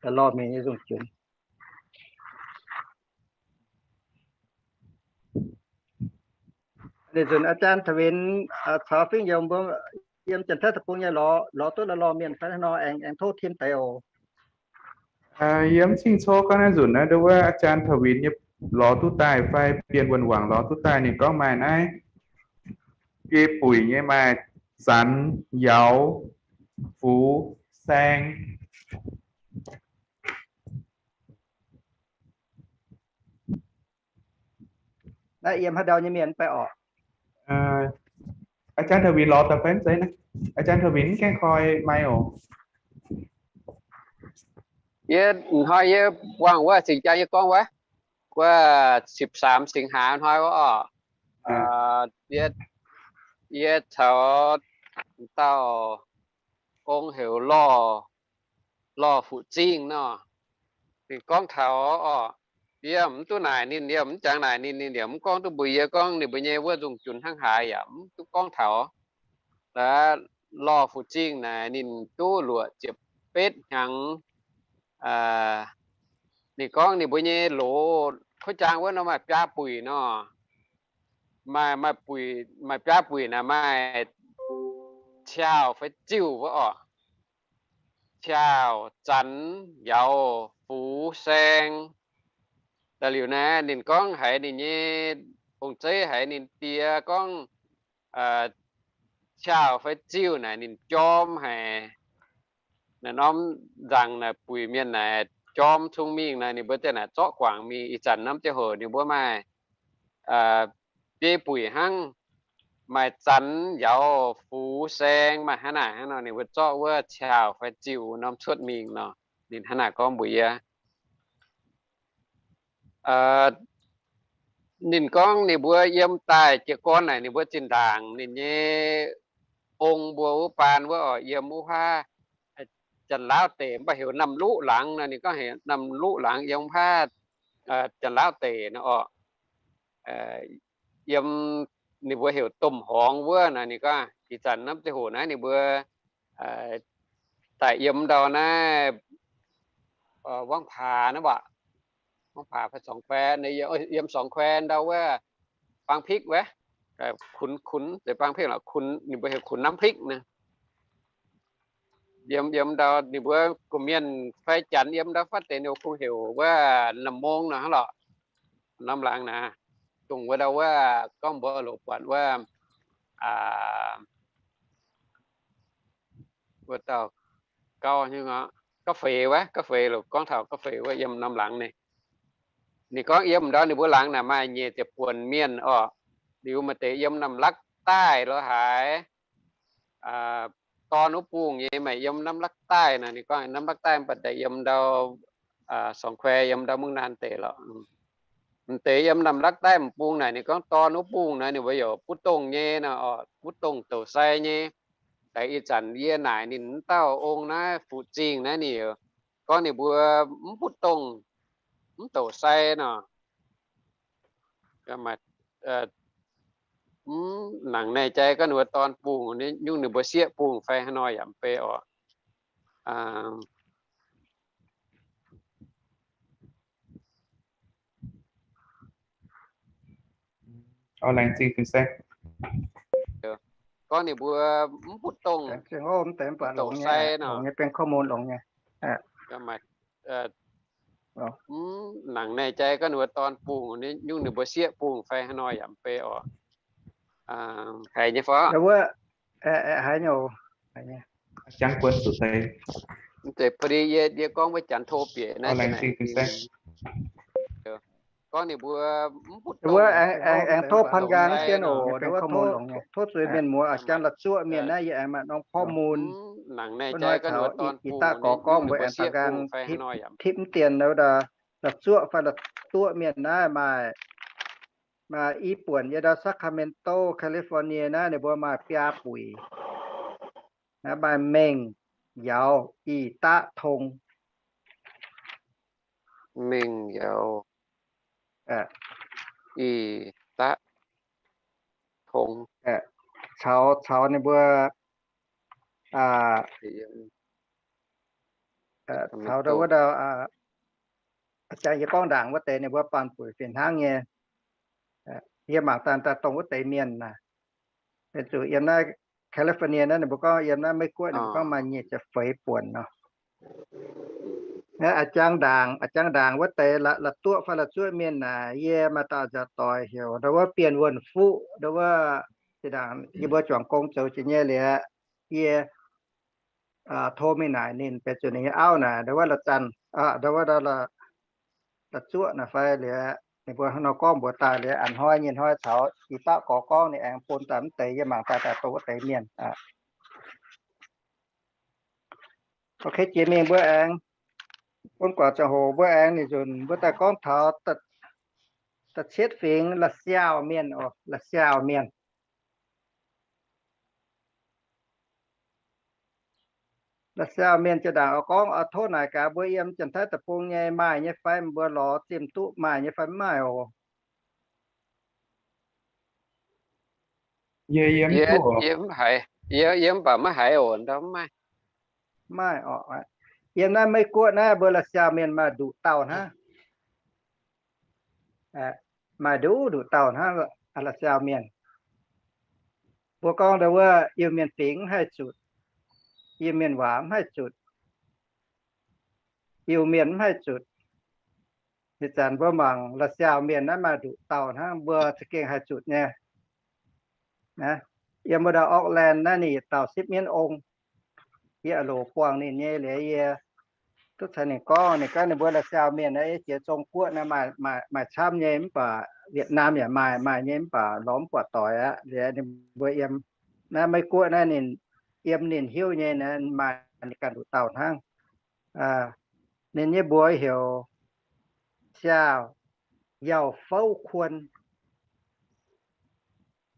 la'lorh mienh nyei nzungh junx. Ninh nzunc อาจารย์ Tengx Win caux fingx Youh mbuo yiem Janx-Taiv deic-bung nyei lorz, lorz duqv la'lorh mienh fai nor aengx, aengx tov tim deix oc. Yie mv cing-cov gorngv naaiv nzunc naaiv ndau wuov อาจารย์ Tengx Win nyei lorz duqv daaih fai Bienh Wuonh Wangc lorz duqv daaih. Ninh gorngv maaih naaiv biei buic nyei maaih zanx, yauz, fux, saeng. Naaiv yiem haaix ndau nyei mienh mv bei orqc? อาจารย์ Tengx Win lorz daaih fai mv zeiz naaiv? อาจารย์ Tengx Win mv gaengh koi mai oc. Yie hnoi yie wangc wuov cingx jaa yie gorngv wuov, wuov สิบสาม สิงหา hnoi wuov orqc. Yie, yie caux dauh ong heuc Lorh, Lorh Fuqv Zingh nor. Ninh gorngv taux orqc, yie mv duqv naaic ninh, yie mv jangx naaic ninh, ninh yaac mv gorngv duqv mbuox yie gorngv ninh mbuo nyei wuov nzungh junx hnangv haaix, yaac mv duqv gorngv taux. Lorh Fuqv Zingh naaic ninh duqv luoqc ziepc betv hnyangx, Ninh gorngv ninh mbuo nyei loz kuv jaang wuov nor maaih biaa buic nor. Maaih, maaih buic, maaih biaa buic naaic maaih ciaauh fai ziuh wuov orqc. Ciaauh, zanx, yauz, fux, saeng. Da'liuz naaiv ninh gorngv haiz ninh nyei ong-zeiv haiz ninh die gorngv ciaauh fai ziuh naaic ninh jorm haic. Naaiv norm nzangc naaic buic mienh naaic jorm cung mingh naaic ninh mbuo ziouc naaic zorqv guangc mingh. Ih zanc norm ziangh hoc ninh mbuo maaih biei buic hnangv, maaih zanx, yauz, fux, saeng, maaih hnangv naaic hnangv nor ninh mbuo zorqv wuov ciaauh fai ziuh norm cuotv mingh nor. Ninh hnangv naaic gorngv mbuox yie. Ninh gorngv ninh mbuo yiem daaih jiez gorn naaic ninh mbuo zinh ndaangc ninh nyei ong mbuo wuov baan wuov oc, yiem wuov haav Janx-Laauv deic mv baac heuc Namh-Luqv Laangz nor. Ninh gorngv heuc Namh-Luqv Laangz yiem wuov haav Janx-Laauv deic nor oc. Yiem ninh mbuo heuc Domh Horngz wuov naaic ninh gorngv ih zanc norm ziangh hoc naaiv ninh mbuo daaih yiem ndau naaiv Wangv Paax naaiv baac, Wangv Paax fai Songx Kuae, yiem Songx Kuae ndau wuov Bang Pikv wuov, Kunx, Kunx, Bang Pikv lorqc, Kunx, ninh mbuo heuc Kunx Namv Pikv naaiv. Yiem, yiem ndau ninh mbuo gorqv-mienh fai Janx yiem ndau fatv deix ninh kungx heuc wuov Namh Mong nor hnangv lorqc. Norm laangz naaiv, dongh wuov ndau wuov gorngv mbuox loz buatc wuov, wuov dauh gauv, gauv feix wuov, gauv feix loz gorngv taux gauv feix wuov yiem norm laangz naaiv. Ninh gorngv yiem ndau ninh mbuo laangz naaic maaih nyic ziepc buonc mienh orqc. Liuz maaih deix yiem Namh Lakv Daaih lorz haaix, dorn wuov bung nyei maaih yiem Namh Lakv Daaih naaic. Ninh gorngv Namh Lakv Daaih mv baac daaih yiem ndau Songx Kuae, yiem ndau Mungv Naanh deic lorqc. M'deix yiem Namh Lakv Daaih m'bung naaic ninh gorngv dorn wuov bung naaic ninh mbuo yaac butv dongh nyei nor, butv dongh douc sai nyei. Daaih ih zanc yie naaic ninh m'dauh ong naaiv Fuqv Zingh naaiv, ninh gorngv ninh mbuo mv butv dongh, mv douc sai nor. Mv nangc naaic jai gorngv ninh mbuo dorn bung nyungc, ninh mbuo sieqv bung fai haaix nor yaac mv bei orqc. Gorngv ninh mbuo mv butv dongh, douc sai nor. Mv nangc naaic jai gorngv ninh mbuo dorn bung nyungc, ninh mbuo sieqv bung fai haaix nor yaac mv bei orqc. Haiz nyei fai? Mv zeiz, pau yie, yie gorngv wuov janx tov bieqc naaiv, gorngv ninh mbuo mv butv dongh, aengx tov พันยา naaiv sien oc, tov zuiz mienh muoz, jangx la'zuoqv mienh naaiv yie aengx maaih norm ข้อมูล nangc naaic jai gorngv ninh mbuo dorn bung nyungc, ninh mbuo sieqv bung fai haaix nor yaac tipv mv dien. La'zuoqv fai la'zuoqv mienh naaiv maaih, maaih i buonc yiem ndau Sacramento, California naaiv ninh mbuo maaih biaa buic. Naaiv maaih Mengh, Yauz, Ih, Daqv, Tong. Mengh, Yauz, Ih, Daqv, Tong. Caux, caux ninh mbuo, caux ndau wuov ndau, jangx yie gorngv ndaangc wuov deix ninh mbuo baan buic fih hnangv nyei. Yie mangc daaih daaih dongh wuov deix mienh naaic, benx zuqc yiem naaiv California naaiv ninh mbuo gorngv, yiem naaiv Meiv Guoqv ninh mbuo gorngv maaih nyic ziepc feix buonc nor. A'jang ndaangc, a'jang ndaangc wuov deix la'duoqv fai la'zuoqv mienh naaic, yie maaih dauh nziaauc doic heuc ndau wuov Bienh Wuonh Fuqv, ndau wuov zinh ndaangc yie mbuo juangc gong zoux jiex nyei liuz, yie tov mingh naaic ninh, benx zuqc ninh nyei auv naaic ndau wuov la'zanc, ndau wuov la'zuoqv naaic fai liuz, ninh mbuo hnangv nor gorngv mbuox daaih liuz, a'hnoi nyei hnoi caux Ih Daqv gorx gorngv ninh aengx bun daaih mv deix, yie mangc daaih daaih dongh wuov deix mienh. Ok, jiex mingh mbuo aengx bun guangc ziangh hoc mbuo aengx ninh nzunc mbuo daaih gorngv taux da'cietv fingx, La'siaauh mienh oc, La'siaauh mienh. La'siaauh mienh jiex ndaangc oix gorngv, oix tov naaic gaax mbuo yiem Janx-Taiv Deic-Bung nyei maaih nyei fai, mbuo lorz zimh duqv maaih nyei fai mv maaih oc. Yie mv baac maiv haiz oc, ndau mv maaih. Mv maaih oc. Yiem naaiv Meiv Guoqv naaiv mbuo La'siaauh mienh maaih nduqc dauh hnangv. Maaih nduqc nduqc dauh hnangv La'siaauh mienh. Mbuo gorngv ndau wuov Iu-Mienh fingx mv haih zutc, Iu-Mienh waac mv haih zutc, Iu-Mienh mv haih zutc. Ih zanc mbuo mangc La'siaauh mienh naaiv maaih nduqc dauh hnangv mbuo za'gengh haih zutc nyei. Yiem mbuo ndau Auckland naaiv ninh yietc dauh sipv mienv ong. Yie loc buangh ninh nyei liuz yie duqv caux ninh gorngv, ninh gorngv ninh mbuo La'siaauh mienh naaiv jiex Zong Guoqv naaiv maaih camv nyei mv baac Vietnam yaac maaih, maaih nyei mv baac lorz mv buatc doic aqv. Liuz ninh mbuo yiem naaiv Meiv Guoqv naaiv ninh yiem ninh hiuv nyei naaiv maaih ninh ganh nduqc dauh hnangv. Ninh nyei mbuox heuc Siaauh Yauh Fouv Kuon.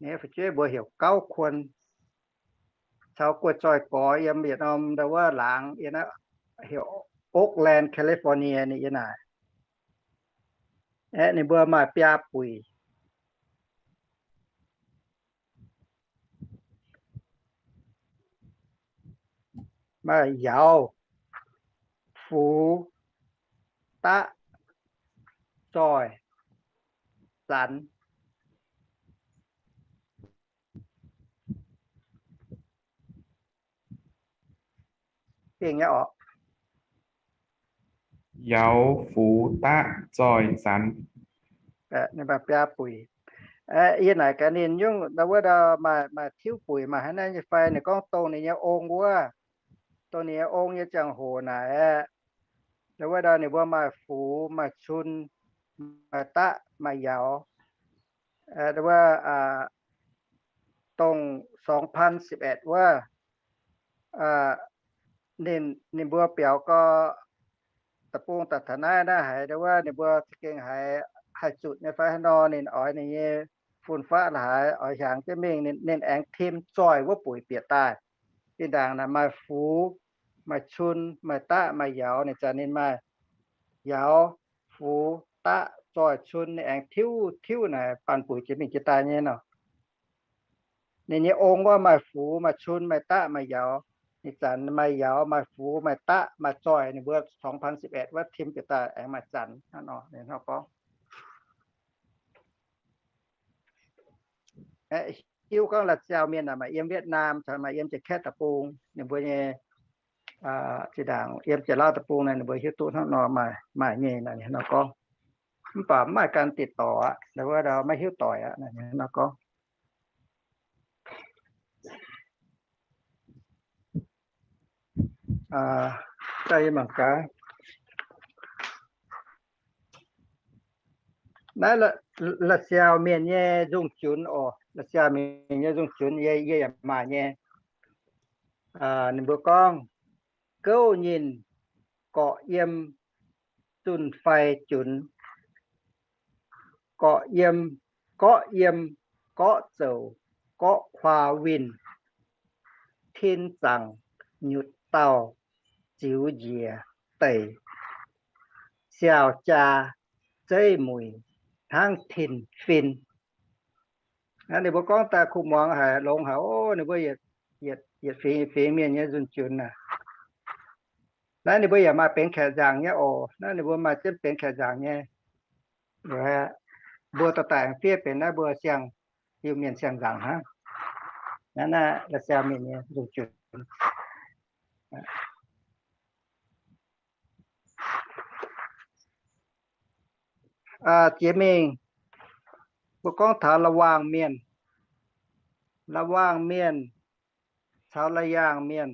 Ninh fu'jueiv mbuox heuc Gauv Kuon. Caux guei zoih gorx yiem yietc norm ndau wuov laangz yiem naaiv heuc Oakland, California ninh yiem naaic. Aeqv, ninh mbuo maaih biaa buic. Maaih Yauz, Fux, Daqv, Zoih, Zanx. Gengh nyei orqc. Yauz, Fux, Daqv, Zoih, Zanx. Ninh maaih biaa buic. Yie naaic gaax ninh nyungc ndau wuov ndau maaih, maaih tiuv buic maaih haaix nyungc nyei fai? Ninh gorngv dongh ninh nyei ong wuov, dongh ninh nyei ong nyei ziangh hoc naaic aeqv, ndau wuov ndau ninh mbuo maaih Fux, maaih Cun, maaih Daqv, maaih Yauz. Ndau wuov dongh song pan sipv etv wuov, ninh, ninh mbuo biaux gau deic-bung daaih taux naaiv, naaiv haiz ndau wuov ninh mbuo za'gengh haiz haih zutc nyei fai haaix nor, ninh oix ninh nyei fun-faqv la'haaix oix hiaangx jienv mingh, ninh aengx tim Zoih wuov buic bieqc daaih. Zinh ndaangc naaic maaih Fux, maaih Cun, maaih Daqv, maaih Yauz. Ninh zanc ninh maaih Yauz, Fux, Daqv, Zoih, Cun, ninh aengx tiuv tiuv naaic baanh buic jiex mingh jiex daaih nyei nor. Ninh nyei ong wuov maaih Fux, maaih Cun, maaih Daqv, maaih Yauz. Ninh zanc maaih Yauz, maaih Fux, maaih Daqv, maaih Zoih. Ninh mbuo song pan sipv etv wuov tim bieqc daaih aengx maaih Zanx hnangv nor. Ninh hnangv gorngv hiuv gorngv La'siaauh mienh naaic maaih yiem Vietnam caux maaih yiem Janx-Kaeqv deic-bung, ninh mbuo nyei zinh ndaangc yiem Janx-Lauv deic-bung naaic ninh mbuo hiuv duqv hnangv nor, maaih, maaih nyei naaic hnangv nor gorngv. Mv baac mv maaih gan ditc dorc aqv, ndau wuov ndau maiv hiuv doic aqv naaic hnangv nor gorngv. Daaih yie mangc gaax. Naaiv La'siaauh mienh nyei nzung junx oc. La'siaauh mienh nyei nzung junx yie, yie yaac maaih nyei. Ninh mbuo gorngv, gouv nyinh gorqv yiem zunh fai junx, gorqv yiem, gorqv yiem, gorqv zouc, gorqv kuaa winh, tin zaangc nyutc dauh ziux njiec deic, siaaux jaa zeiv muic hnangv tin fin. Ninh mbuo gorngv daaih kuh muangx haic, longx haic oc. Ninh mbuo yietc, yietc fingx, yietc fingx mienh nyei nzung junx naaic. Naaiv ninh mbuo yaac maaih benx Kaeqv nzaangc nyei oc. Naaiv ninh mbuo maaih jienv benx Kaeqv nzaangc nyei. Mbuo dorh daaih aengx fiev benx naaiv mbuo siang, Iu-Mienh siang-nzaangc hnangv. Naaiv, naaiv La'siaauh mienh nyei nzung junx. Jiex mingh, mbuo gorngv taux La'waangh Mienh. La'waangh Mienh caux La'yaangh Mienh.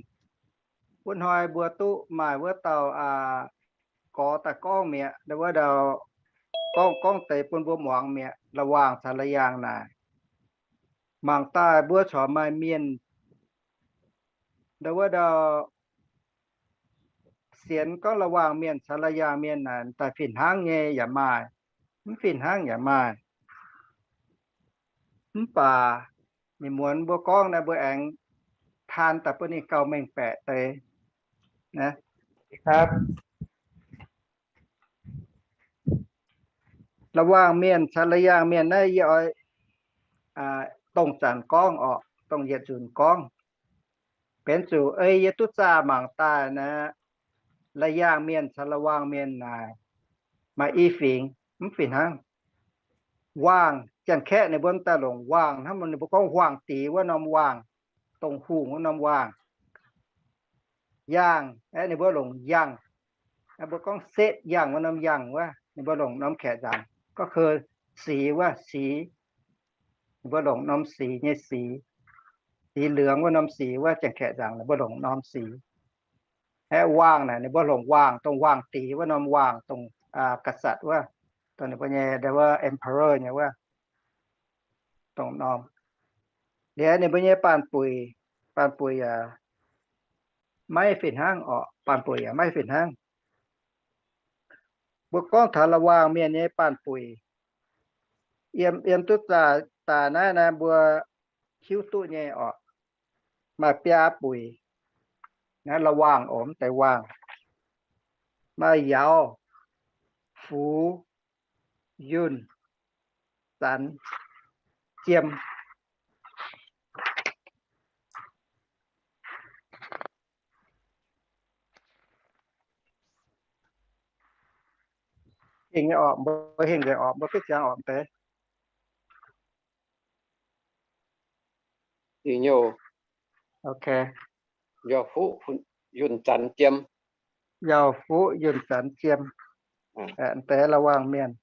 Wuov hnoi mbuo duqv maaih wuov dauh gorx daaih gorngv mi'aqv, wuov dauh gorngv, gorngv deix bun mbuo muangx mi'aqv, La'waangh caux La'yaangh naaic. Mangc daaih mbuo corc maaih mienh, ndau wuov ndau sienx gorngv La'waangh Mienh caux La'yaangh Mienh naaic daaih fih hnangv nyei yaac maaih, mv fih hnangv yaac maaih. Mv baac ninh muonz mbuo gorngv naaiv mbuo aengx taan daaih bun ninh gauh mengh baeqc deix. La'waangh Mienh caux La'yaangh Mienh naaiv yie oix dongh zanc gorngv orqc, dongh yietc nzunc gorngv. Benx zuqc ei yie duqv zaah mangc daaih naaiv, La'yaangh mienh caux La'waangh mienh naaic maaih i fingx, mv fih hnangv. Waangh, Janx-Kaeqv ninh mbuo mv daaih longc waangh hnangv, ninh mbuo gorngv huaang-dix wuov norm waangh, dongh hungh wuov norm waangh. Yaangh aeqv, ninh mbuo longc yangh. Ninh mbuo gorngv setv yangh wuov norm yangh wuov, ninh mbuo longc norm Kaeqv nzangc gorngv สี wuov, สี. Ninh mbuo longc norm สี nyei สี. สีเหลือง wuov norm สี wuov, Janx-Kaeqv nzangc ninh mbuo longc norm สี. Aeqv, waangh naaic ninh mbuo longc waangh, dongh huaang-dix wuov norm waangh, dongh กษัตริย์ wuov, dongh ninh mbuo nyei, wuov emperor nyei wuov, dongh norm. Liuz ninh mbuo nyei baanh buic, baanh buic yaac maiv fih hnangv orqc, baanh buic yaac maiv fih hnangv. Mbuo gorngv taux La'waangh mienh nyei baanh buic, yiem, yiem duqv zaah daaih naaiv naaiv mbuo hiuv duqv nyei orqc, maaih biaa buic. Naaiv La'waangh oc, mv deix waangh. Maaih Yauz, Fux, Yunh, Zanx, Jiem. Hingh nyei orqc, mbuo hingh nzengc orqc, mbuo fiev ziangx orqc deix. Hingh nyei. Ok. Yauz, Fuqv, Yunh, Zanx, Jiem. Yauz, Fuqv, Yunh, Zanx, Jiem. Deix La'waangh mienh.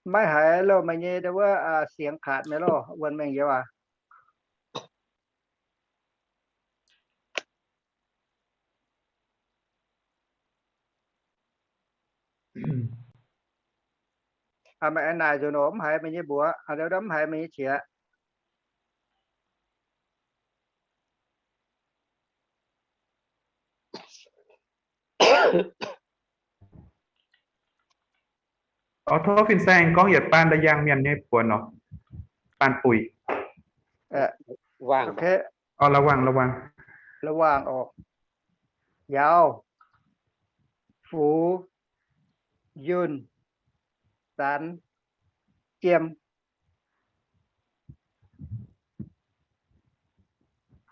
Maiv haiz loh, meih nyei wuov siangx kaaix mi'aqv loh, wuonh mengh youz aac. Meih naaic nzunc oc, mv haiz meih nyei mbuox, mv haiz meih nyei qiex. Orv, tov fin-saeng gorngv yietc baanh La'yaangh mienh nyei buonc oc. Baanh buic. La'waangh, La'waangh. La'waangh oc. Yauz, Fux, Yunh, Zanx, Jiem.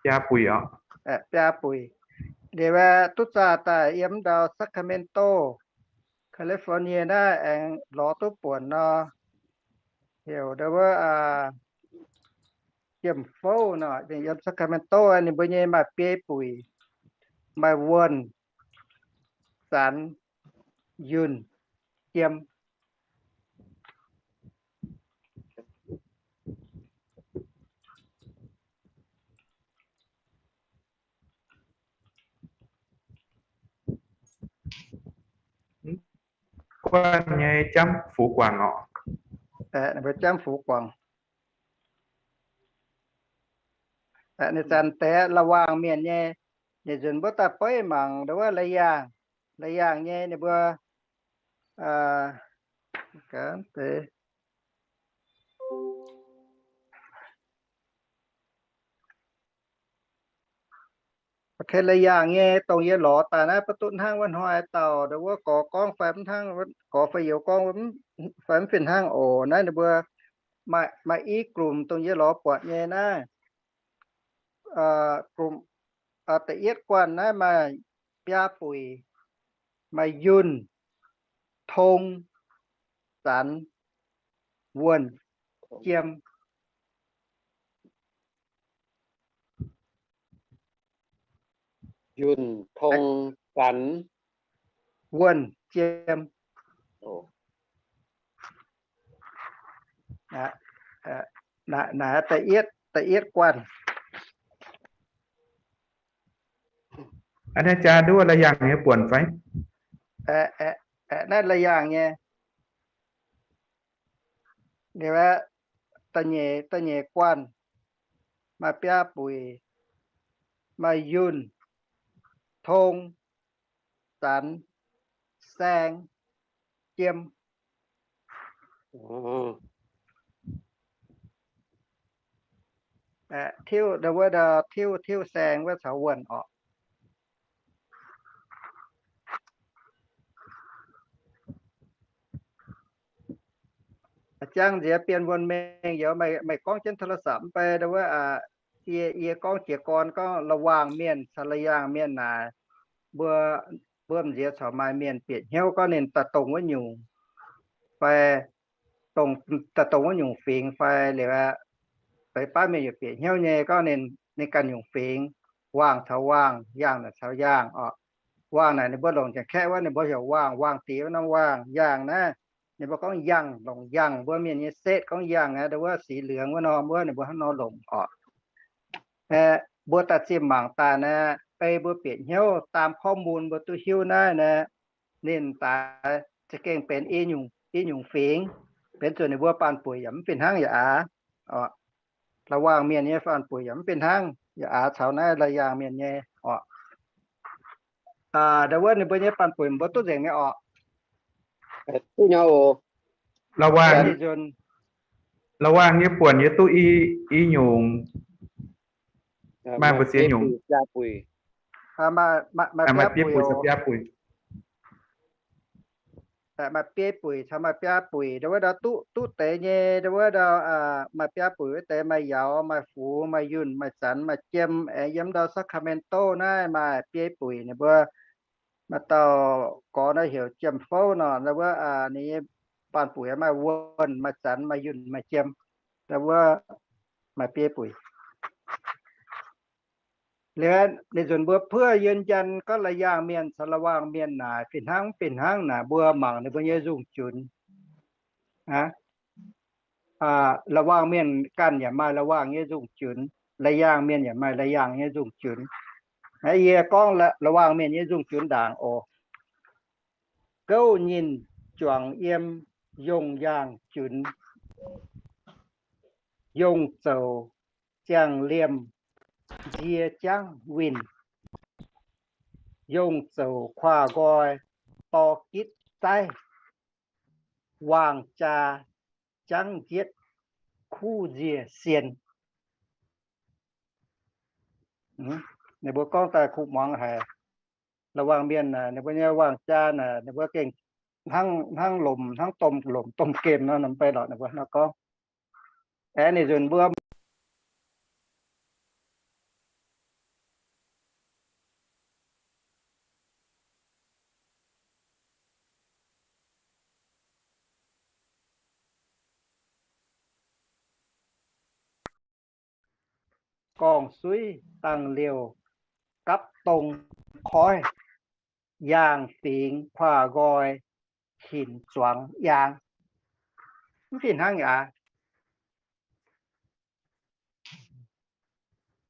Biaa buic oc. Biaa buic. Liuz aeqv, duqv zaah daaih yiem ndau Sacramento, California naaiv aengx lorz duqv buonc nor, heuc ndau wuov Jiem Fouv nor, yiem Sacramento ninh mbuo nyei maaih biei buic, maaih Wuonh, Zanx, Yunh, Jiem. Guanh nyei Jamv Fux Guangc oc. Ninh mbuo Jamv Fux Guangc. Ninh zanc deix La'waangh mienh nyei, ninh nzunc mbuo daaih beiv mangc ndau wuov La'yaangh, La'yaangh nyei ninh mbuo, deix La'yaangh nyei dongh yie lorz daaih naaiv, maiv duqv hnangv wuov hnoi dauh ndau wuov gorx gorngv fai mv hnangv, gorx fai youz gorngv fai mv fih hnangv oc. Naaiv ninh mbuo maaih i grum dongh yie lorz buatc nyei naaiv. Grum da'yietv guanh naaiv maaih biaa buic, maaih Yunh, Tong, Zanx, Wuonh, Jiem. Yunh, Tong, Zanx, Wuonh, Jiem. Naaiv da'yietv, da'yietv guanh. Aa, naaiv jaa nduov La'yaangh nyei buonc fai? Naaiv La'yaangh nyei. Liuz aeqv, da'nyeic, da'nyeic guanh maaih biaa buic, maaih Yunh, Tong, Zanx, Saeng, Jiem. Tiuv, tiuv, tiuv Saeng wuov caux Wuonh orqc. jangx nziex bienh wuonh mengh youz, meih gorngv jienv โทรศัพท์ mv bei ndau wuov, yie, yie gorngv jiez gorn gorngv ระหว่าง mienh caux ระหว่าง mienh naaic, mbuo, mbuo m'nziex corc maaih mienh bieqc hnyouv gorngv ninh daaih dongh wuov nyungc fai, dongh, daaih dongh wuov nyungc fingx fai liuz, beiv baav mienh yaac bieqc hnyouv nyei gorngv ninh, ninh ganh nyungc fingx. ว่าง caux ว่าง, ย่าง naaic caux ย่าง oc. ว่าง naaic ninh mbuo longc Janx-Kaeqv wuov ninh mbuo heuc ว่าง, ว่าง diex wuov norm ว่าง. ย่าง naaiv ninh mbuo gorngv ย่าง, longc ย่าง, mbuo mienh nyei setv gorngv ย่าง naaiv, ndau wuov สีเหลือง wuov norm wuov ninh mbuo hnangv nor longc oc. Mbuo daaih zienh mangc daaih naaiv, ei mbuo bieqc hnyouv ตามข้อมูล mbuo duqv hiuv naaiv naaiv, ninh daaix za'gengh benx i nyungc fingx, benx zuqc ninh mbuo baan buic yaac mv fih hnangv yaac aav oc. ระหว่าง mienh nyei baan buic yaac mv fih hnangv yaac aav caux naaiv ระหว่าง mienh nyei oc. Ndau wuov ninh mbuo nyei baan buic mbuo duqv nzengc nyei oc. ระหว่าง nyei buonc yie duqv i nyungc. Maaih mbu'ziex nyungc. Maaih biei buic caux biaa buic. Maaih biei buic caux maaih biaa buic, ndau wuov ndau duqv, duqv deix nyei, ndau wuov ndau maaih biaa buic wuov deix maaih Yauz, maaih Fux, maaih Yunh, maaih Zanx, maaih Jiem. Aengx yiem ndau Sacramento naaiv maaih biei buic ninh mbuo, maaih dauh gorx naaiv heuc Jiem Fouv nor, ndau wuov ninh nyei baan buic maaih Wuonh, maaih Zanx, maaih Yunh, maaih Jiem, ndau wuov maaih biei buic. Liuz ninh nzunc mbuo เพื่อยืนยัน gorngv ระหว่าง mienh caux ระหว่าง mienh naaic fih hnangv mv fih hnangv naaic, mbuo mangc ninh mbuo nyei nzungh junc. ระหว่าง mienh ganh yaac maaih ระหว่าง nyei nzungh junc, ระหว่าง mienh yaac maaih ระหว่าง nyei nzungh junc. Yie gorngv ระหว่าง mienh nyei nzungh junc ndaangc oc. Gouv nyinh juangc yiem yongh yaangh junc, yongh zouc ziangh liemh nzie jangv winh, yongh zouc kuaah nqoi dorh gitv zaiv, waangh jaa jangv njietv kuv nziec sien. Ninh mbuo gorngv daaih kuv muangx haic. ระหว่าง mienh, ninh mbuo nyei waangh jaa naaic ninh mbuo gengh hnangv lomc, hnangv domh lomc domh gemh nor, mv bei lorqc ninh mbuo nor gorngv. Aengx ninh nzunc mbuo gorngv-suiv dangh liouh gapv dong koiv, yaangh fingx kuaah nqoi hinc zuangx yaang. Mv fih hnangv aqv.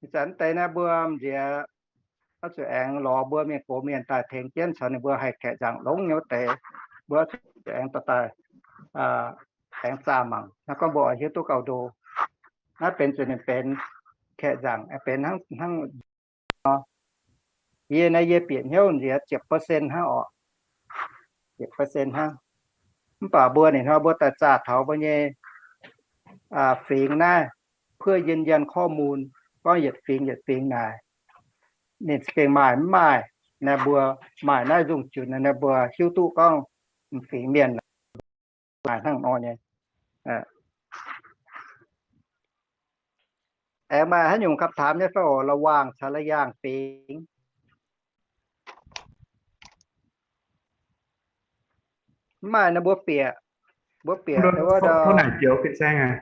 Ih zanc deix naaiv mbuo m'nziex oix zuqc aengx lorz mbuo mienh gox mienh daaih tengx jienv caux ninh mbuo haih kaeqv nzaangc longx nyei wuov deix, mbuo oix zuqc aengx dorh daaih aengx zaah mangc. Naaiv gorngv mbuo oix hiuv duqv gauh ndo. Naaiv benx zuqc ninh benx kaeqv nzaangc, benx hnangv, hnangv Yie naaiv yie bieqc hnyouv nziex ziepc percent hnangv oc. Ziepc percent hnangv. Mv baac mbuo ninh hnoi mbuo daaih zaah taux mbuo nyei fingx naaiv เพื่อยืนยันข้อมูล gorngv yietc fingx yietc fingx naaic, ninh za'gengh maaih mv maaih. Naaiv mbuo maaih naaiv nzungh junc, naaiv mbuo hiuv duqv gorngv m'fingx mienh maaih hnangv nor nyei. Aengx maaih haaix nyungc คำถาม nyei fai oc? ระหว่าง caux ระหว่าง fingx. Mv maaih nor mbuo bieqc, mbuo bieqc naaiv joux fin-saeng aqv.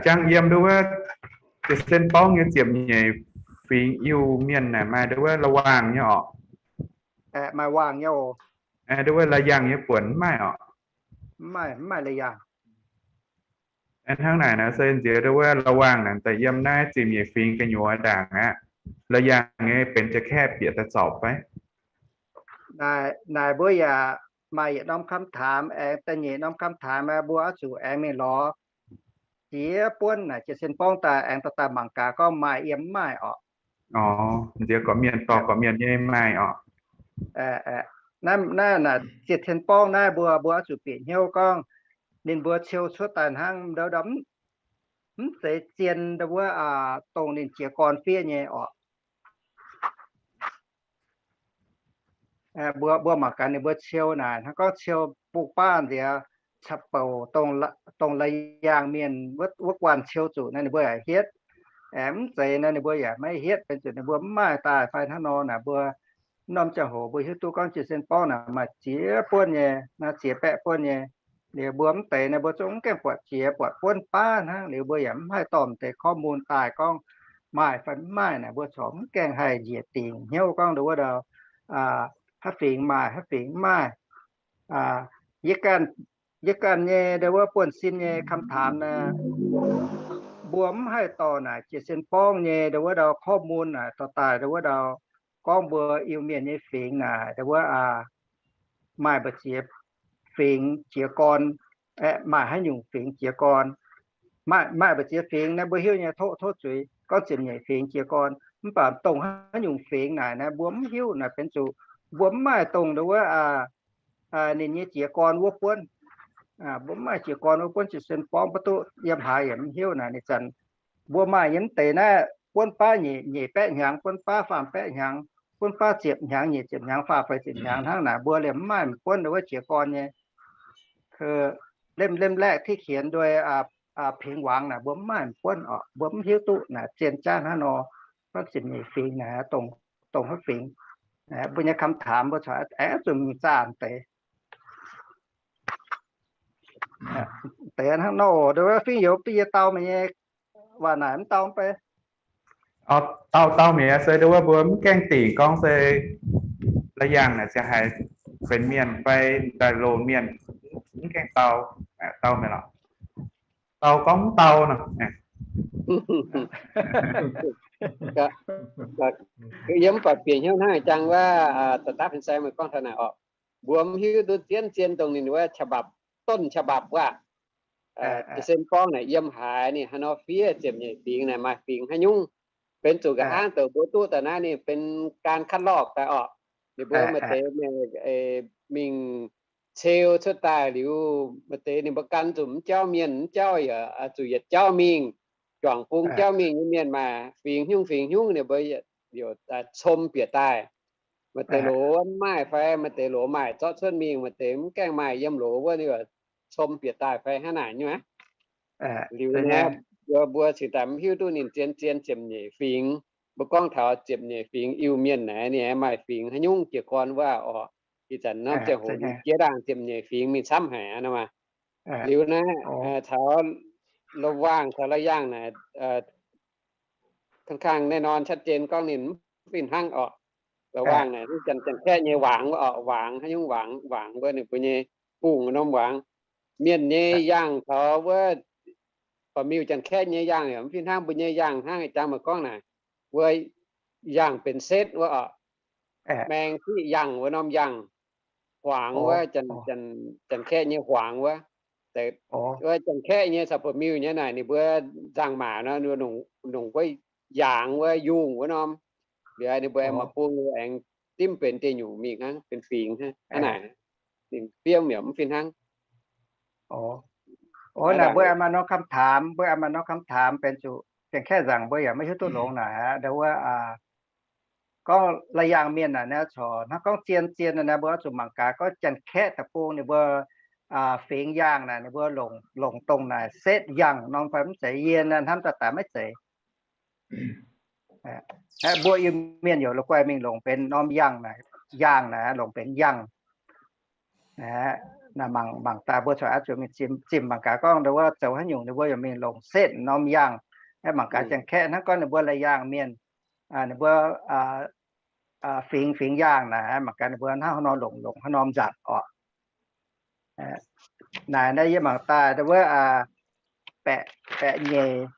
Jangx yiem nduov wuov Jiex Sen Borngv nyei ziepc nyeic fingx Iu-Mienh naaic maaih nduov wuov ระหว่าง nyei oc. Maaih ระหว่าง nyei oc. Nduov wuov ระหว่าง nyei buonc mv maaih oc. Mv maaih, mv maaih ระหว่าง. Hnangv naaic naaic se nziex nduov wuov ระหว่าง naaic daaih yiem naaiv ziepc nyeic fingx gu'nyuoz ndaangc aqv. ระหว่าง nyei benx jiex kaeqv bieqc daaih zorpc fai? Naaic mbuo yaac maaih yietc norm คำถาม aengx da'nyeic norm คำถาม mbuo oix zuqc aengx mingh lorz jiex buonv naaic Jiex Sen Borngv daaih aengx dorh daaih mangc gaax gorngv maaih yiem mv maaih oc. Nziex gorqv-mienh dorh gorqv-mienh nyei maaih oc. Naaiv, naaiv Jiex Sen Borngv naaiv mbuo, mbuo oix zuqc bieqc hnyouv gorngv ninh mbuo ciou cuotv daaih hnangv ndau, mv zeiz zien ndau wuov, dongh ninh jiez gorn fiev nyei oc. Mbuo, mbuo mangc gaax ninh mbuo ciou naaic, hnangv gorngv ciou bung baav nziex, caqv-bouc dongh, dongh La'yaangh mienh wuov guanh ciou zuqc naaiv ninh mbuo yaac hietv. Aengx mv zeiz naaiv ninh mbuo yaac maiv hietv, benx zuqc ninh mbuo mv maaih daaih fai hnangv nor naaic mbuo norm ziangh hoc mbuo hiuv duqv gorngv Jiex Sen Borngv naaic maaih ziex buonv nyei, naaiv ziex baeqv buonv nyei. Liuz mbuo mv deix naaiv mbuo zungv mv gaengh buatc jiex, buatc buonv baav hnangv. Liuz mbuo yaac mv haih dorh mv deix korv mun daaih gorngv maaih fai mv maaih naaic, mbuo corc mv gaengh haih njiec dingc hnyouv gorngv nduov wuov dauh haaix fingx maaih, haaix fingx mv maaih. Yie ganh, yie ganh nyei nduov wuov buonv-sin nyei คำถาม naaic, mbuo mv haih dorh naaic Jiex Sen Borngv nyei nduov wuov dauh korv mun naaic dorh daaih nduov wuov dauh gorngv mbuo Iu-Mienh nyei fingx naaic nduov wuov maaih mbu'ziex fingx jiez gorn, aeqv, maaih haaix nyungc fingx jiez gorn. Maaih, maaih mbu'ziex fingx naaiv mbuo hiuv nyei tov, tov zuiz gorngv ziepc nyeic fingx jiez gorn. Mv baac dongh haaix nyungc fingx naaic naaiv mbuo mv hiuv naaic, benx zuqc mbuo mv maaih dongh nduov wuov ninh nyei jiez gorn wuov buonv. Mbuo mv maaih jiez gorn wuov buonv, Jiex Sen Borngv mbuo duqv yiem haaix yaac mv hiuv naaic. Ninh zanc mbuo maaih nyei mv deix naaiv buonv baav nyeic, nyeic baeqv hnyangx, buonv baav faam baeqv hnyangx, buonv baav ziepc hnyangx, nyeic ziepc hnyangx, faam feix ziepc hnyangx hnangv naaic, mbuo liemh mv maaih m'buonv nduov wuov jiez gorn nyei. Lemh, lemh laeqv ที่เขียนโดย Pingx Wangx naaic mbuo mv maaih m'buonv orqc, mbuo mv hiuv duqv naaic zien jaav hnangv nor, gorngv ziepc nyeic fingx naaic, dongh haaix fingx. Mbuo nyei คำถาม mbuo corc aengx zuqc mingh zaah deix. Deix hnangv nor oc, nduov wuov fingx youz bun yie dau meih nyei waac naaic mv dau mv bei. Dau, dau meih se nduov wuov mbuo mv gaengh dingc gorngv se La'yaangh naaic ziangh haiz benx mienh fai daaih loz mienh, mv gaengh dau, dau meih lorqc. Dau gorngv mv dau nor. Yie mv baac bieqc hnyouv hnangv jangx wuov, da'dapv hien sai meih gorngv taux naaic orqc, mbuo mv hiuv duqv zien zien dongh ninh wuov ฉบับ, ต้นฉบับ wuov. Jiex Sen Borngv naaic yiem haaix, ninh haaix nor fiev ziepc nyeic fingx naaic maaih fingx haaix nyungc. Benx zuqc nqa'haav douc mbuo duqv daaih naaiv ninh benx การคัดลอก daaih orqc. Ninh mbuo maaih deix mingh ceu cuotv daaih liuz, maaih deix ninh mbuo gan zuqc mv jauv mienh, mv jauv yaac zuqc yietc jauv mingh, juangc bung jauv mingh nyei mienh maaih fingx hnyungv fingx hnyungv, ninh mbuo youc com bieqc daaih. Maaih deix loz mv maaih fai maaih deix loz maaih zorqv cuotv mingh, maaih deix mv gaengh maaih yiem loz wuov, ninh com bieqc daaih fai hnangv naaic nyei aqv. Liuz naaiv, mbuo, mbuo cingx daaih mv hiuv duqv ninh zien zien ziepc nyeic fingx. Mbuo gorngv taux ziepc nyeic fingx Iu-Mienh naaic, ninh maaih fingx haaix nyungc jiez gorn wuov orqc. Ih zanc norm ziangh hoc jiex ndaangc ziepc nyeic fingx mingh camv haic nor maah. Liuz naaiv taux La'waangh, taux La'yaangh naaic, kangv kangv แน่นอน ชัดเจน gorngv ninh mv fih hnangv orqc. La'waangh naaic Janx-Kaeqv nyei wangx wuov orqc, wangx haaix nyungc wangx, wangx wuov ninh mbuo nyei bungh norm wangx. Mienh nyei yangh taux wuov, ba'miuh Janx-Kaeqv nyei yangh yaac mv fih hnangv mbuo nyei yangh hnangv ih zanc meih gorngv naaic, wuov yangh benx setv wuov orqc. Maeng siqv yangh wuov norm yangh. Huangx wuov, Janx-Kaeqv nyei huangx wuov. Wuov Janx-Kaeqv nyei caux ba'miuh nyei naaic ninh mbuo nzangc-maac nor, longc wuov yaangz wuov yungh wuov norm. Liuz ninh mbuo aengx maaih bung aengx dimv benx deic nyungc mingh hnangv, benx fingx hnangv naaic. Ninh fiev yaac mv fih hnangv. Naaic mbuo aengx maaih norm คำถาม, mbuo aengx maaih norm คำถาม benx zuqc Janx-Kaeqv nzaangc mbuo yaac maiv hiuv duqv longx naaic aqv. Nduov wuov gorngv La'yaangh mienh naaic naaiv corc hnangv gorngv zien zien naaiv, mbuo oix zuqc mangc gaax gorngv Janx-Kaeqv deic-bung ninh mbuo fingx yangh naaic ninh mbuo longc, longc dongh naaic setv yangh norm fai mv zeiz. Yie hnamv daaih daaih maiv zeiz. Mbuo Iu-Mienh youc la'guaih mingh longc benx norm yangh naaic, yangh naaic longc benx yangh. Naaic mangc, mangc daaih mbuo corc oix zuqc mingh zimh, zimh mangc gaax gorngv nduov wuov zoux haaix nyungc ninh mbuo youc mingh longc setv norm yangh. Mangc gaax Janx-Kaeqv hnangv gorngv ninh mbuo La'yaangh mienh, ninh mbuo fingx, fingx yangh naaic, mangc gaax ninh mbuo hnangv haaix nor longc, longc haaix norm nzanc orqc. Naaic naaiv yie mangc daaih nduov wuov baeqc, baeqc nyeic,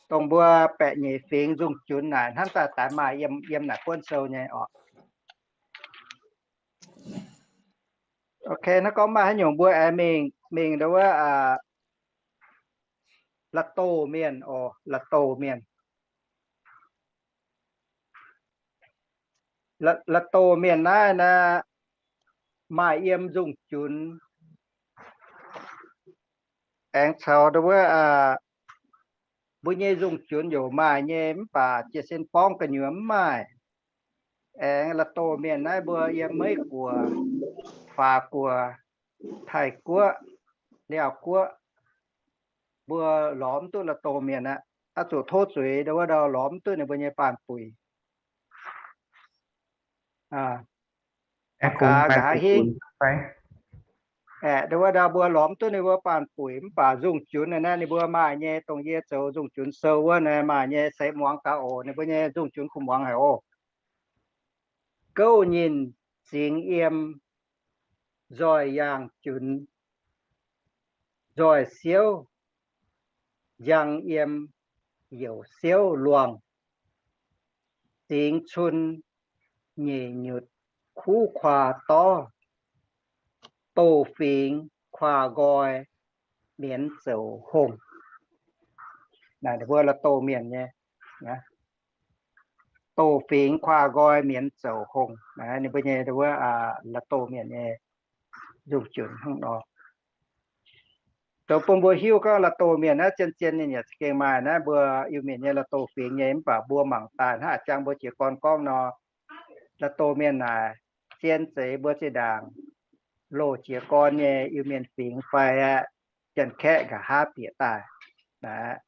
dongh mbuo baeqc nyeic fingx nzungh junc naaic hnamv daaih daaih maaih yiem, yiem naaic buonv sou nyei orqc. Ok, hnangv gorngv maaih haaix nyungc mbuo aengx mingh, mingh nduov wuov La'doh mienh oc, La'doh mienh. La'doh mienh naaiv naaiv maaih yiem nzungh junc. Aengx caux nduov wuov mbuo nyei nzungh junc youc maaih nyei mv baac Jiex Sen Borngv gu'nyuoz mv maaih. Aengx La'doh mienh naaiv mbuo yiem Meiv Guoqv, Faax Guoqv, Taiv-Guoqv, Liaauh-Guoqv, mbuo lorz mv duqv la'doh mienh aqv. Oix zuqc tov zuiz ndau wuov ndau lorz mv duqv ninh mbuo nyei baanh buic. Aengx gaax nqa'haav hingv, aeqv, ndau wuov ndau mbuo lorz mv duqv ninh mbuo baanh buic, mv baac nzungh junc naaiv ninh mbuo maaih nyei, dongh yie zoux nzungh junc sou wuov naaiv maaih nyei, seix muangx gaax oc. Ninh mbuo nyei nzungh junc kuh muangx haic oc. Gouv nyinh zingx yiem, nzoih yaangh junx, nzoih siouv njang yiem, youc siouv luangh, zingx cun nyeic nyutc kuv kuaah dorv, doh fingx kuaah nqoi mienz zoux hongh. Naaiv ninh mbuo la'doh mienh nyei, doh fingx kuaah nqoi mienz zoux hongh. Naaiv ninh mbuo nyei ndau wuov la'doh mienh nyei nzungh junc hnangv nor. Zoux bun mbuo hiuv gorngv la'doh mienh naaiv zien-zien ninh yaac za'gengh maaih naaiv mbuo Iu-Mienh nyei la'doh fingx nyei, mv baac mbuo mangc daaih hnangv a'jang mbuo jiez gorn gorngv nor, la'doh mienh naaic zien zeiz mbuo zinh ndaangc loz jiez gorn nyei Iu-Mienh fingx fai aeqv, Janx-Kaeqv nqa'haav bieqc daaih aqv.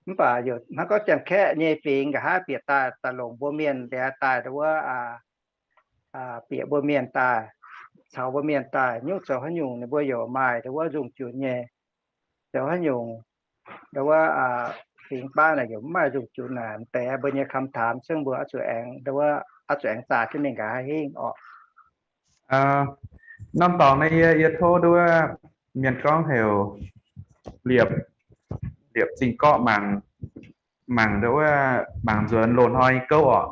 Mv baac hnangv gorngv Janx-Kaeqv nyei fingx nqa'haav bieqc daaih, daaih longc mbuo Mienh liuz daaih ndau wuov bieqc mbuo Mienh daaih, caux mbuo Mienh daaih nyungc zoux haaix nyungc ninh mbuo yaac maaih ndau wuov nzungh junc nyei. Zoux haaix nyungc ndau wuov fingx baav naaic yaac mv maaih nzungh junc naaic. M'deix mbuo nyei คำถาม se mbuo oix zuqc aengx ndau wuov oix zuqc aengx zaah jienv mingh nqa'haav hingv orqc. Norm dorngx naaiv yie, yie tov ndau wuov mienh gorngv heuc liepc, liepc zingh gorqv mangc, mangc ndau wuov mangc nzuonx loz-hnoi nyei gouv orqc.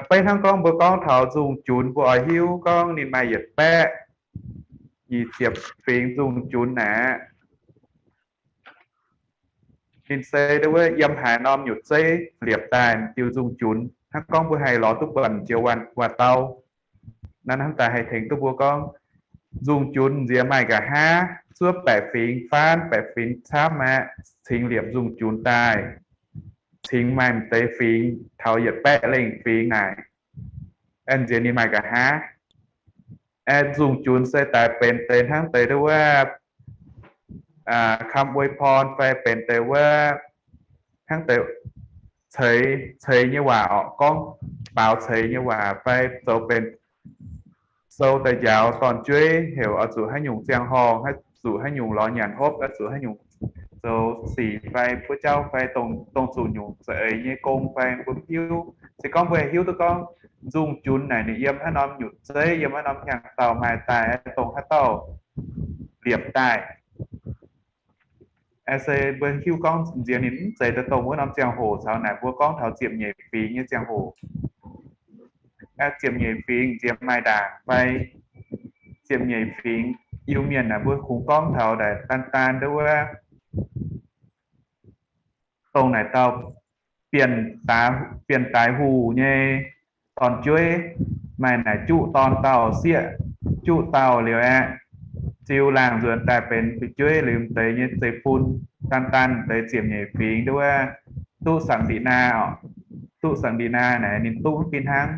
Beiv hnangv gorngv mbuo gorngv taux nzungh junc mbuo oix hiuv gorngv ninh maaih yietc baeqv nyic ziepc fingx nzungh junc naaic. Ninh se ndau wuov yiem haaix norm nyutc zeiv liepc daaih diuh nzungh junc. Hnangv gorngv mbuo haih lorz duqv buatc jiex waac-dau, naaiv hnamv daaih haih tengx duqv mbuo gorngv nzungh junc nziex maaih nqa'haav zuov baeqc fingx faanv, baeqc fingx camv aqv, cingx liepc nzungh junc daaih, cingx maaih m'deix fingx taux yietc baeqv lengh fingx naaic. Aeqv, nziex ninh maaih nqa'haav. Aeqv, nzungh junc se daaih benx deix hnangv deix ndau wuov คำอวยพร fai benx deix wuov hnangv deix ceix, ceix nyei waac orqc, gorngv baaux ceix nyei waac fai zoux benx sou daaih njaaux dorn-jueiv heuc oix zuqc haaix nyungc ziangh horngh, oix zuqc haaix nyungc lorz nyanc hopv, oix zuqc haaix nyungc zoux sic fai buov jauv fai dongh zuqc nyungc za'eix nyei gong fai mbuo mv hiuv. Se gorngv mbuo haih hiuv duqv gorngv nzungh junc naaic ninh yiem haaix norm nyutc zeiv, yiem haaix norm hnyangx-daauh maaih daaih, dongh haaix dauh liepc daaih. Se mbuo hiuv gorngv nziex ninh mv zeiz daaih dongh wuov norm ziangh hoc caux naaic mbuo gorngv taux ziepc nyeic fingx nyei ziangh hoc. Ziepc nyeic fingx nziex maaih ndaangc fai ziepc nyeic fingx Iu-Mienh naaic mbuo kungx gorngv taux daaih daan daan ndau wuov dongh naaic dauh bienh daaix huc nyei dorn-jueiv, maaih naaic juqv dorn dauh sieqv, juqv dauh liuz aeqv, ziux laangh nzuonx daaih benx fu'jueiv liuz m'deix nyei zeiv-fun, daan daan m'deix ziepc nyeic fingx ndau wuov duqv ศักดินา orqc. Duqv ศักดินา naaic ninh duqv fih hnangv.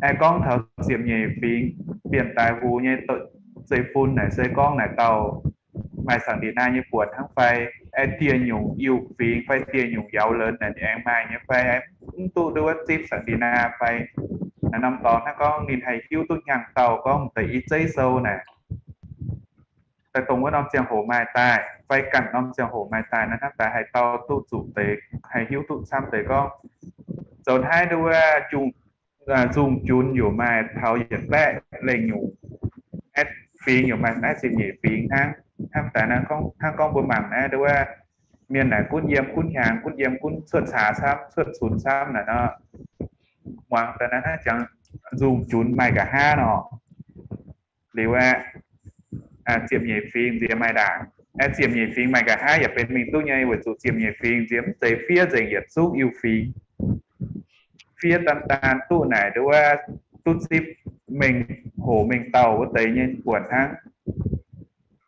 Aeqv, gorngv taux ziepc nyeic fingx bienh daaix huc nyei zeiv-fun naaic se gorngv naaic dauh maaih ศักดินา nyei buonc hnangv fai? Aeqv, dieh nyungc iu-fingx fai dieh nyungc เยาวเริน naaic ninh aengx maaih nyei fai? Mv duqv ndau wuov zipv ศักดินา fai? Naaiv norm dorngx hnangv gorngv ninh haih hiuv duqv hnyangx-daauh gorngv m'deix i zeiv sou naaic daaih dongh wuov norm ziangh hoc maaih daaih fai ganh norm ziangh hoc maaih daaih. Naaiv hnamv daaih haih dau duqv zuqc deix, haih hiuv duqv camv deix gorngv zoux naaiv ndau wuov nzungh junc yaac maaih taux yietc baeqv lengh nyungc, aeqv, fingx yaac maaih naaiv ziepc nyeic fingx hnangv. Hnamv daaih hnangv gorngv mbuo mangc naaiv ndau wuov mienh naaic gunv yiem gunv hnyangx, gunv yiem gunv cuotv caax camv, cuotv cunx camv naaic nor, muangx daaih naaiv hnangv jangx nzungh junc maaih nqa'haav nor. Liuz aeqv, ziepc nyeic fingx nziex maaih ndaangc. Aeqv, ziepc nyeic fingx maaih nqa'haav yaac benx mingh duqv nyei, weic zuqc ziepc nyeic fingx nziex mv zeiz fiev nzengc yietc zungv iu-fingx. Fiev daan daan duqv naaic ndau wuov duqv zipv mengh hoc mengh dauh wuov deix nyei buonc hnangv.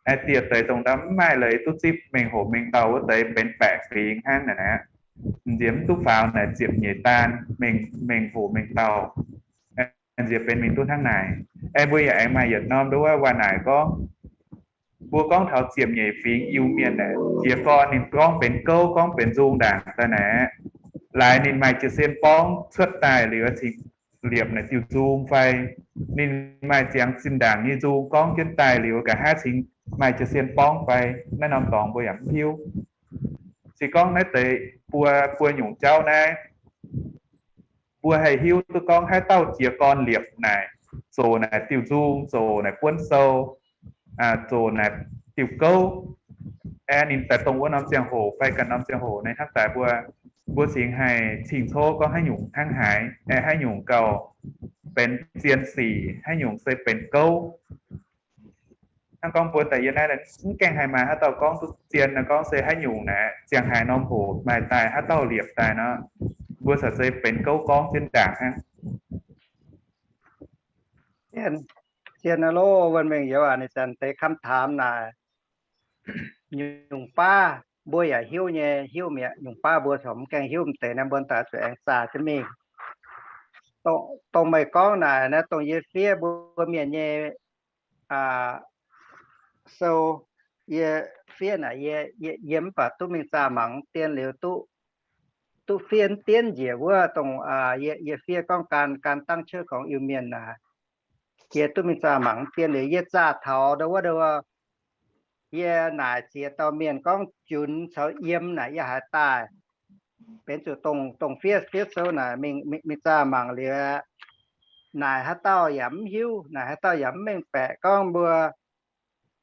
Aeqv, dieh deix dongh ndau mv maaih leiz duqv zipv mengh hoc mengh dauh wuov deix benx baeqc fingx hnangv naaic aqv. Nziex mv duqv faaux naaic ziepc nyeic daan mengh, mengh hoc mengh dauh. Nziex benx mingh duqv hnangv naaic. Aengx mbuo yaac aengx maaih yietc norm nduov waac naaic gorngv, mbuo gorngv taux ziepc nyeic fingx Iu-Mienh naaic, jiez gorn ninh gorngv benx gouv, gorngv benx nzung ndaangc daaih naaic, laaix ninh maaih jiez sien borngv cuotv daaih liuz cingx liepc naaic diuh nzung fai ninh maaih ziangx zinh ndaangc nyei nzung gorngv jienv daaih liuz nqa'haav cingx maaih jiez sien borngv fai? Naaiv norm dorngx mbuo yaac mv hiuv. Se gorngv naaiv deix buo, buo nyungc jauv naaiv, mbuo haih hiuv duqv gorngv haaix dauh jiez gorn liepc naaic, zoqc naaic diuh nzung, zoqc naaic buonv sou, zoqc naaic diuh gouv, aeqv, ninh daaih dongh wuov norm ziangh hoc fai ganh norm ziangh hoc naaiv hnangv daaih mbuo, mbuo cingx haih cing-cov gorngv haaix nyungc hnangv haaix, aeqv, haaix nyungc gauh benx zien sic, haaix nyungc se benx gouv. Hnangv gorngv mbuo daaih yie naaiv mv gaengh haih maaih haaix dauh gorngv duqv zien nor, gorngv se haaix nyungc naaic ziangh haaix norm hoc maaih daaih haaix dauh liepc daaih nor, mbuo caux se benx gouv gorngv jienv ndaangc hnangv. Zien, zien aqv loh, wuonh mengh youz aac. Ninh zanc deix คำถาม naaic, nyungc baav mbuo yaac hiuv nyei, hiuv mi'aqv. Nyungc baav mbuo corc mv gaengh hiuv m'deix naaiv, mbuo daaih zuqc aengx zaah jienv mingh. Dongh meih gorngv naaic naaiv, dongh yie fiev mbuo mienh nyei sou, yie fiev naaic, yie, yie mv baac duqv mingh zaah mangc dien liuz duqv, duqv fiev dienv njiec wuov dongh yie fiev gorngv การตั้งชื่อของ Iu-Mienh naaic, yie duqv mingh zaah mangc dien liuz yie zaah taux ndau wuov, ndau wuov, yie naaic ziex dauh mienh gorngv junx caux yiem naaic yie haiz daaih benx zuqc dongh, dongh fiev, fiev sou naaic mingh, mingh zaah mangc liuz, naaic haaix dauh yaac mv hiuv, naaic haaix dauh yaac mv mengh baeqc gorngv mbuo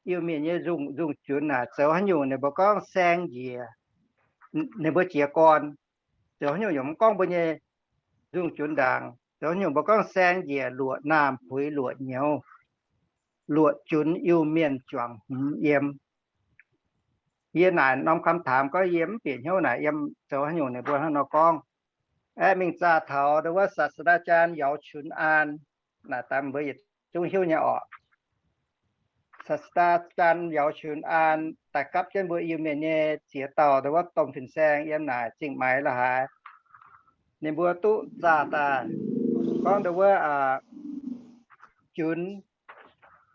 Iu-Mienh nyei nzungh, nzungh junx naaic zoux haaix nyungc. Ninh mbuo gorngv saeng njiec ninh mbuo jiez gorn, zoux haaix nyungc yaac mv gorngv mbuo nyei nzungh junx ndaangc. Zoux haaix nyungc mbuo gorngv saeng njiec luoqc naamh puix luoqc nyouz, luoqc junx Iu-Mienh juangc hmz yiem. Yie naaic norm คำถาม gorngv yie mv bieqc hnyouv naaic yiem zoux haaix nyungc ninh mbuo hnangv nor gorngv. Aeqv, mingh zaah taux ndau wuov ศาสตราจารย์ Yaux Chun An naaic, daaih mbuo yietc zungv hiuv nyei orqc. ศาสตราจารย์ Yaux Chun An daaih gapv jienv mbuo Iu-Mienh nyei ziex dauh ndau wuov domh fin-saeng yiem naaic zingh maix la'haaix, ninh mbuo duqv zaah daaih gorngv ndau wuov junx,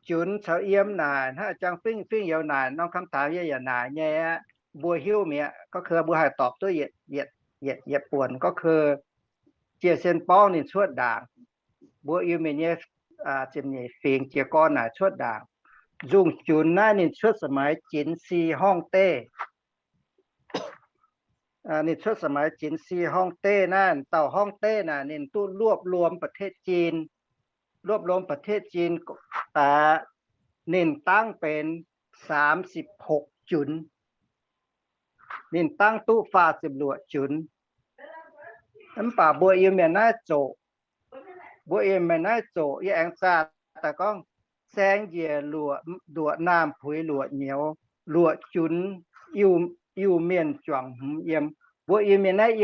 junx caux yiem naaic hnangv jang fingx fingx youz naaic norm คำถาม yie yaac naaic nyei aqv. Mbuo hiuv mi'aqv, gorngv keu mbuo haih dorpc duqv yietc, yietc, yietc buonc gorngv keu jiez sien borngv ninh cuotv ndaangc. Mbuo Iu-Mienh nyei ziepc nyeic fingx jiez gorn naaic cuotv ndaangc. Nzungh junx naaiv ninh cuotv สมัย Jinc Si Horngh Deiv. Ninh cuotv สมัย Jinc Si Horngh Deiv naaiv, dauh Horngh Deiv naaic ninh duqv รวบรวม ประเทศจีน, รวบรวม ประเทศจีน daaih, ninh dangv benx สามสิบหก junx. Ninh dangv duqv faah ziepc luoqc junx. Mv baac mbuo Iu-Mienh naaiv zoqc, mbuo Iu-Mienh naaiv zoqc, yie aengx zaah daaih gorngv, saeng njiec luoqc, luoqc naamh puix luoqc nyouz, luoqc junx Iu-Mienh juangc hmz yiem. Mbuo Iu-Mienh naaiv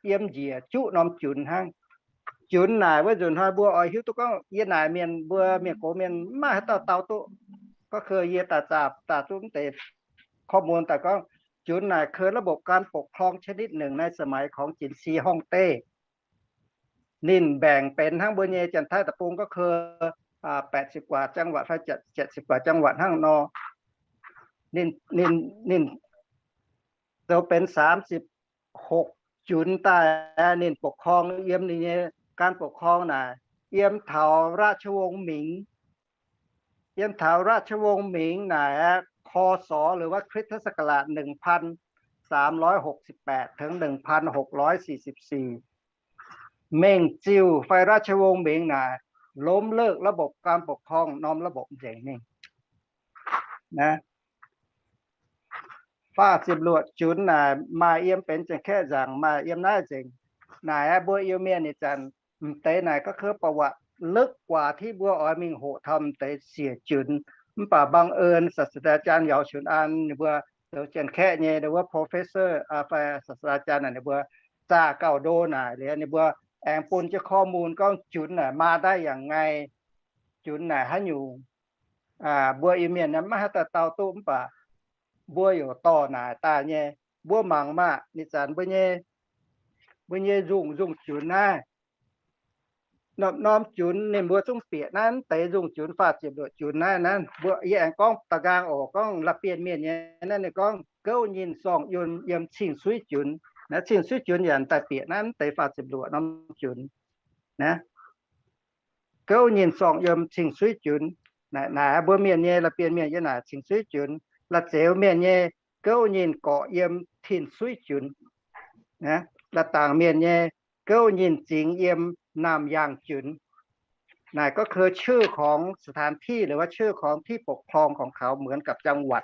yiem njiec juqv norm junx hnangv. Junx naaic wuov nzunc hnoi mbuo oix hiuv duqv gorngv yie naaic mienh, mbuo mienh gox mienh mv maaih haaix dauh dau duqv. Gorngv keu yie daaih zaah, zaah duqv mv deix ข้อมูล daaih gorngv, junx naaic keu ระบบการปกครองชนิดหนึ่งในสมัยของ Jinc Si Horngh Deiv. Ninh mbaengc benx hnangv mbuo nyei Janx-Taiv Deic-Bung gorngv keu แปดสิบ กว่าจังหวัด fai เจ็ดสิบ กว่าจังหวัด hnangv nor. Ninh, ninh, ninh zoux benx สามสิบหก junx daaih ninh ปกครอง yiem ninh nyei การปกครอง naaic, yiem taux ราชวงศ์ Ming, yiem taux ราชวงศ์ Ming naaic, ค.ศ. หรือว่าคริสตศักราช หนึ่งพันสามร้อยหกสิบแปด ถึง หนึ่งพันหกร้อยสี่สิบสี่ Meng Ziuh fai ราชวงศ์ Ming naaic ล้มเลิกระบบการปกครอง norm ระบบ nzengc mingh. Faah ziepc luoqc junx naaic maaih yiem benx Janx-Kaeqv nzaangc, maaih yiem naaiv nzengc. Naaic aeqv, mbuo Iu-Mienh ih zanc m'deix naaic gorngv keu ประวัติ ลึกกว่า ที่ mbuo oix mingh hoqc taux m'deix siec junx. Mv baac บังเอิญ ศาสตราจารย์ Yaux Chun An ninh mbuo zoux Janx-Kaeqv nyei, ninh mbuo โปรเฟสเซอร์ fai ศาสตราจารย์ ninh mbuo zaah gauh ndo naaic liuz, ninh mbuo aengx bun jienv ข้อมูล gorngv junx naaic มาได้อย่างไง, junx naaic haaix nyungc. Mbuo Iu-Mienh maiv haaix dauh dau duqv, mv baac mbuo youc dorh naaic daaih nyei. Mbuo mangc maah, ih zanc mbuo nyei, mbuo nyei nzungh, nzungh junx naaiv, norm-norm junx ninh mbuo zungv bieqc naaiv deix nzungh junx faah ziepc luoqc junx naaiv. Naaiv mbuo yie aengx gorngv da'nqaang oc, gorngv la'bienh mienh nyei naaiv ninh gorngv gouv nyinh zorng-yiem yiem cing-suiv junx. Naaiv cing-suiv junx yaac daaih bieqc naaiv deix faah ziepc luoqc norm junx. Naaiv gouv nyinh zorng-yiem cing-suiv junx. Naaic, naaic mbuo mienh nyei, la'bienh mienh yiem naaic cing-suiv junx. La'zeux mienh nyei, gouv nyinh gorqv yiem tin-suiv junx. La'dangc mienh nyei, gouv nyinh zingx yiem naamh yaangh junx. Naaic ก็คือชื่อของสถานที่ หรือว่าชื่อของที่ปกครองของเขา เหมือนกับจังหวัด.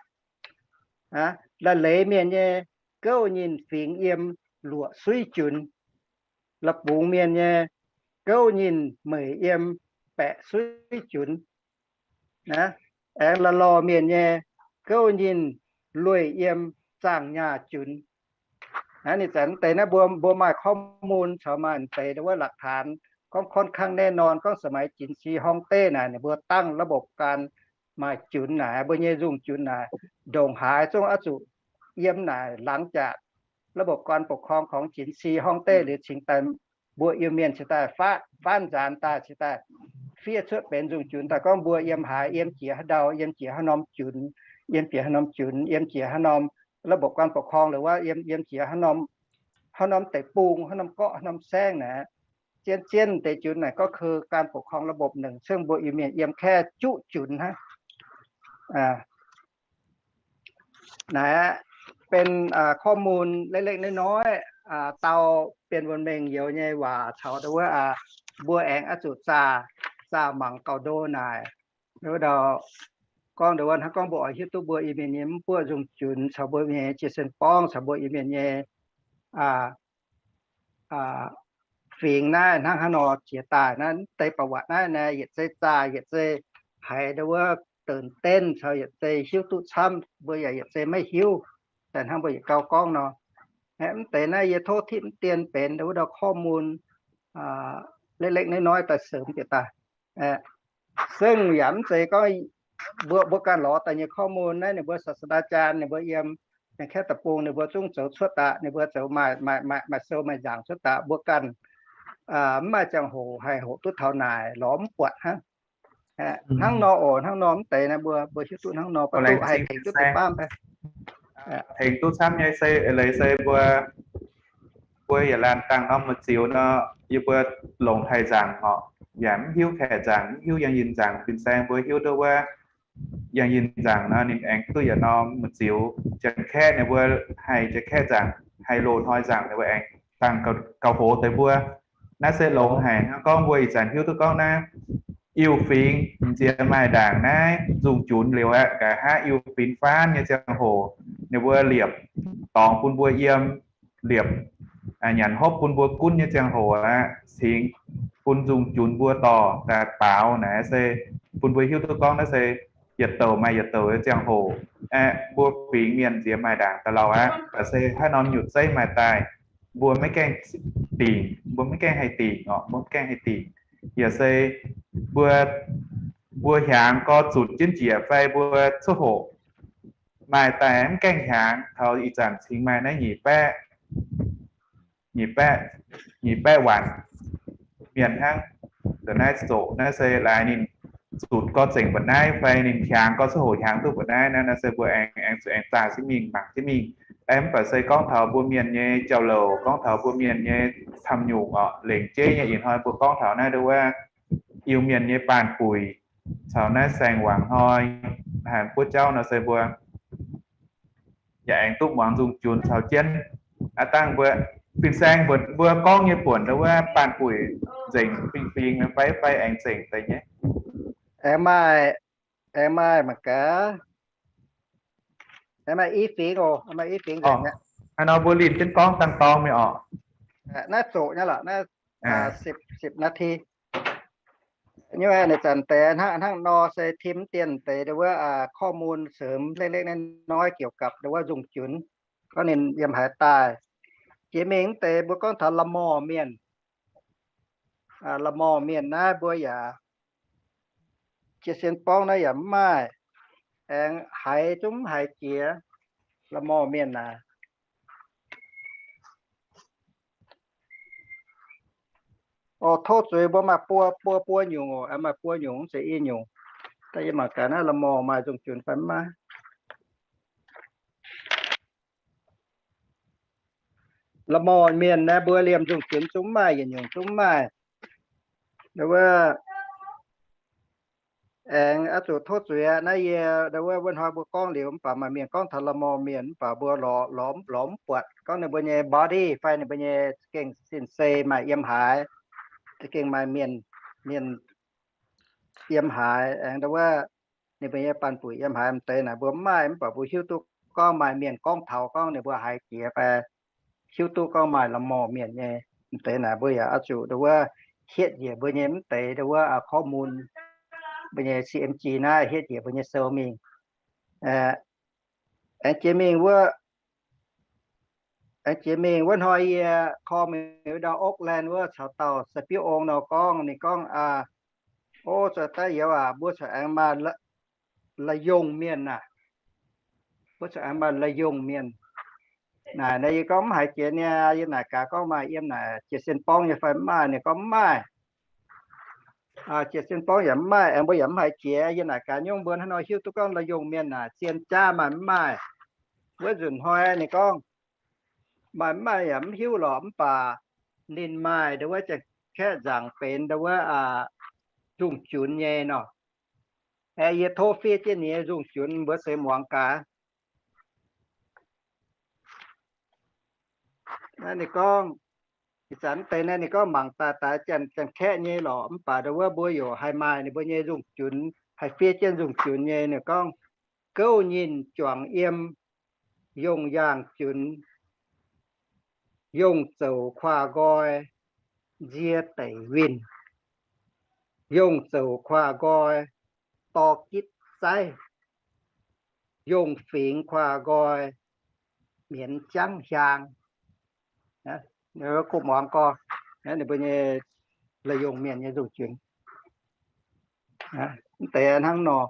La'leiz mienh nyei, gouv nyinh fingx yiem luoqc suiv junx. La'bungx mienh nyei, gouv nyinh meic yiem baeqc suiv junx. Aengx la'lorh mienh nyei, gouv nyinh lueic yiem zaangh nyaah junx. Naaiv ninh zanc deix naaiv mbuo, mbuo maaih ข้อมูล caux maaih deix wuov หลักฐาน gorngv ค่อนข้างแน่นอน gorngv สมัย Jinshi Hongte naaic ninh mbuo dangh ระบบการ maaih junx naaic, mbuo nyei nzungh junx naaic ndongc haaix zungv oix zuqc yiem naaic หลังจาก ระบบการปกครองของ Jinshi Hongte liuz cingx daaih mbuo Iu-Mienh cingx daaih faanv nzaanx daaih cingx daaih fiev cuotv benx nzungh junx daaih gorngv mbuo yiem haaix, yiem jiex haaix ndau, yiem jiex haaix norm junx, yiem jiex haaix norm junx, yiem jiex haaix norm ระบบการปกครอง หรือว่า yiem, yiem jiex haaix norm, haaix norm deic-bung, haaix norm gorqv, haaix norm saengv naaic. Zien-zien deix junx naaic ก็คือการปกครองระบบหนึ่ง ceng mbuo Iu-Mienh yiem kaeqv juqv junx hnangv. Naaiv benx ข้อมูล latv latv naaiv noix dau bienh wuonh mengh youz nyei waac caux dongh wuov mbuo aengx oix zuqc zaah, zaah mangc gauh ndo naaic. Wuov dauh gorngv dongh wuov hnangv gorngv mbuo oix hiuv duqv mbuo Iu-Mienh nyei mv buoqv nzungh junx caux mbuo Mienh nyei jiex sin borngv caux mbuo Iu-Mienh nyei fingx naaiv hnangv haaix nor jiex daaih naaiv deix ประวัติ naaiv naaiv yietc zei zaah, yietc zei haiz dongh wuov ตื่นเต้น caux yietc zei hiuv duqv camv, mbuo yaac yietc zei maiv hiuv. Daaih hnangv mbuo yietc gau gorngv nor, mv deix naaiv yie tov tipv mv dien benx dongh wuov dauh ข้อมูล latv latv naaiv noix daaih seumx bieqc daaih. Sengv yaac mv zeiz gorngv mbuo, mbuo ganh lorz daaih nyei ข้อมูล naaiv ninh mbuo ศาสตราจารย์ ninh mbuo yiem Janx-Kaeqv deic-bung ninh mbuo zungv zoux cuotv daaih, ninh mbuo zoux maaih, maaih, maaih sou maaih nzaangc cuotv daaih, mbuo ganh mv maaih ziangh hoc haih hoqc duqv taux naaic, lorz mv buatc hnangv. Hnangv nor oc, hnangv nor mv deix naaiv mbuo, mbuo hiuv duqv hnangv nor, baac duqv haih tengx duqv deix baamv. Tengx duqv camv nyei se leiz se mbuo, mbuo yietc laanh dangh norm muoz-ziux nor, yie mbuo longc Taiv nzaangc orqc, yaac mv hiuv Kaeqv nzaangc, mv hiuv Yangh Yinh nzaangc. Fin-saeng mbuo hiuv duqv wuov Yangh Yinh nzaangc nor, ninh aengx duqv yietc norm muoz-ziux. Janx-Kaeqv ninh mbuo haih Janx-Kaeqv nzaangc, haih loz-hnoi nzaangc, ninh mbuo aengx dangh gauh hoz deix mbuo. Naaiv se longx haic hnangv. Gorngv mbuo ih zanc hiuv duqv gorngv naaiv Iu-Fingx nziex maaih ndaangc naaiv nzungh junx liuz aqv, nqa'haav Iu-Fingx faanv nyei ziangh hoc, ninh mbuo liepc dorngx bun mbuo yiem, liepc nyanc hopv bun mbuo gunv nyei ziangh hoc aqv, cingx bun nzungh junx mbuo dorh daaih baaux naaiv se bun mbuo hiuv duqv gorngv naaiv se yietc douc maaih yietc douc nyei ziangh hoc aeqv, mbuo fingx mienh nziex maaih ndaangc da'lauh aqv. Baac se haaix norm nyutc zeiv maaih daaih, mbuo maiv gaengh dingc, mbuo maiv gaengh haih dingc orqc, mbuo maiv gaengh haih dingc. Yaac se mbuo, mbuo hiaangx gorx zutc jienv njiec fai mbuo cuotv hoqc maaih daaih mv gaengh hiaangx. Taux ih zanc cingx maaih naaiv nyic baeqv, nyic baeqv, nyic baeqv waanc mienh hnangv. Da'naaiv zoqc naaiv se laaix ninh zutc gorx zengc mbuoqc naaiv fai ninh hiaangx gorx cuotv hoqc hiaangx duqv mbuoqc naaiv, naaiv se mbuo aengx, aengx zuqc aengx zaah jienv mingh, mangc jienv mingh. Aeqv, mv baac se gorngv taux mbuo mienh nyei jauv-louc, gorngv taux mbuo mienh nyei camv nyungc orqc, lengc jeiv nyei ih hnoi mbuo gorngv taux naaiv dongh wuov Iu-Mienh nyei baanh buic caux naaiv saeng-wangc hnoi, hanc buov jauv nor se mbuo yaac aengx duqv muangx nzungh junx caux jienv. Aav dangh mbuo fin-saeng mbuo, mbuo gorngv nyei buonc dongh wuov baanh buic nzengc fingx-fingx fai, fai aengx nzengc deix nyei? Aengx maaih, aengx maaih mangc gaax. Aengx maaih i fingx oc, maaih i fingx nzengc aqv. Hnangv nor mbuo linh jienv gorngv dangh dorng mingh orqc. Naaiv zoqc nyei lorqc, naaiv สิบ สิบ นาที. Nyei ninh zanc deix hnangv, hnangv nor se tim dien deix dongh wuov ข้อมูล seumx เล็กๆ น้อยๆ เกี่ยวกับ dongh wuov nzungh junx, gorngv ninh yiem haaix daaih. Jiex mingh deix mbuo gorngv taux la'maah mienh. La'maah mienh naaiv mbuo yaac jiex sin borngv naaiv yaac mv maaih, aengx haiz zungv mv haiz jiex la'maah mienh naaic. Orqc, tov zuiz, mbuo maaih buo, buo, buo nyungc oc, maaih buo nyungc, mv zeiz i nyungc. Da'yietv mangc gaax naaiv la'maah maaih nzungh junx fai mv maaih. La'maah mienh naaiv mbuo liemh nzungh junx zungv mv maaih, yietc nyungc zungv mv maaih. Nduov wuov, aengx oix zuqc tov zuiz aqv. Naaiv yie nduov wuov, wuov hnoi mbuo gorngv liuz mv baac maaih mienh gorngv taux la'maah mienh mv baac mbuo lorz, lorz mv buatc gorngv ninh mbuo nyei body fai ninh mbuo nyei za'gengh sin-sei maaih yiem haaix, za'gengh maaih mienh, mienh yiem haaix, aengx nduov wuov ninh mbuo nyei baanh buic yiem haaix, m'deix naaic mbuo mv maaih. Mv baac mbuo hiuv duqv gorngv maaih mienh gorngv taux gorngv ninh mbuo haiz jiex fai hiuv duqv gorngv maaih la'maah mienh nyei, m'deix naaic mbuo yaac oix zuqc nduov wuov hietv njiec mbuo nyei m'deix nduov wuov ข้อมูล mbuo nyei C M G naaiv, hietv njiec mbuo nyei sou mingh. Aengx jiex mingh wuov, aengx jiex mingh wuov hnoi yie call mingh ndau Oakland wuov caux dauh sai-biuv ong nor gorngv, ninh gorngv, Ov, zoux daaih youz aac, mbuo corc aengx maaih la'yongh mienh naaic. Mbuo corc aengx maaih la'yongh mienh naaic. Naaiv yie gorngv mv haiz jiex niaa. Yie naaic gaax gorngv maaih yiem naaic Jiex Sien Borngv nyei fai mv maaih? Ninh gorngv mv maaih. Jiex Sien Borngv yaac mv maaih. Aengx mbuo yaac mv haiz jiex. Yie naaic gaax nyungc mbuo hnangv nor hiuv duqv gorngv la'yongh mienh naaic zien jaav maaih mv maaih. Wuov nzunc hnoi ninh gorngv maaih mv maaih yaac mv hiuv lorqc, mv baac ninh maaih nduov wuov Janx-Kaeqv nzaangc benx nduov wuov nzungh junx nyei nor. Aeqv, yie tov fiev jienv ninh nyei nzungh junx mbuo seix muangx gaax. Naaiv ninh gorngv, ih zanc deix naaiv ninh gorngv mangc daaih daix Janx-Kaeqv nyei lorqc, mv baac nduov wuov mbuo yaac haih maaih ninh mbuo nyei nzungh junx, haih fiev jienv nzungh junx nyei. Ninh gorngv, gouv nyinh juangc yiem, yongh yaangh junx, yongh zoux kuaah nqoi, nzie deic winh, yongh zoux kuaah nqoi, dorh gitv zaiv, yongh fingx kuaah nqoi, mienz jangv hiaang. Kuv muangx gorx, ninh mbuo nyei la'yongh mienh nyei nzungh junx. Mv deix hnangv nor,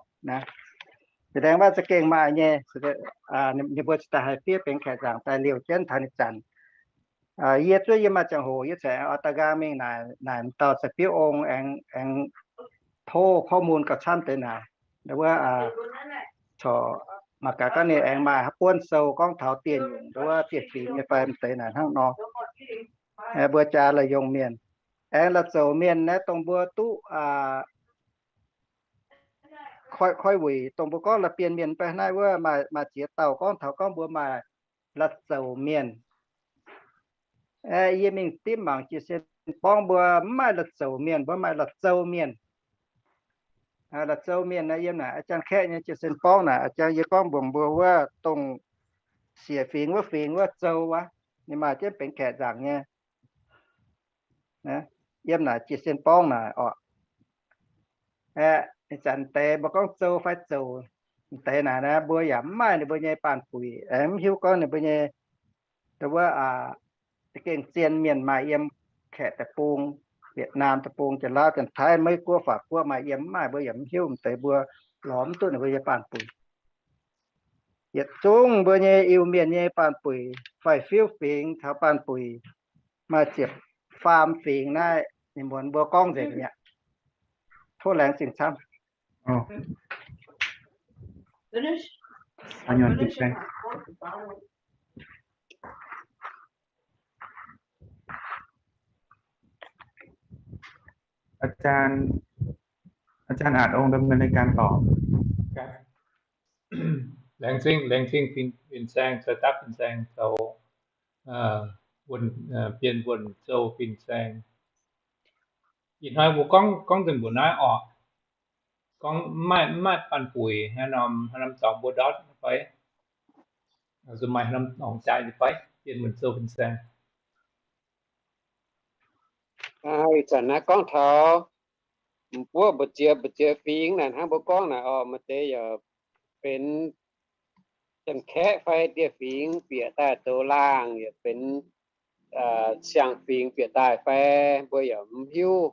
za'gengh maaih nyei, ninh mbuo cingx daaih haih fiev benx kaeqv nzaangc daaih liouh jienv taux ninh zanc. Yie zuov yie maaih ziangh hoc yie cingx oix daaih nqaang mingh naaic, naaic m'dauh sai-biuv ong aengx, aengx tov ข้อมูล gauh camv deix naaic. Nduov wuov, corc mangc gaax gorngv ninh aengx maaih buonv sou gorngv taux dieh nyungc nduov wuov dieh fingx nyei fai m'deix naaic hnangv nor. Mbuo jaax la'yongh mienh, aengx la'zouc mienh naaiv dongh mbuo duqv koi, koi wuic, dongh mbuo gorngv la'bienh mienh fai naaiv wuov, maaih ziex dauh gorngv taux gorngv mbuo maaih la'zouc mienh. Yie mingh dimv mangc Jiex Sien Borngv mbuo mv maaih la'zouc mienh, mbuo maaih la'zou mienh. La'zou mienh naaiv yiem naaic Janx-Kaeqv nyei Jiex Sien Borngv naaic, a'jang yie gorngv mbuox mbuo wuov dongh siec fingx wuov fingx wuov zou wuov, ninh maaih jienv benx kaeqv nzaangc nyei. Yiem naaic Jiex Sien Borngv naaic orqc. Aeqv, ih zanc deix mbuo gorngv zou fai zouc deix naaic, mbuo yaac mv maaih ninh mbuo nyei baanh buic, aengx mv hiuv gorngv ninh mbuo nyei, nduov wuov, za'gengh zien mienh maaih yiem Kaeqv deic-bung, Wietc Naam deic-bung, Janx-Laauv, Janx-Taiv, Meiv Guoqv, Faac Guoqv maaih yiem mv maaih, mbuo yaac mv hiuv. M'deix mbuo lorz mv duqv ninh mbuo nyei baanh buic. Yietc zungv mbuo nyei Iu-Mienh nyei baanh buic, faix-fiuv fingx caux baanh buic, maaih ziepc faam fingx naaiv, ninh mbuo gorngv nzengc mi'aqv. Tov laengz zingh camv. Aah, อาจารย์อาจ องค์ดำเนินรายการต่อ Laengz zingh, laengz zingh fin-saeng, caux dapv fin-saeng zoux, bienh wuonh zoux fin-saeng. Ih hnoi mbuo gorngv, gorngv nzengc mbuoqc naaiv orqc. Gorngv mv maaih, mv maaih baanh buic, haaix norm, haaix norm dorngx mbuo ndortv fai, zuqc maaih haaix norm dorngx jaaix fai, bienh wuonh zoux fin-saeng. Ih zanc naaiv gorngv taux m'buoqv mbu'ziex, mbu'ziex fingx naaic, hnangv mbuo gorngv naaic orqc, maaih deix yaac benx Janx-Kaeqv fai dieh fingx bieqc daaih zoux laangh, yaac benx siang-fingx bieqc daaih fai, mbuo yaac mv hiuv.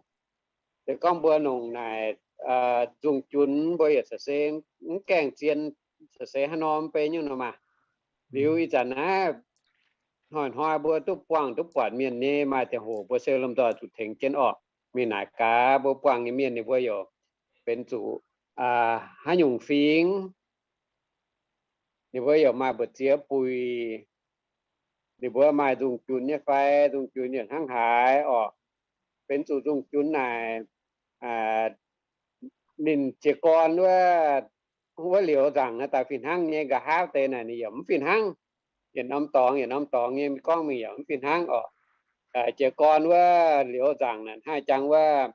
Se gorngv mbuo nongc naaic nzungh junx mbuo yaac caux-seix mv gaengh zien, caux-seix haaix norm beiv nyungc nor maah. Liuz ih zanc naaiv hnoi-hnoi mbuo duqv buangh duqv buatc mienh nyei, maaih ziangh hoc mbuo se lomh nzoih zuqc tengx jienv orqc. mingh naaic gaax mbuo buangh nyei mienh ninh mbuo yaac benx zuqc haaix nyungc fingx, ninh mbuo yaac maaih mbu'ziex buic, ninh mbuo maaih nzungh junx nyei fai, nzungh junx yaac hnangv haaix orqc. Benx zuqc nzungh junx naaic, ninh jiez gorn wuov, wuov liouz nzaangc naaiv daaih fih hnangv nyei, nqa'haav deix naaic ninh yaac mv fih hnangv. Yietc norm dorngx yietc norm dorngx nyei gorngv mingh yaac mv fih hnangv orqc. Jiez gorn wuov liouz nzaangc naaic hnangv jangx wuov,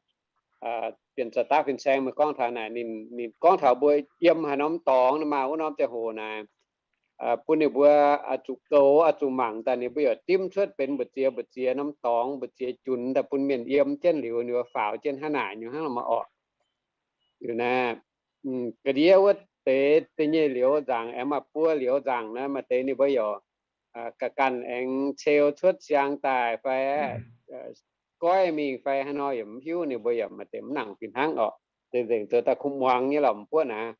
bienh za'daav fin-saeng meih gorngv taux naaic, ninh gorngv taux mbuo yiem haaix norm dorngx, maaih wuov norm ziangh hoc naaic, bun ninh mbuo oix zuqc goux, oix zuqc mangc daaih, ninh mbuo yaac dimv cuotv benx mbu'ziex mbu'ziex norm dorngx, mbu'ziex junx daaih bun mienh yiem jienv liuz, ninh mbuo faaux jienv hnangv naaic nyungc hnangv nor maiv orqc. Liuz naaiv, ga'ndiev wuov deix da'nyeic liouz nzaangc aengx maaih buo liouz nzaangc naaiv, maaih deix ninh mbuo yaac ga'ganh aengx ceu cuotv siang daaih fai goiv mingh fai haaix nor yaac mv hiuv. Ninh mbuo yaac maaih deix mv nangc fih hnangv orqc. Nzengc-nzengc zoux daaih kuv muangx nyei lorqc, mv buov naaic.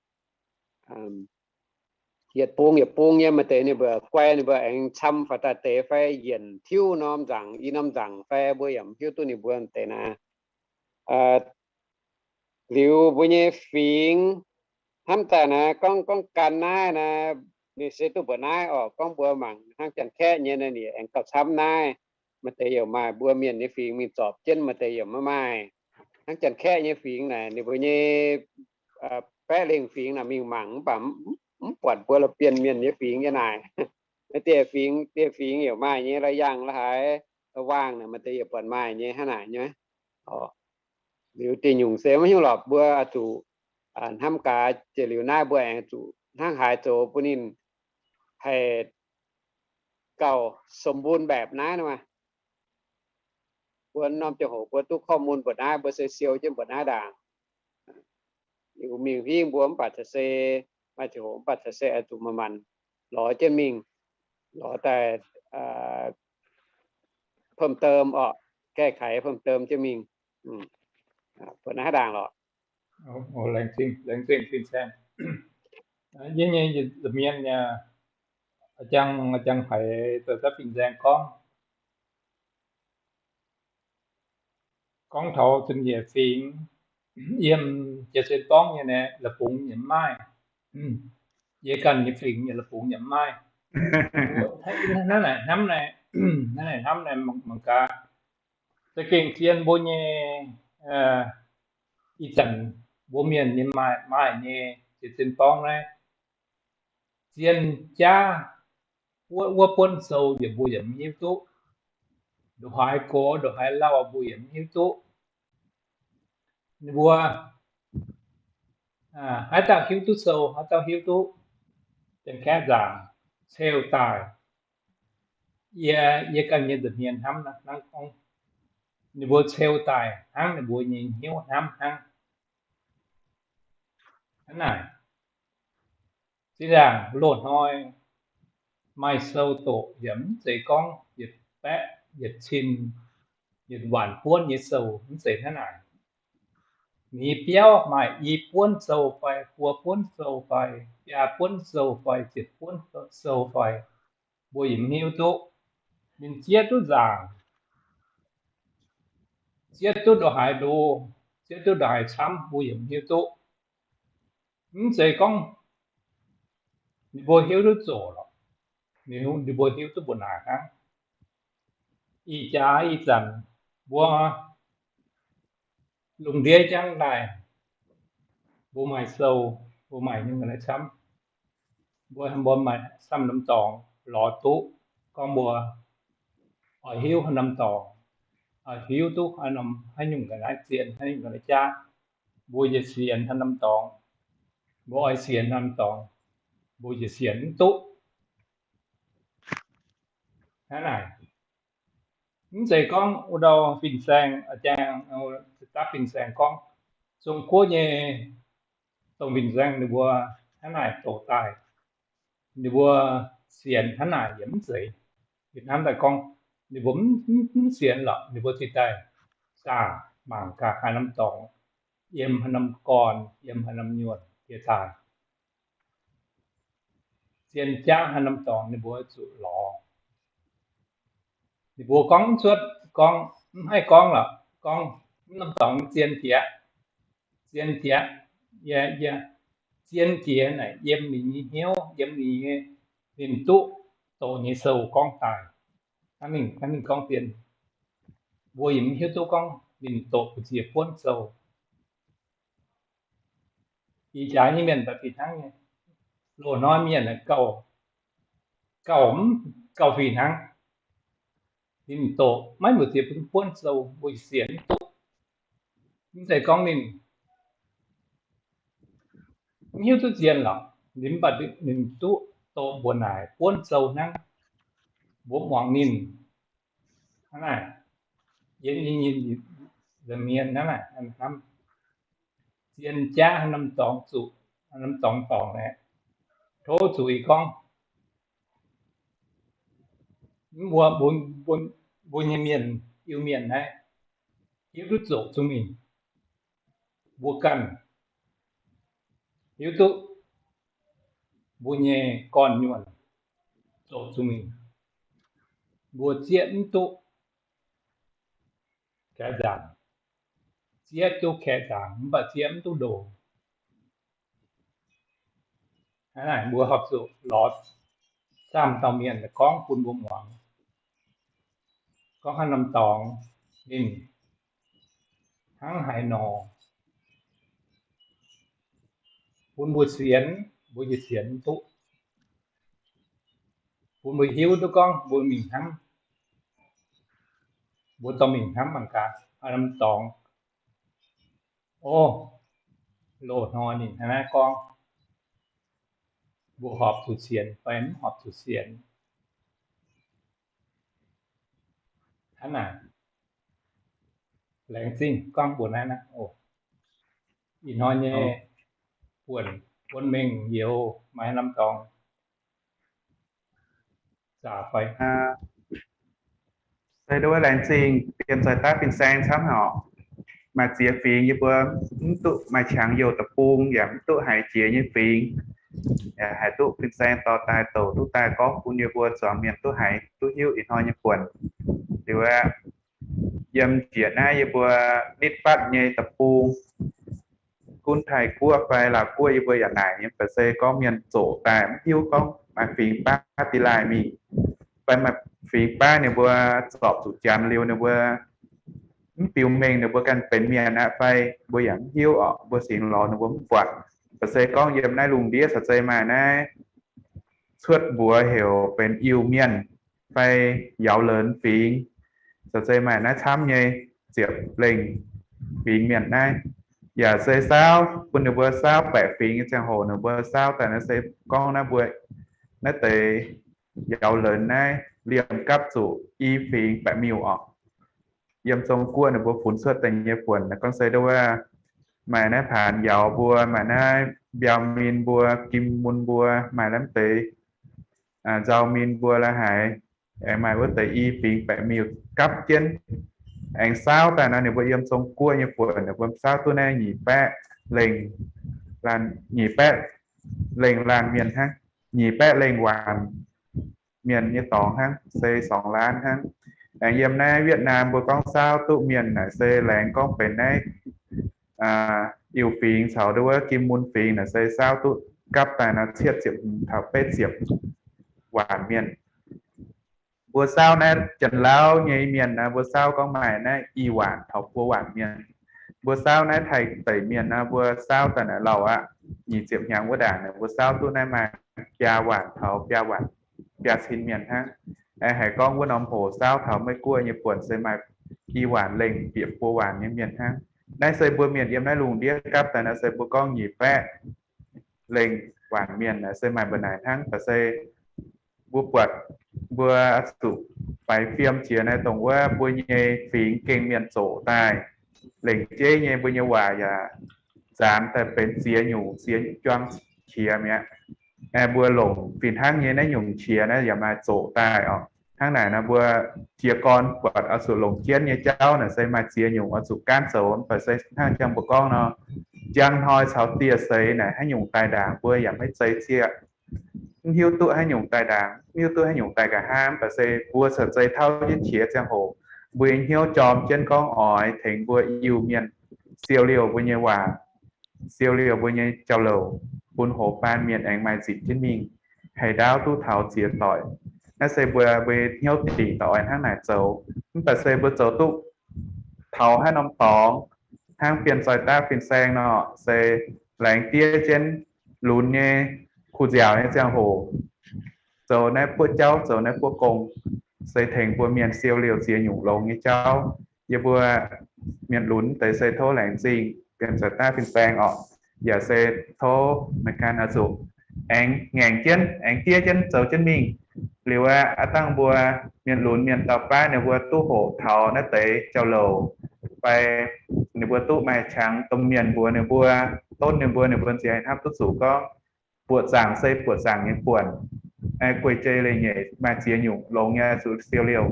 Yietc bung yietc bung nyei maaih deix ninh mbuo guai, ninh mbuo aengx camv faaux daaih deix fai yienc tiuv norm nzaangc, i norm nzaangc fai, mbuo yaac mv hiuv duqv ninh mbuo deix naaiv. Liuz mbuo nyei fingx hnamv daaih naaiv, gorngv, gorngv gan naaiv naaiv, ninh se duqv mbuoqc naaiv orqc. Gorngv mbuo mangc hnangv Janx-Kaeqv nyei naaiv, ninh aengx gauh camv naaiv. Maaih deix yaac maaih mbuo mienh nyei fingx mingh zorpc jienv, maaih deix yaac maiv maaih. Hnangv Janx-Kaeqv nyei fingx naaic, ninh mbuo nyei baeqv lengh fingx naaic mingh mangc mv baac mv buatc mbuo la'bienh mienh nyei fingx nyei naaic. Naaiv dieh fingx, dieh fingx yaac maaih nyei, la'yangh la'haaix, la'waangh naaic maaih deix yaac buatc maaih nyei hnangv naaic nyei. Liuz dieh nyungc se maiv hiuv lorqc, mbuo oix zuqc hnamv gaax. Jiex liuz naaiv mbuo aengx zuqc hnangv haaix zoux bun ninh haih gauh สมบูรณ์แบบ naaiv nor maah. Mbuo norm ziangh hoc mbuo duqv ข้อมูล mbuoqc naaiv, mbuo se siou jienv mbuoqc naaiv ndaangc. Liuz mingh hingv mbuo mv baac caux se, maaih ziangh hoc mv baac caux se oix zuqc manc-manc lorz jienv mingh, lorz daaih เพิ่มเติม orqc, แก้ไข เพิ่มเติม jienv mingh. Mbuoqc naaiv haaix ndaangc lorqc. Laengz zingh, laengz zingh fin-saeng. Yie nyei nza'hmien, a'jang, a'jang haiz da'daav fin-saeng gorngv, gorngv taux ziepc nyeic fingx yiem Jiex Sien Borngv nyei naaiv, la'bungx yaac mv maaih. Yie ganh nyei fingx nyei la'bungx yaac mv maaih. Hnangv naaic hnamv naaiv, hnangv naaic hnamv naaiv mangc gaax, za'gengh zien mbuo nyei, ih zanc mbuo mienh nyei maaih, maaih nyei Jiex Sien Borngv naaiv, zien jaav wuov, wuov buonv sou yaac mbuo yaac mv hiuv duqv. Ndongc haaix gox, ndongc haaix lauh mbuo yaac mv hiuv duqv. Ninh mbuo haaix dauh hiuv duqv sou, haaix dauh hiuv duqv Janx-Kaeqv nzaangc ceu daaih. Yie, yie ganh nyei nza'hmien hnamv hnangv gorngv, ninh mbuo ceu daaih hnangv ninh mbuo nyei hnyouv hnamv hnangv. Hnangv naaic, zinh ndaangc loz-hnoi maaih sou doqc yaac mv zeiz gorngv yietc baeqv, yietc cin, yietc waanc buonv nyei sou, mv zeiz hnangv naaic. Mingh biauv maaih i buonv sou fai, buo buonv sou fai, biaa buonv sou fai, ziepc buonv sou fai, mbuo yaac mv hiuv duqv. Ninh zieqv duqv nzaangc, zieqv duqv ndongc haaix ndo, zieqv duqv ndongc haaix camv, mbuo yaac mv hiuv duqv. Mv zeiz gorngv ninh mbuo hiuv duqv zoqc lorqc, ninh mbuo hiuv duqv mbuo naaic hnangv. Ih jaax ih zanc mbuo lungh ndiev jangv daaih, mbuo maaih sou, mbuo maaih nyungc ga'naaiv camv. Mbuo, mbuo maaih samv norm dorngx lorz duqv gorngv mbuo oix hiuv haaix norm dorngx, oix hiuv duqv haaix norm, haaix nyungc ga'naaiv zien, haaix nyungc ga'naaiv jaav. Mbuo yietc sienx haaix norm dorngx, mbuo oix sienx haaix norm dorngx, mbuo yietc sienx mv duqv. Hnangv naaic, mv zeiz gorngv wuov dauh fin-saeng, daav fin-saeng gorngv, Zong-Guoqv nyei dongh fin-saeng ninh mbuo hnangv naaic doqc daaih, ninh mbuo sienx hnangv naaic yaac mv zeiz. Ih hnamv daaih gorngv, ninh mbuo mv sienx lorqc, ninh mbuo ziouc daaih zaah mangc gaax haaix norm dorngx, yiem haaix norm gorn, yiem haaix norm nyuonh yie daaih. Zien jaav haaix norm dorngx ninh mbuo zuqc lorz. Ninh mbuo gorngv mv cuotv, gorngv mv haih gorngv lorqc, gorngv Norm dorngx zien jiex, zien jiex, yie, yie, zien jiex naaic yiem ninh nyei hnyouv, yiem ninh nyei, ninh duqv doqc nyei sou gorngv daaih. Hnangv ninh gorngv zien, mbuo yaac mv hiuv duqv gorngv ninh doqc mbu'ziex buonv sou. Ih jaax nyei mienh mv baac fih hnangv nyei. Loz-hnoi mienh gauh, gauh, gauh fih hnangv. Ninh doqc maiv mbu'ziex buonv sou, mbuo sienx mv duqv. Mv zeiz gorngv ninh mv hiuv duqv zien lorqc, ninh mv baac ninh duqv doqc mbuoqc naaic buonv sou hnangv. Mbuo muangx ninh hnangv naaic, yie nyei, nyei, nyei mienh hnangv naaic hnamv, zien jaav hnangv norm dorngx zuqc, norm dorngx dorngc aeqv, tov zuqc ih gorngv mbuo, mbuo, mbuo nyei mienh, Iu-Mienh naaiv, hiuv duqv zoqc zuqc mingh. Mbuo ganh hiuv duqv mbuo nyei gorn-nyuonh zoqc zuqc mingh. Mbuo zieqv mv duqv kaeqv nzaangc, zieqv duqv kaeqv nzaangc mv baac zieqv mv duqv ndoh. Hnangv naaic mbuo horpc zuqc lorz samh dauh mienh gorngv bun mbuo muangx, gorngv haaix norm dorngx ninh hnangv haaix nor, bun mbuo sienx, mbuo yaac sienx mv duqv, bun mbuo hiuv duqv gorngv mbuo mingh hnamv, mbuo dorh mingh hnamv mangc gaax haaix norm dorngx. O, loz-hnoi ninh hnangv naaiv gorngv, mbuo horpc zuqc sienx fai mv horpc zuqc sienx. Hnangv naaic, laengz zingh gorngv mbuox naaiv aqv. Ih hnoi nyei buonc, buonc mengh youz maaih norm dorngx zaqc fai? Se nduov laengz zingh dien zoih daav fin-saeng camv haic. Maaih ziex fingx yie mbuo mv duqv maaih qangx youh deic-bung yaac mv duqv haiz jiex nyei fingx, yaac haiz duqv fin-saeng dorh daaih douc duqv daaih gorngv bun yie mbuo zuangx mienh duqv haiz duqv hiuv ih hnoi nyei buonc. Liuz aeqv, yiem jiex naaiv yie mbuo nitv fatv nyei deic-bung, gunv Taiv-Guoqv fai Laauv-Guoqv yie mbuo yaac naaic nyei, baac se gorngv mienh zoqc daaih mv hiuv gorngv maaih fingx baav da'laaih mingh, fai maaih fingx baav ninh mbuo zorpc zuqc janx liuz ninh mbuo mv biux mengh ninh mbuo ganh benx mienh aqv fai, mbuo yaac mv hiuv orqc, mbuo singx lorz ninh mbuo mv buatc. Baac se gorngv yiem naaiv lungh ndiev caux zei maaih naaiv cuotv mbuox heuc benx Iu-Mienh fai Yaux Lenx fingx, caux zei maaih naaiv camv nyei ziepc lengh fingx mienh naaiv, yaac se saauv bun ninh mbuo saauv baeqc fingx nyei ziangh hoc ninh mbuo saauv daaih naaiv se gorngv naaiv mbuo naaiv deix Yaux Lenx naaiv liemh gapv zuqc i fingx baeqc miuh orqc. Yiem Zong Guoqv ninh mbuo funx cuotv daaih nyei buonc naaiv gorngv se nduov maaih naaiv Paanx Yaux mbuo, maaih naaiv Mbiauz Min mbuo, Gim Mun mbuo, maaih naaiv deix Nzau Min mbuo la'haaix, aengx maaih wuov deix i fingx baeqc miuh gapv jienv. Aengx saauv daaih nor ninh mbuo yiem Zong Guoqv nyei buonc ninh mbuo saauv duqv naaiv nyic baeqv lengh, nyic baeqv lengh laanh mienh hnangv, nyic baeqv lengh waanc mienh nyei dorngx hnangv, se สองล้าน hnangv. Aengx yiem naaiv Wietv^naam mbuo gorngv saauv duqv mienh naaic se laengz gorngv benx naaiv Iu fingx caux nduov Gim Mun fingx naaic se saauv duqv gapv daaih nor cietv ziepc hmz taux betv ziepc waanc mienh. Mbuo saauv naaiv Janx-Lauv nyei mienh naaiv mbuo saauv gorngv maaih naaiv i waanc taux buo waanc mienh. Mbuo saauv naaiv Taiv deic mienh naaiv mbuo saauv daaih naaic lauh aqv, nyic ziepc hnyangx wuov ndaangc naaic mbuo saauv duqv naaiv maaih biaa waanc taux biaa waanc, biaa cin mienh hnangv. Aengx haiz gorngv wuov norm hoc saauv taux Meiv Guoqv nyei buonc se maaih i waanc lengh bieqc buo waanc nyei mienh hnangv. Naaiv se mbuo mienh yiem naaiv lungh ndiev gapv daaih naaiv se mbuo gorngv nyic baeqv lengh waanc mienh naaic se maaih mbu'naaic hnangv. Baac se mbuo buatc mbuo zuqc faix fiem jiex naaiv dongh wuov mbuo nyei fingx gengh mienh zoqc daaih lengc jeiv nyei, mbuo nyei waac yaac nzaanx daaih benx ziex nyungc, ziex nyungc juang qiex mi'aqv. Mbuo longc fih hnangv nyei naaiv nyungc qiex naaiv yaac maaih zoqc daaih orqc. Hnangv naaic nor mbuo jiez gorn buatc oix zuqc longc jienv nyei jauv naaic se maaih ziex nyungc oix zuqc gaanv zoux. Mv baac se hnangv jangx mbuo gorngv nor, njang hnoi caux dieh seix naaic haaix nyungc daaih ndaangc mbuo yaac maiv zeiz zieqv. Mv hiuv duqv haaix nyungc daaih ndaangc, mv hiuv duqv haaix nyungc daaih nqa'haav. Mv baac se mbuo caux zei tauv jienv qiex ziangh hoc, mbuo nyei hnyouv jorm jienv gorngv oix tengx mbuo Iu-Mienh siou liouh mbuo nyei waac, siou liouh mbuo nyei jauv-louc, bun hoz baan mienh aengx maaih nzipc jienv mingh, haih ndaauv duqv taux ziex doic. Naaiv se mbuo, mbuo hnyouv dingc daaih oix hnangv naaic zoux. Mv baac se mbuo zoux duqv taux haaix norm dorngx, hnangv Bienh Zoih Daav Fin-Saeng nor, se laengz diev jienv lunx nyei kuh nziaauc nyei ziangh hoc, zoux naaiv buoqv jauv, zoux naaiv buoqv gong, se tengx mbuo mienh siou liouh ziex nyungc longx nyei jauv. Yie mbuo mienh lunx deix se tov laengz zingh Bienh Zoih Daav Fin-Saeng orqc, yaac se tov meih ganh oix zuqc aengx ngaengc jienv, aengx diev jienv zoux jienv mingh. Liuz aqv, aav dangh mbuo mienh lunx mienh dauh baav ninh mbuo duqv hoqc taux naaiv deix jauv-louc, fai ninh mbuo duqv maaih qangx domh mienh mbuox ninh mbuo, donv ninh mbuo, ninh mbuo nziex hnamv duqv zuqc gorngv buoqc zaangc se buoqc zaangc nyei buonc. Guei-jei leiz-nyeic maaih ziex nyungc longx nyei zuqc siou liouh.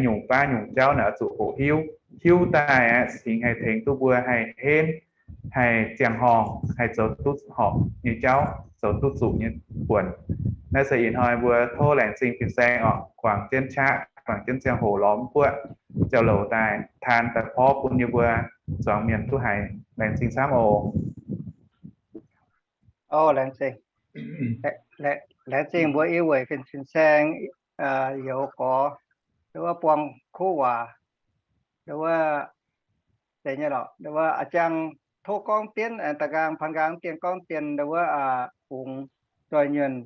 Nyungc baav nyungc jauv naaic oix zuqc hoqc hiuv. Hiuv daaih aqv, cingx haih tengx duqv mbuo haih henv, haih ziangh horngh, haih zoux duqv horpc nyei jauv, zoux duqv zuqc nyei buonc. Naaiv se ih hnoi mbuo tov laengz zingh Fin-Saeng orqc, guangc jienv qaqv, guangc jienv ziangh hoc lorz mv buoqv jauv-louc daaih taan daaih porv bun yie mbuo zuangx mienh duqv haiz. Laengz zingh camv oc. Laengz zingh mbuo Iu-Weic Fin, Fin-Saeng, youz gorx, wuov buang kuv waac, wuov, wuov, a'jang tov gorngv dienv, da'nqaang pan nqaang dien gorngv dien, wuov, fungx doix nyuonh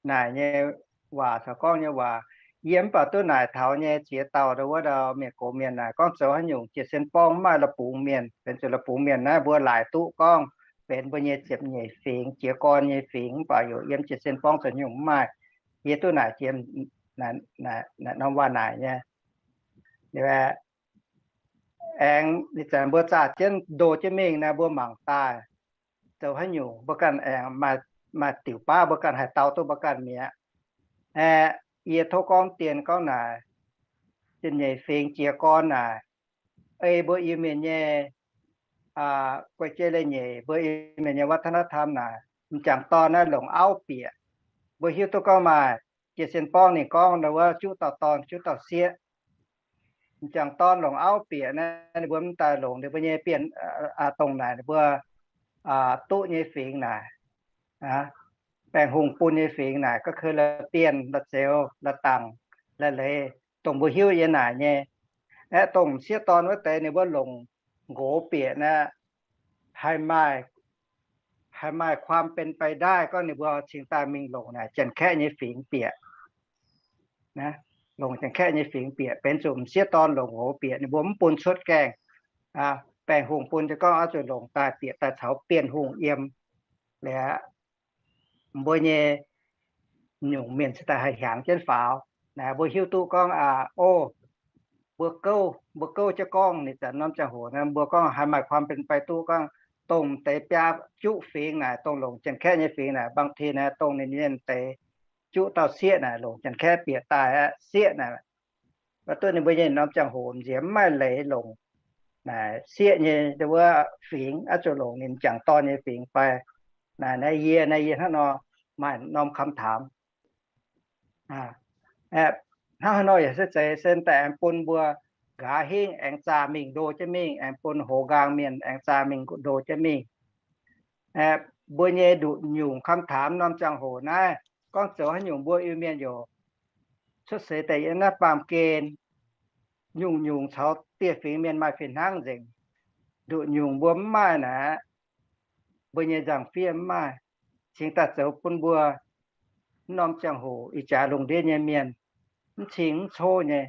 naaic nyei waac caux gorngv nyei waac. Yie mv baac duqv naaic taux nyei ziex dauh wuov dauh mienh gox mienh naaic gorngv zoux haaix nyungc jiez sin borngv mv maaih la'bungx mienh, benx zuqc la'bungx mienh naaiv mbuo laaic duqv gorngv benx mbuo nyei ziepc nyeic fingx jiez gorn nyei fingx, mv baac yaac yiem jiez sin borngv zoux nyungc mv maaih. Yie duqv naaic jiex norm waac naaic nyei. Aengx ih zanc mbuo zaah jienv ndo jienv mingh naaiv mbuo mangc daaih zoux haaix nyungc mbuo ganh aengx maaih diuc baav mbuo ganh haih dau duqv mbuo ganh mi'aqv. Aeqv, yie tov gorngv dien gorngv naaic, ziepc nyeic fingx jiez gorn naaic, ei mbuo Iu-Mienh nyei guei-jei leiz-nyeic, mbuo Iu-Mienh nyei วัฒนธรรม naaic, m'jangc dorn naaiv longc auv bieqc. Mbuo hiuv duqv gorngv maaih jiez sin borngv ninh gorngv wuov juqv dauh dorn juqv dauh sieqv. M'jangc dorn longc auv bieqc naaiv, ninh mbuo mv daaih longc ninh mbuo nyei bienh, dongh naaic ninh mbuo duqv nyei fingx naaic, baengh hungh bun nyei fingx naaic, gorngv keu la'bienh, la'zeux, la'dangc, la'leiz, dongh mbuo hiuv yie naaic nyei. Aeqv, dongh m'sieqv dorn wuov deix ninh mbuo longc nqox bieqc naaiv, haih maaih, haih maaih ความเป็นไปได้ gorngv ninh mbuo cingx daaih mingh longc naaic Janx-Kaeqv nyei fingx bieqc. Longc Janx-Kaeqv nyei fingx bieqc, benx zuqc m'sieqv dorn longc nqox bieqc, ninh mbuo mv bun cuotv gaengh. Baengh hungh bun jienv gorngv oix zuqc longc daaih bieqc daaih caux bienh hungh yiem. Liuz mbuo nyei nyungc mienh cingx daaih haih hiaangx jienv faaux. Naaic mbuo hiuv duqv gorngv, o, mbuo gouv, mbuo gouv jienv gorngv ninh zanc norm ziangh hoc naaiv mbuo gorngv haih maaih ความเป็นไป duqv gorngv dongh deix biaa juqv fingx naaic, dongh longc Janx-Kaeqv nyei fingx naaic, บางที naaic dongh ninh nyei deix juqv dauh sieqv naaic longc Janx-Kaeqv bieqc daaih aqv, sieqv naaic. Mv duqv ninh mbuo nyei norm ziangh hoc nziex mv maaih leiz longc naaic sieqv nyei wuov fingx, oix zuqc longc ninh m'jangc dorn nyei fingx fai? Naaic naaiv yie, naaiv yie hnangv nor maaih norm คำถาม. Hnangv haaix nor yaac se zeiz, se daaih aengx bun mbuo nqa'haav hingv aengx zaah mingh ndo jienv mingh, aengx bun hoz nqaang mienh aengx zaah mingh ndo jienv mingh. Mbuo nyei nduqc nyungc คำถาม norm ziangh hoc naaiv, gorngv zoux haaix nyungc mbuo Iu-Mienh yaac cuotv seix daaih yiem naaiv baamh gen, nyungc-nyungc caux dieh fingx mienh maaih fih hnangv nzengc. Nduqc nyungc mbuo mv maaih naaic, mbuo nyei nzangc-fiev mv maaih, cingx daaih zoux bun mbuo mv norm ziangh hoc ih jaax lungh ndiev nyei mienh mv cing mv coqv nyei.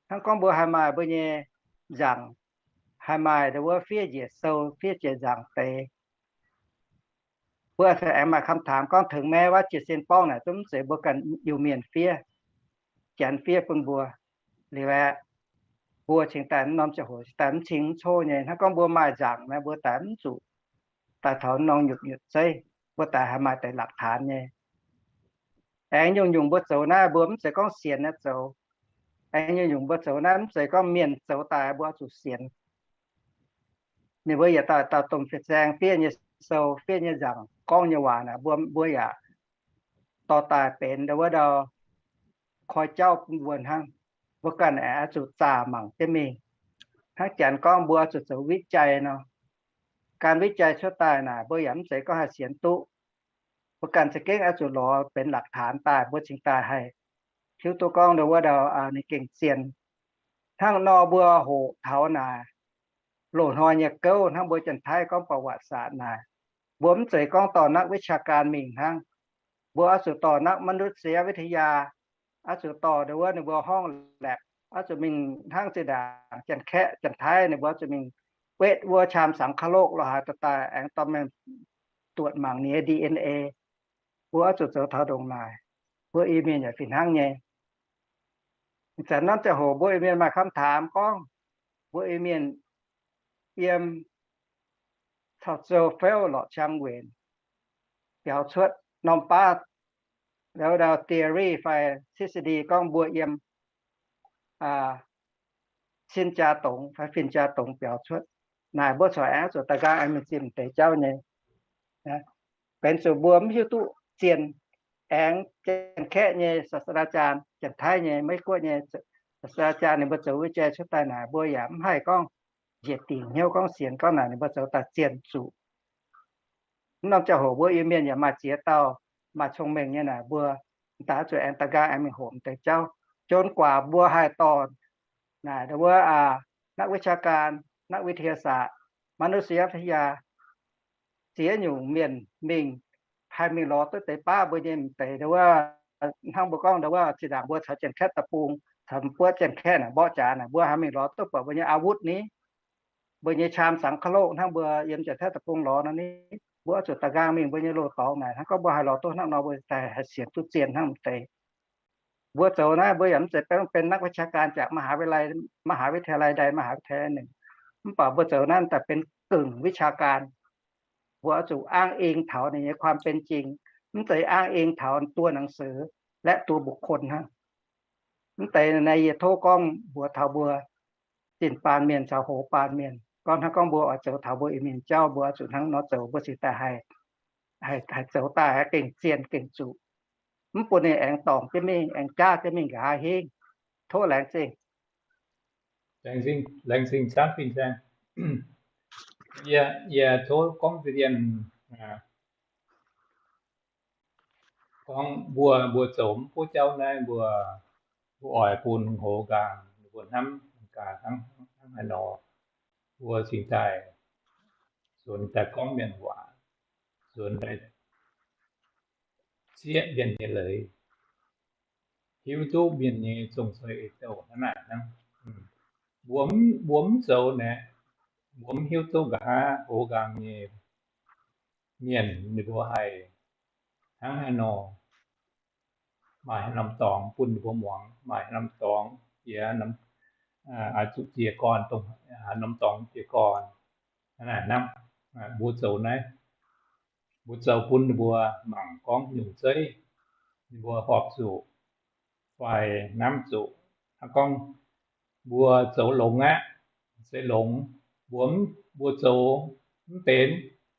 Hnangv gorngv mbuo haih maaih mbuo nyei nzangc, haih maaih wuov fiev njiec sou, fiev njiec nzangc deix, mbuo aengx maaih คำถาม gorngv tengx maiv waac jiez sin borngv naaic zungv mv zeiz mbuo ganh Iu-Mienh fiev, Janx fiev bun mbuo. Liuz aeqv, mbuo cingx daaih mv norm ziangh hoc daaih mv cing mv coqv nyei. Hnangv gorngv mbuo maaih nzangc naaiv, mbuo daaih mv zuqc daaih taux norm nyutc nyutc zeiv, mbuo daaih haih maaih deix หลักฐาน nyei. Aengx nyungc-nyungc mbuo zoux naaiv mbuo mv zeiz gorngv sienx naaiv zoux. Aengx nyungc-nyungc mbuo zoux naaiv mv zeiz gorngv mienh zoux daaih mbuo zuqc sienx. Ninh mbuo yietc dauh dauh domh fiev zaeng, fiev nyei sou, fiev nyei nzangc, gorngv nyei waac naaic, mbuo, mbuo yaac dorh daaih benx wuov ndau koi jauv bun mbuo hnangv. mbuo ganh aengx oix zuqc zaah mangc jienv mingh. Hnangv Janx gorngv mbuo oix zuqc zoux วิจัย nor. การวิจัย cuotv daaih naaic mbuo yaac mv zeiz gorngv haih sienx duqv. Mbuo ganh za'gengh oix zuqc lorz benx หลักฐาน daaih mbuo cingx daaih haih hiuv duqv gorngv ndau wuov ndau ninh gengh zien. Hnangv nor mbuo hoqc taux naaic loz-hnoi nyei gouv hnangv mbuo Janx-Taiv gorngv ประวัติศาสตร์ naaic, mbuo mv zeiz gorngv dorh นักวิชาการ mingh hnangv. Mbuo oix zuqc dorh นักมนุษยวิทยา, oix zuqc dorh ndau wuov ninh mbuo horngh แล็บ, oix zuqc mingh hnangv zinh ndaangc Janx-Kaeqv, Janx-Taiv ninh mbuo oix zuqc mingh wetv wuov ชามสังคโลก lorqc haaix dauh daaih aengx dorh mingh ตรวจ mangc ninh nyei ดีเอ็นเอ. Mbuo oix zuqc zoux taux ndongc naaic, mbuo Iu-Mienh yaac fih hnangv nyei. Ih zanc norm ziangh hoc mbuo Iu-Mienh maaih คำถาม gorngv mbuo Iu-Mienh yiem caux zoux feu lorqc ciang nquenc biaux cuotv norm baav ndau wuov ndau theory fai ทฤษฎี gorngv mbuo yiem cin jaa dongx fai fin jaa dongx biaux cuotv. Naaic mbuo corc aengx zuqc da'nqaang aengx mingh zimh deix jauv nyei. Benx zuqc mbuo mv hiuv duqv zien, aengx Janx-Kaeqv nyei ศาสตราจารย์, Janx-Taiv nyei, Meiv-Guoqv nyei ศาสตราจารย์ ninh mbuo zoux วิจัย cuotv daaih naaic mbuo yaac mv haih gorngv njiec dingc hnyouv gorngv sienx gorngv naaic ninh mbuo zoux daaih zien zuqc. Mv norm ziangh hoc mbuo Iu-Mienh yaac maaih ziex dauh maaih cong-mengh nyei naaic mbuo daaih zuqc aengx da'nqaang aengx mingh hoqc deix jauv, จนกว่า mbuo haih dorh naaic ndau wuov นักวิชาการ, นักวิทยาศาสตร์, มนุษยวิทยา, ziex nyungc mienh mingh, haih mingh lorz duqv deix baav mbuo nyei m'deix ndau wuov, hnangv mbuo gorngv ndau wuov zinh ndaangc mbuo caux Janx-Kaeqv deic-bung, caux mbuo Janx-Kaeqv naaic mborqv jaax naaic mbuo haih mingh lorz duqv buatc mbuo nyei อาวุธ ni, mbuo nyei ชามสังคโลก hnangv mbuo yiem Janx-Kaeqv deic-bung lorz nor ni, mbuo oix zuqc da'nqaang mingh mbuo nyei loz-dorngx naaic hnangv gorngv mbuo haih lorz duqv hnangv nor mbuo haih sienx duqv zien hnangv m'deix. Mbuo zoux naaiv mbuo yaac mv zeiz benx นักวิชาการ จากมหาวิทยาลัย มหาวิทยาลัยใด มหาวิทยาลัยหนึ่ง, mv baac mbuo zoux naaiv daaih benx กึ่งวิชาการ. Mbuo oix zuqc อ้างอิง taux ninh nyei ความเป็นจริง, mv zeiz อ้างอิง taux ตัวหนังสือ และตัวบุคคล hnangv. Mv deix naaiv yie tov gorngv mbuox taux mbuo zinh baan mienh caux hoz baan mienh, gorngv hnangv gorngv mbuo oix zoux taux mbuo Iu-Mienh jauv, mbuo oix zuqc hnangv nor zoux, mbuo cingx daaih haih, haih zoux daaih haih gengh zien gengh zuqc, mv bun ninh aengx dorngc jienv mingh, aengx jaav jienv mingh nqa'haav hingv. Tov laengz zingh. Laengz zingh, laengz zingh camv fin-saeng. Yie, yie tov gorngv ziex dienh, gorngv mbuo, mbuo zoux mv buov jauv naaiv, mbuo, mbuo oix bun hoz nqaang mbuo hnamv gaax hnangv, hnangv haaix nor, mbuo cingx daaih nzuonx daaih gorngv mienh waac, nzuonx daaih zieqv mienh nyei leiz, hiuv duqv mienh nyei zong-zei eix-douh hnangv naaic hnangv. Mbuo, mbuo mv zoux naaic, mbuo mv hiuv duqv nqa'haav hoz nqaang nyei mienh ninh mbuo haih hnangv haaix nor, maaih haaix norm dorngx bun ninh mbuo muangx, maaih haaix norm dorngx jiex, oix zuqc jiez gorn dongh haaix norm dorngx jiez gorn. Hnangv naaic hnangv, mbuo zoux naaiv, mbuo zoux bun ninh mbuo mangc gorngv nyungc zeiv ninh mbuo horpc zuqc fai hnamv zuqc. Hnangv gorngv mbuo zoux longx aqv, se longx, mbuo, mbuo zoux mv benx,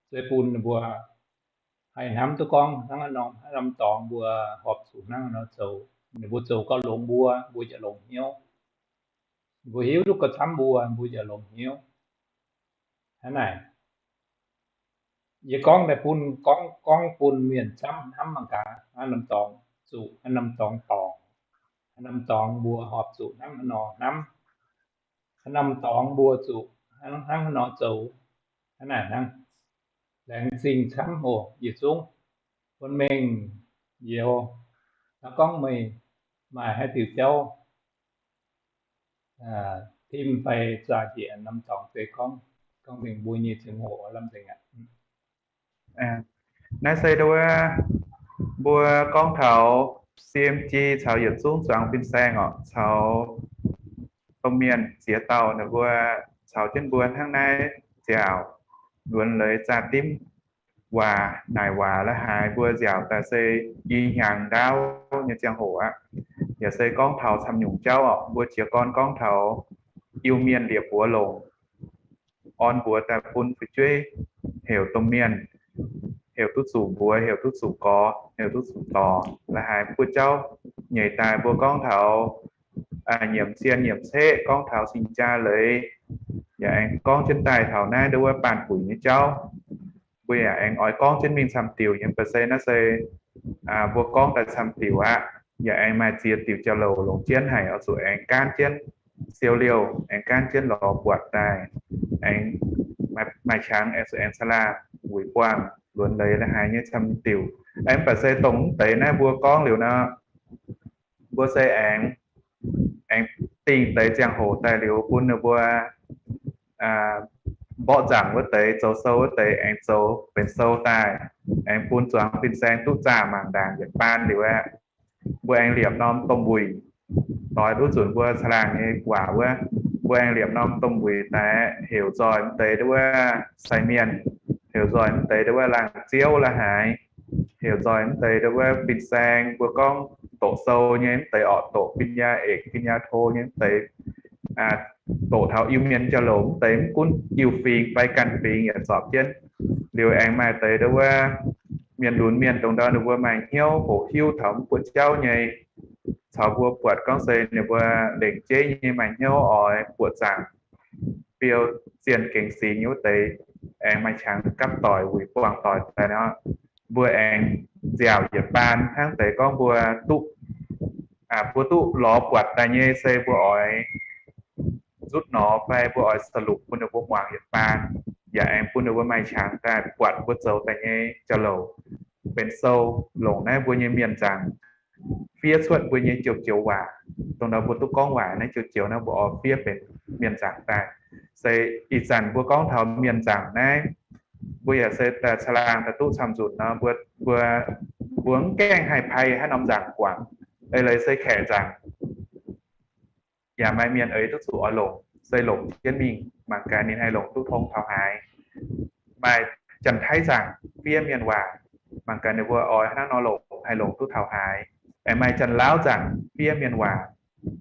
se bun ninh mbuo haih hnamv duqv gorngv hnangv haaix norm, haaix norm dorngx mbuo horpc zuqc hnangv haaix nor zoux. Ninh mbuo zoux gauh longx mbuo, mbuo yaac longx hnyouv. Mbuo hiuv duqv gauh camv mbuo, mbuo yaac longx hnyouv. Hnangv naaic, yie gorngv daaih bun, gorngv, gorngv bun mienh camv hnamv mangc gaax, haaix norm dorngx zuqc, haaix norm dorngx dorngc, haaix norm dorngx mbuo horpc zuqc hnangv haaix nor hnamv, haaix norm dorngx mbuo zuqc hnangv haaix nor zoux. Hnangv naaic hnangv. Laengz zingh camv oc yietc zungv. Bun mengh youz, hnangv gorngv meih maaih haaix diuc jauv tim fai zaah njiec norm dorngx deix gorngv, gorngv mengh mbuo nyei ziangh hoc lamh nzengc aqv. Naaiv se ndau wuov mbuo gorngv taux C M G caux yietc zungv zuangx fin-saeng oc, caux domh mienh ziex dauh ninh mbuo caux jienv mbuo hnangv naaiv nziaauc luonx leiz zaah dimv waac naaic waac la'haaix mbuo nziaauc daaih se i hnyangx ndaauv nyei ziangh hoc aqv. Yaac se gorngv taux camv nyungc jauv oc, mbuo jiez gorn gorngv taux Iu-Mienh liepc mbuox longc, orn mbuox daaih bun fu'jueiv heuc domh mienh, heuc duqv zuqc mbuox, heuc duqv zuqc gorx, heuc duqv zuqc dorc, la'haaix buoz jauv nyeic daaih mbuo gorngv taux nyiemc cien nyiemc ceqv gorngv taux sin jaa leiz, yaac aengx gorngv jienv daaih taux naaiv nduov wuov baanh buic nyei jauv. Mbuo yaac aengx oix gorngv jienv mingh camv diuc nyei, mv baac se naaiv se mbuo gorngv daaih camv diuc aqv. Yaac aengx maaih ziex diuc jauv-louc longc jienv haic, oix zuqc aengx gaanv jienv siou liouh, aengx gaanv jienv lorz buatc daaih, aengx maaih qangx aengx caangh laangh wuic buangh luonx leiz la'haaix nyei camv diuc. Aengx mv baac se dongh mv deix naaiv mbuo gorngv liuz nor, mbuo se aengx, aengx dingh deix ziangh hoc daaih liuz bun ninh mbuo mborqv nzaangc wuov deix, zoux sou wuov deix aengx zoux benx sou daaih, aengx bun zuangx fin-saeng duqv zaah mangc ndaangc yietc baan liuz aeqv, mbuo aengx liepc norm domh wuic, doix duqv zunc mbuo caangh laangh nyei waac wuov, mbuo aengx liepc norm domh wuic daaih heuc nzoih mv deix nduov wuov sai mienh, heuc nzoih mv deix nduov wuov laangh ziouv la'haaix, heuc nzoih mv deix nduov wuov fin-saeng mbuo gorngv doqc sou nyei mv deix orqc, doqc ปริญญาเอก ปริญญาโท nyei mv deix, doqc taux Iu-Mienh jauv-louc mv deix, mv gunv Iu-fingx fai ganh fingx yaac zorpc jienv. Liuz aengx maaih deix nduov wuov mienh lunx mienh dongh ndau ninh mbuo maaih hnyouv hoqc hiuv taux mv buoqv jauv nyei, caux mbuo buatc gorngv se ninh mbuo lengc jeiv nyei maaih hnyouv oix buoqc zaangc, biou zienh gengx singx nyei wuov deix, aengx maaih qangx gapv doic wuic buangh doic daaih nor, mbuo aengx nziaauc yietc baan hnangv deix gorngv mbuo duqv, mbuo duqv lorz buatc daaih nyei se mbuo oix nzutv nor fai mbuo oix สรุป bun ninh mbuo muangx yietc baan, yaac aengx bun ninh mbuo maaih qangx daaih buatc mbuo zoux daaih nyei jauv-louc benx sou, longc naaiv mbuo nyei mienh nzaangc fiev cuotv mbuo nyei joux-joux waac. Dongh ndau mbuo duqv gorngv waac naaiv joux-joux naaiv mbuo oix fiev benx mienh nzaangc daaih. Se ih zanc mbuo gorngv taux mienh nzaangc naaiv, mbuo yaac se daaih caangh laangh daaih duqv camv nzunc nor, mbuo, mbuo, mbuo mv gaengh haih pai haaix norm nzaangc guangc. Eix leiz se Kaeqv nzaangc yaac maaih mienh eix duqv zuqc oix longc, se longc jienv mingh mangc gaax ninh haih longc duqv tong taux haaix. Maaih Janx-Taiv nzaangc fiev mienh waac, mangc gaax ninh mbuo oix hnangv nor longc haih longc duqv taux haaix. Aengx maaih Janx-Laauv nzaangc fiev mienh waac,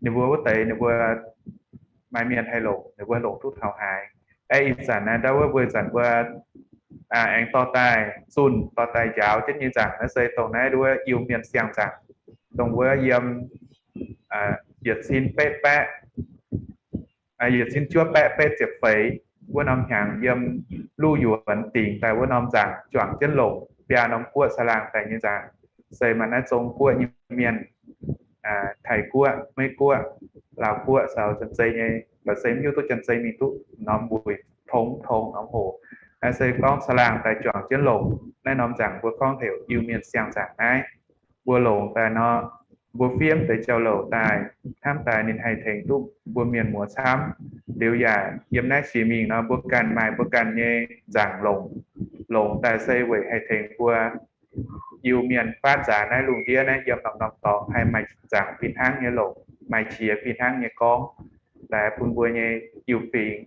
ninh mbuo wuov deix ninh mbuo maaih mienh haih longc, ninh mbuo longc duqv taux haaix. Aeqv, ih zanc naaiv ndau wuov mbuo ih zanc mbuo aengx dorh daaih zunh dorh daaih njaaux jienv nyei nzaangc naaiv se dongh naaiv nduov wuov Iu-Mienh siang-nzaangc, dongh wuov yiem yietc cin betv baeqv, yietc cin juov baeqv betv ziepc feix wuov norm hnyangx yiem Luv Yuonx dingc daaih wuov norm nzaangc juangc jienv longc biaa norm guoqv caangh laangh daaih nyei nzaangc. Se maaih naaiv Zong Guoqv nyei mienh, Taiv Guoqv, Meiv Guoqv, Laauv Guoqv caux Janx-Zei nyei, la'se mv hiuv duqv Janx-Zei mingh duqv norm wuic tong tong norm hoc. Naaiv se gorngv caangh laangh daaih juangc jienv longc naaiv norm nzaangc mbuo gorngv heuc Iu-Mienh siang-nzaangc naaiv. Mbuo longc daaih nor, mbuo fiev deix jauv-louc daaih, hnamv daaih ninh haih tengx duqv mbuo mienh muoz camv. Liuz yaac yiem naaiv jiex mingh nor mbuo ganh maaih mbuo ganh nyei nzaangc longc. Longc daaih se weic haih tengx mbuo Iu-Mienh faatv nzaanx naaiv lungh ndiev naaiv yiem norm-norm dorngx haih maaih nzaangc fih hnangv nyei longc, maaih qiex fih hnangv nyei gorngv, daaih bun mbuo nyei Iu-Fingx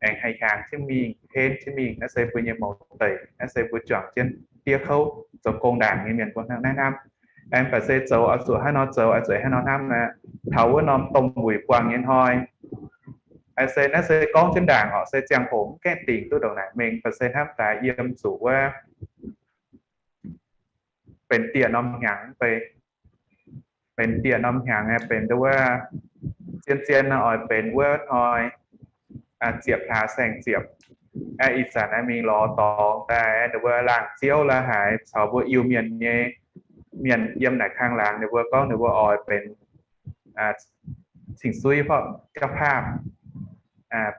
aengx haih hiaangx jienv mingh, henv jienv mingh. Naaiv se mbuo nyei mouz deic, naaiv se mbuo juangc jienv diev kouv zoux gong ndaangc nyei mienh mbuo hnangv naaiv hnamv. Aengx baac se zoux oix zuqc hnangv nor zoux, oix zuqc hnangv nor hnamv aqv. Taux wuov norm domh wuic buangh nyei hnoi, se naaiv se gorngv jienv ndaangc orqc, se ziangh hoc mv gaengh dingc duqv ndongc naaic mengh, baac se hnamv daaih yiem zuqc wuov benx dieh norm hnyangx, benx dieh norm hnyangx, benx nduov wuov zien-zien oix benx wuov hnoi ziepc hlaax saeng-ziepc. Aeqv, ih zanc aengx mingh lorz dorngx daaih nduov wuov laangh ziouv la'haaix caux mbuo Iu-Mienh nyei mienh yiem naaic kang laangz ninh mbuo gorngv ninh mbuo oix benx 请 suiv, เจ้าภาพ,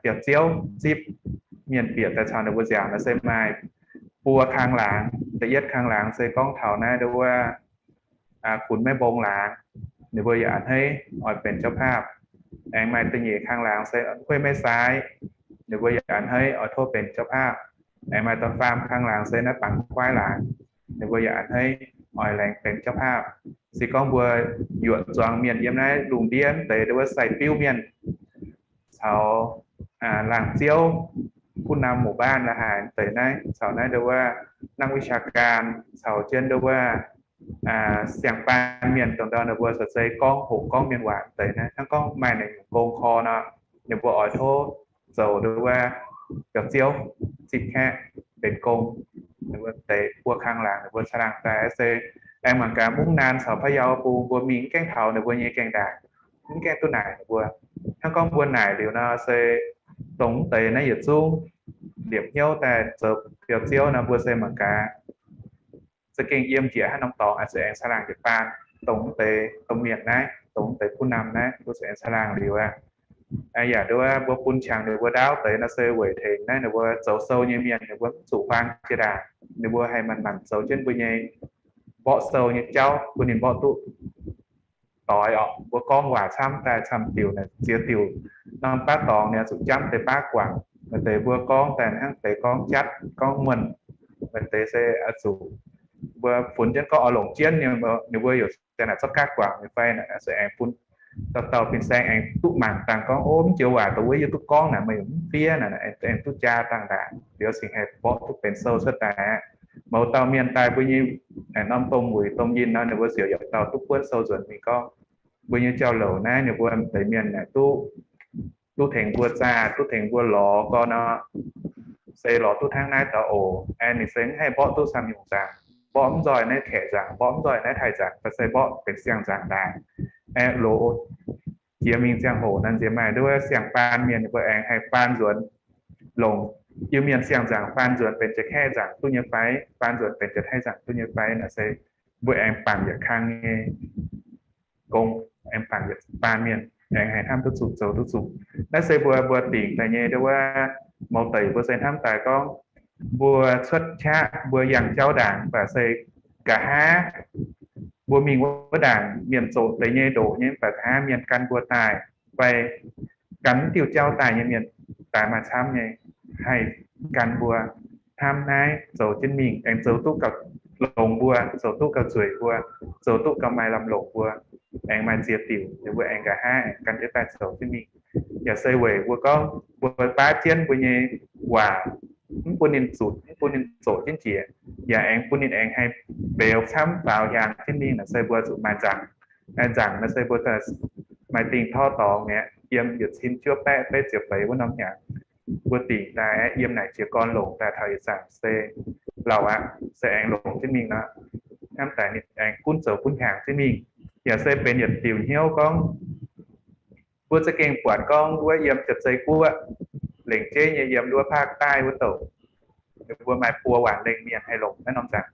biauv-ziouv zipv mienh bieqc daaih caux ninh mbuo nziaauc. Naaiv se maaih buo kang laangz. Da'yietv kang laangz se gorngv taux naaiv nduov wuov Kunx Maiv Mbong laangz, ninh mbuo yaac a'hneiv oix benx เจ้าภาพ. Aengx maaih da'nyeic kang laangz se Huei Maiv Saaiv, ninh mbuo yaac a'hneiv oix tov benx เจ้าภาพ. Aengx maaih da'faam kang laangz se naaiv Bangv Guaiv laangz, ninh mbuo yaac a'hneiv oix laengz benx เจ้าภาพ. Se gorngv mbuo yuoqc zuangx mienh yiem naaiv lungh ndiev deix nduov wuov sai-biuv mienh caux laangh ziouv, ผู้นำหมู่บ้าน la'haaix deix naaiv, caux naaiv nduov wuov นักวิชาการ caux jienv nduov wuov siang-baan mienh dongh ndau ninh mbuo caux se gorngv hoqc gorngv mienh waac deix naaiv, hnangv gorngv maaih naaic nyungc gong kor nor, ninh mbuo oix tov zoux nduov wuov biauv-ziouv zipv kaeqv benx gong. Ninh mbuo deix buo kang laangz ninh mbuo caangh laangh daaih se aengx mangc gaax Mungv Naan caux Pa'yau Bung mbuo mingh gaengh taux ninh mbuo nyei gaengh ndaangc. mv gaengh duqv naaic ninh mbuo. Hnangv gorngv mbuo naaic liuz nor se dongh mv deix naaiv yietc zungv liepc hnyouv daaih zoux biauv-ziouv nor mbuo se mangc gaax za'gengh yiem njiec haaix norm dorngx zuqc aengx caangh laangh jiepc baan, dongh mv deix domh mienh naaiv, dongh mv deix kuv nam naaiv mbuo zuqc aengx caangh laangh liuz aqv. Yaac nduov mbuo bun qangx ninh mbuo ndaauv deix nor se weic tengx naaiv ninh mbuo zoux sou nyei mienh ninh mbuo mv zuqc huaang jiex ndaangc, ninh mbuo haih manc-manc zoux jienv mbuo nyei mborqv sou nyei jauv bun ninh mborqv duqv doix orqc. Mbuo gorngv waac camv daaih camv diuc naaic ziex diuc norm baav dorngx ninh oix zuqc jamv deix baav guangc. Maaih deix mbuo gorngv daaih hnangv deix gorngv jatv gorngv muonh, maaih deix se oix zuqc mbuo funx jienv gorngv oix longc jienv, ninh mbuo yaac se naaic zorqv gaav guangc nyei fai naaic se aengx bun dauh dauh fin-saeng aengx duqv mangc dangh gorngv, ov, mv joux waac dongh wuov yie duqv gorngv naaic meih mv fiev naaic, aengx duqv jaa dangh ndaangc liuz cingx haih mborqv duqv benx sou cuotv daaih aqv. Mouz dauh mienh daaih mbuo nyei norm domh wuic domh yinh nor ninh mbuo ziouc yietc dauh duqv buonv sou nzuonx mingh gorngv, mbuo nyei jauv louc naaiv ninh mbuo deix mienh naaic duqv, duqv tengx mbuo zaah, duqv tengx mbuo lorz gorn nor, se lorz duqv hnangv naaiv daux oc. Aengx ninh se mv haih mborqv duqv camv nyungc nzangc, mborqv mv nzoih naaiv kaeqv nzangc, mborqv mv nzoih naaiv taaih nzangc, mv se mborqv benx siang-nzangc daaih. Aengx loz jiex mingh ziangh hoc naaic nziex maaih nduov siang-baan mienh ninh mbuo aengx haih baan nzuonx longc Iu-Mienh siang-nzangc baan nzuonx benx Janx-Kaeqv nzangc duqv nyei fai, baan nzuonx benx Janx-Taiv nzangc duqv nyei fai naaic se mbuo aengx bangc yietc kang nyei gong, aengx bangc yietc baan mienh aengx haih hnamv duqv zuqc zoux duqv zuqc. Naaiv se mbuo, mbuo dingc daaih nyei nduov wuov. Mouz deix mbuo se hnamv daaih gorngv mbuo cuotv qaqv mbuo yangh jauv ndaangc mv baac se nqa'haav mbuo mingh wuov ndaangc mienh zoqc deix nyei ndoqc nyei mv baac nqa'haav mienh gan mbuo daaih fai gan mv diuh jauv daaih nyei mienh daaih maaih camv nyei haih gan mbuo hnamv naaiv zoux jienv mingh aengx zoux duqv gauh longx mbuo, zoux duqv gauh zueiz mbuo, zoux duqv gauh maaih lamh longc mbuo, aengx maaih ziex diuc ninh mbuo aengx nqa'haav aengx gan jienv daaih zoux jienv mingh. Yaac se weic mbuo gorngv mbuo baaiv jienv mbuo nyei waac mv bun ninh zutc, mv bun ninh zoqc jienv njiec, yaac aengx bun ninh aengx haih mbeux camv faaux hiaangx jienv mingh naaic se mbuo zuqc maaih nzangc. Nzangc naaic se mbuo maaih dingh torv dorngx mi'aqv. Yiem yietc cin juov baeqv betv ziepc feix wuov norm hnyangx, mbuo dingc daaih yiem naaic jiez gorn longc daaih taux ih zanc se lauh aqv, se aengx longc jienv mingh nor, hnamv daaih ninh aengx gunv zoux gunv hiaangx jienv mingh. Yaac se benx yietc diuc hnyouv gorngv mbuo za'gengh buatc gorngv wuov yiem Janx-Zei Guoqv lengc jeiv nyei yiem wuov ภาคใต้ wuov douc, ninh mbuo maaih buo waanc lengh mienh haih longc naaiv norm nzangc.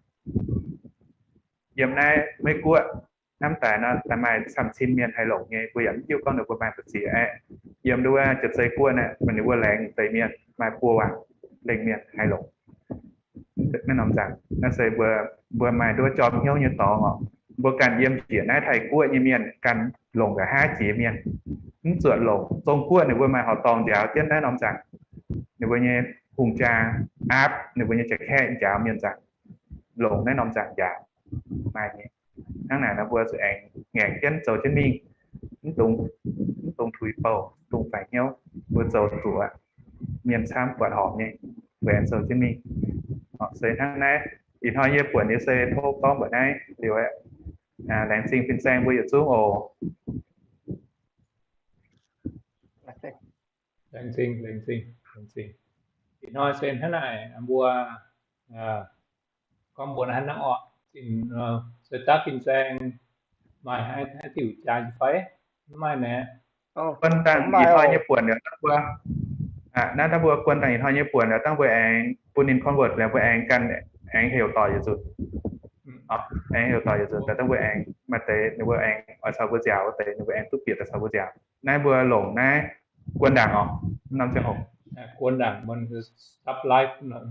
Yiem naaiv Meiv Guoqv hnamv daaih nor, daaih maaih camv-cin mienh haih longc nyei. Mbuo yaac mv hiuv gorngv ninh mbuo maaih mbu'ziex aeqv, yiem wuov Janx-Zei Guoqv naaiv, ninh mbuo laengz deix mienh maaih buo waanc lengh mienh haih longc naaiv norm nzangc. Naaiv se mbuo, mbuo maaih nduov jorm hnyouv nyei dorngx orqc. Mbuo ganh yiem njiec naaiv Taiv Guoqv nyei mienh ganh longc nqa'haav jiex mienh, mv zuotc longc Zong Guoqv ninh mbuo maaih horqc dorngh njaaux jienv naaiv norm nzangc. Ninh mbuo nyei hungh jaa aapv ninh mbuo nyei Janx-Kaeqv njaaux mienh nzangc, longc naaiv norm nzangc njaaux. Maaih nyei. Hnangv naaic nor mbuo zuqc aengx ngaengc jienv zoux jienv mingh, mv dungx, mv dungx tuix bouh, mv dungx faix hnyouv. Mbuo zoux zuqc mienh camv buatc horpc nyei, mbuo aengx zoux jienv mingh. Se hnangv naaiv, ih hnoi yie buonc yie se tov gorngv mbuox naaiv liuz aqv. Laengz zingh fin-saeng mbuo yietc zungv oc. Laengz zingh, laengz zingh, laengz zingh. Ih hnoi se hnangv naaic mbuo gorngv mbuox hnangv naaiv orqc. Zinh se daav fin-saeng maaih haaix diuc jaax fai? Mv maaih naaic. Guon dangh ih hnoi nyei buonc liuz dangh mbuo, naaiv dangh mbuo guon dangh ih hnoi nyei buonc liuz dangh mbuo aengx bun ninh convert liuz mbuo aengx ganh aengx heuc doic yietc nzunc. Aengx heuc doic yietc nzunc daaih dangh mbuo aengx maaih deix ninh mbuo aengx oix caux mbuo nziaauc wuov deix ninh mbuo aengx duqv bieqc daaih caux mbuo nziaauc. Naaiv mbuo longc naaiv guon dangh orqc, norm ziangh hoc. Guon dangh mbuo stop live nor.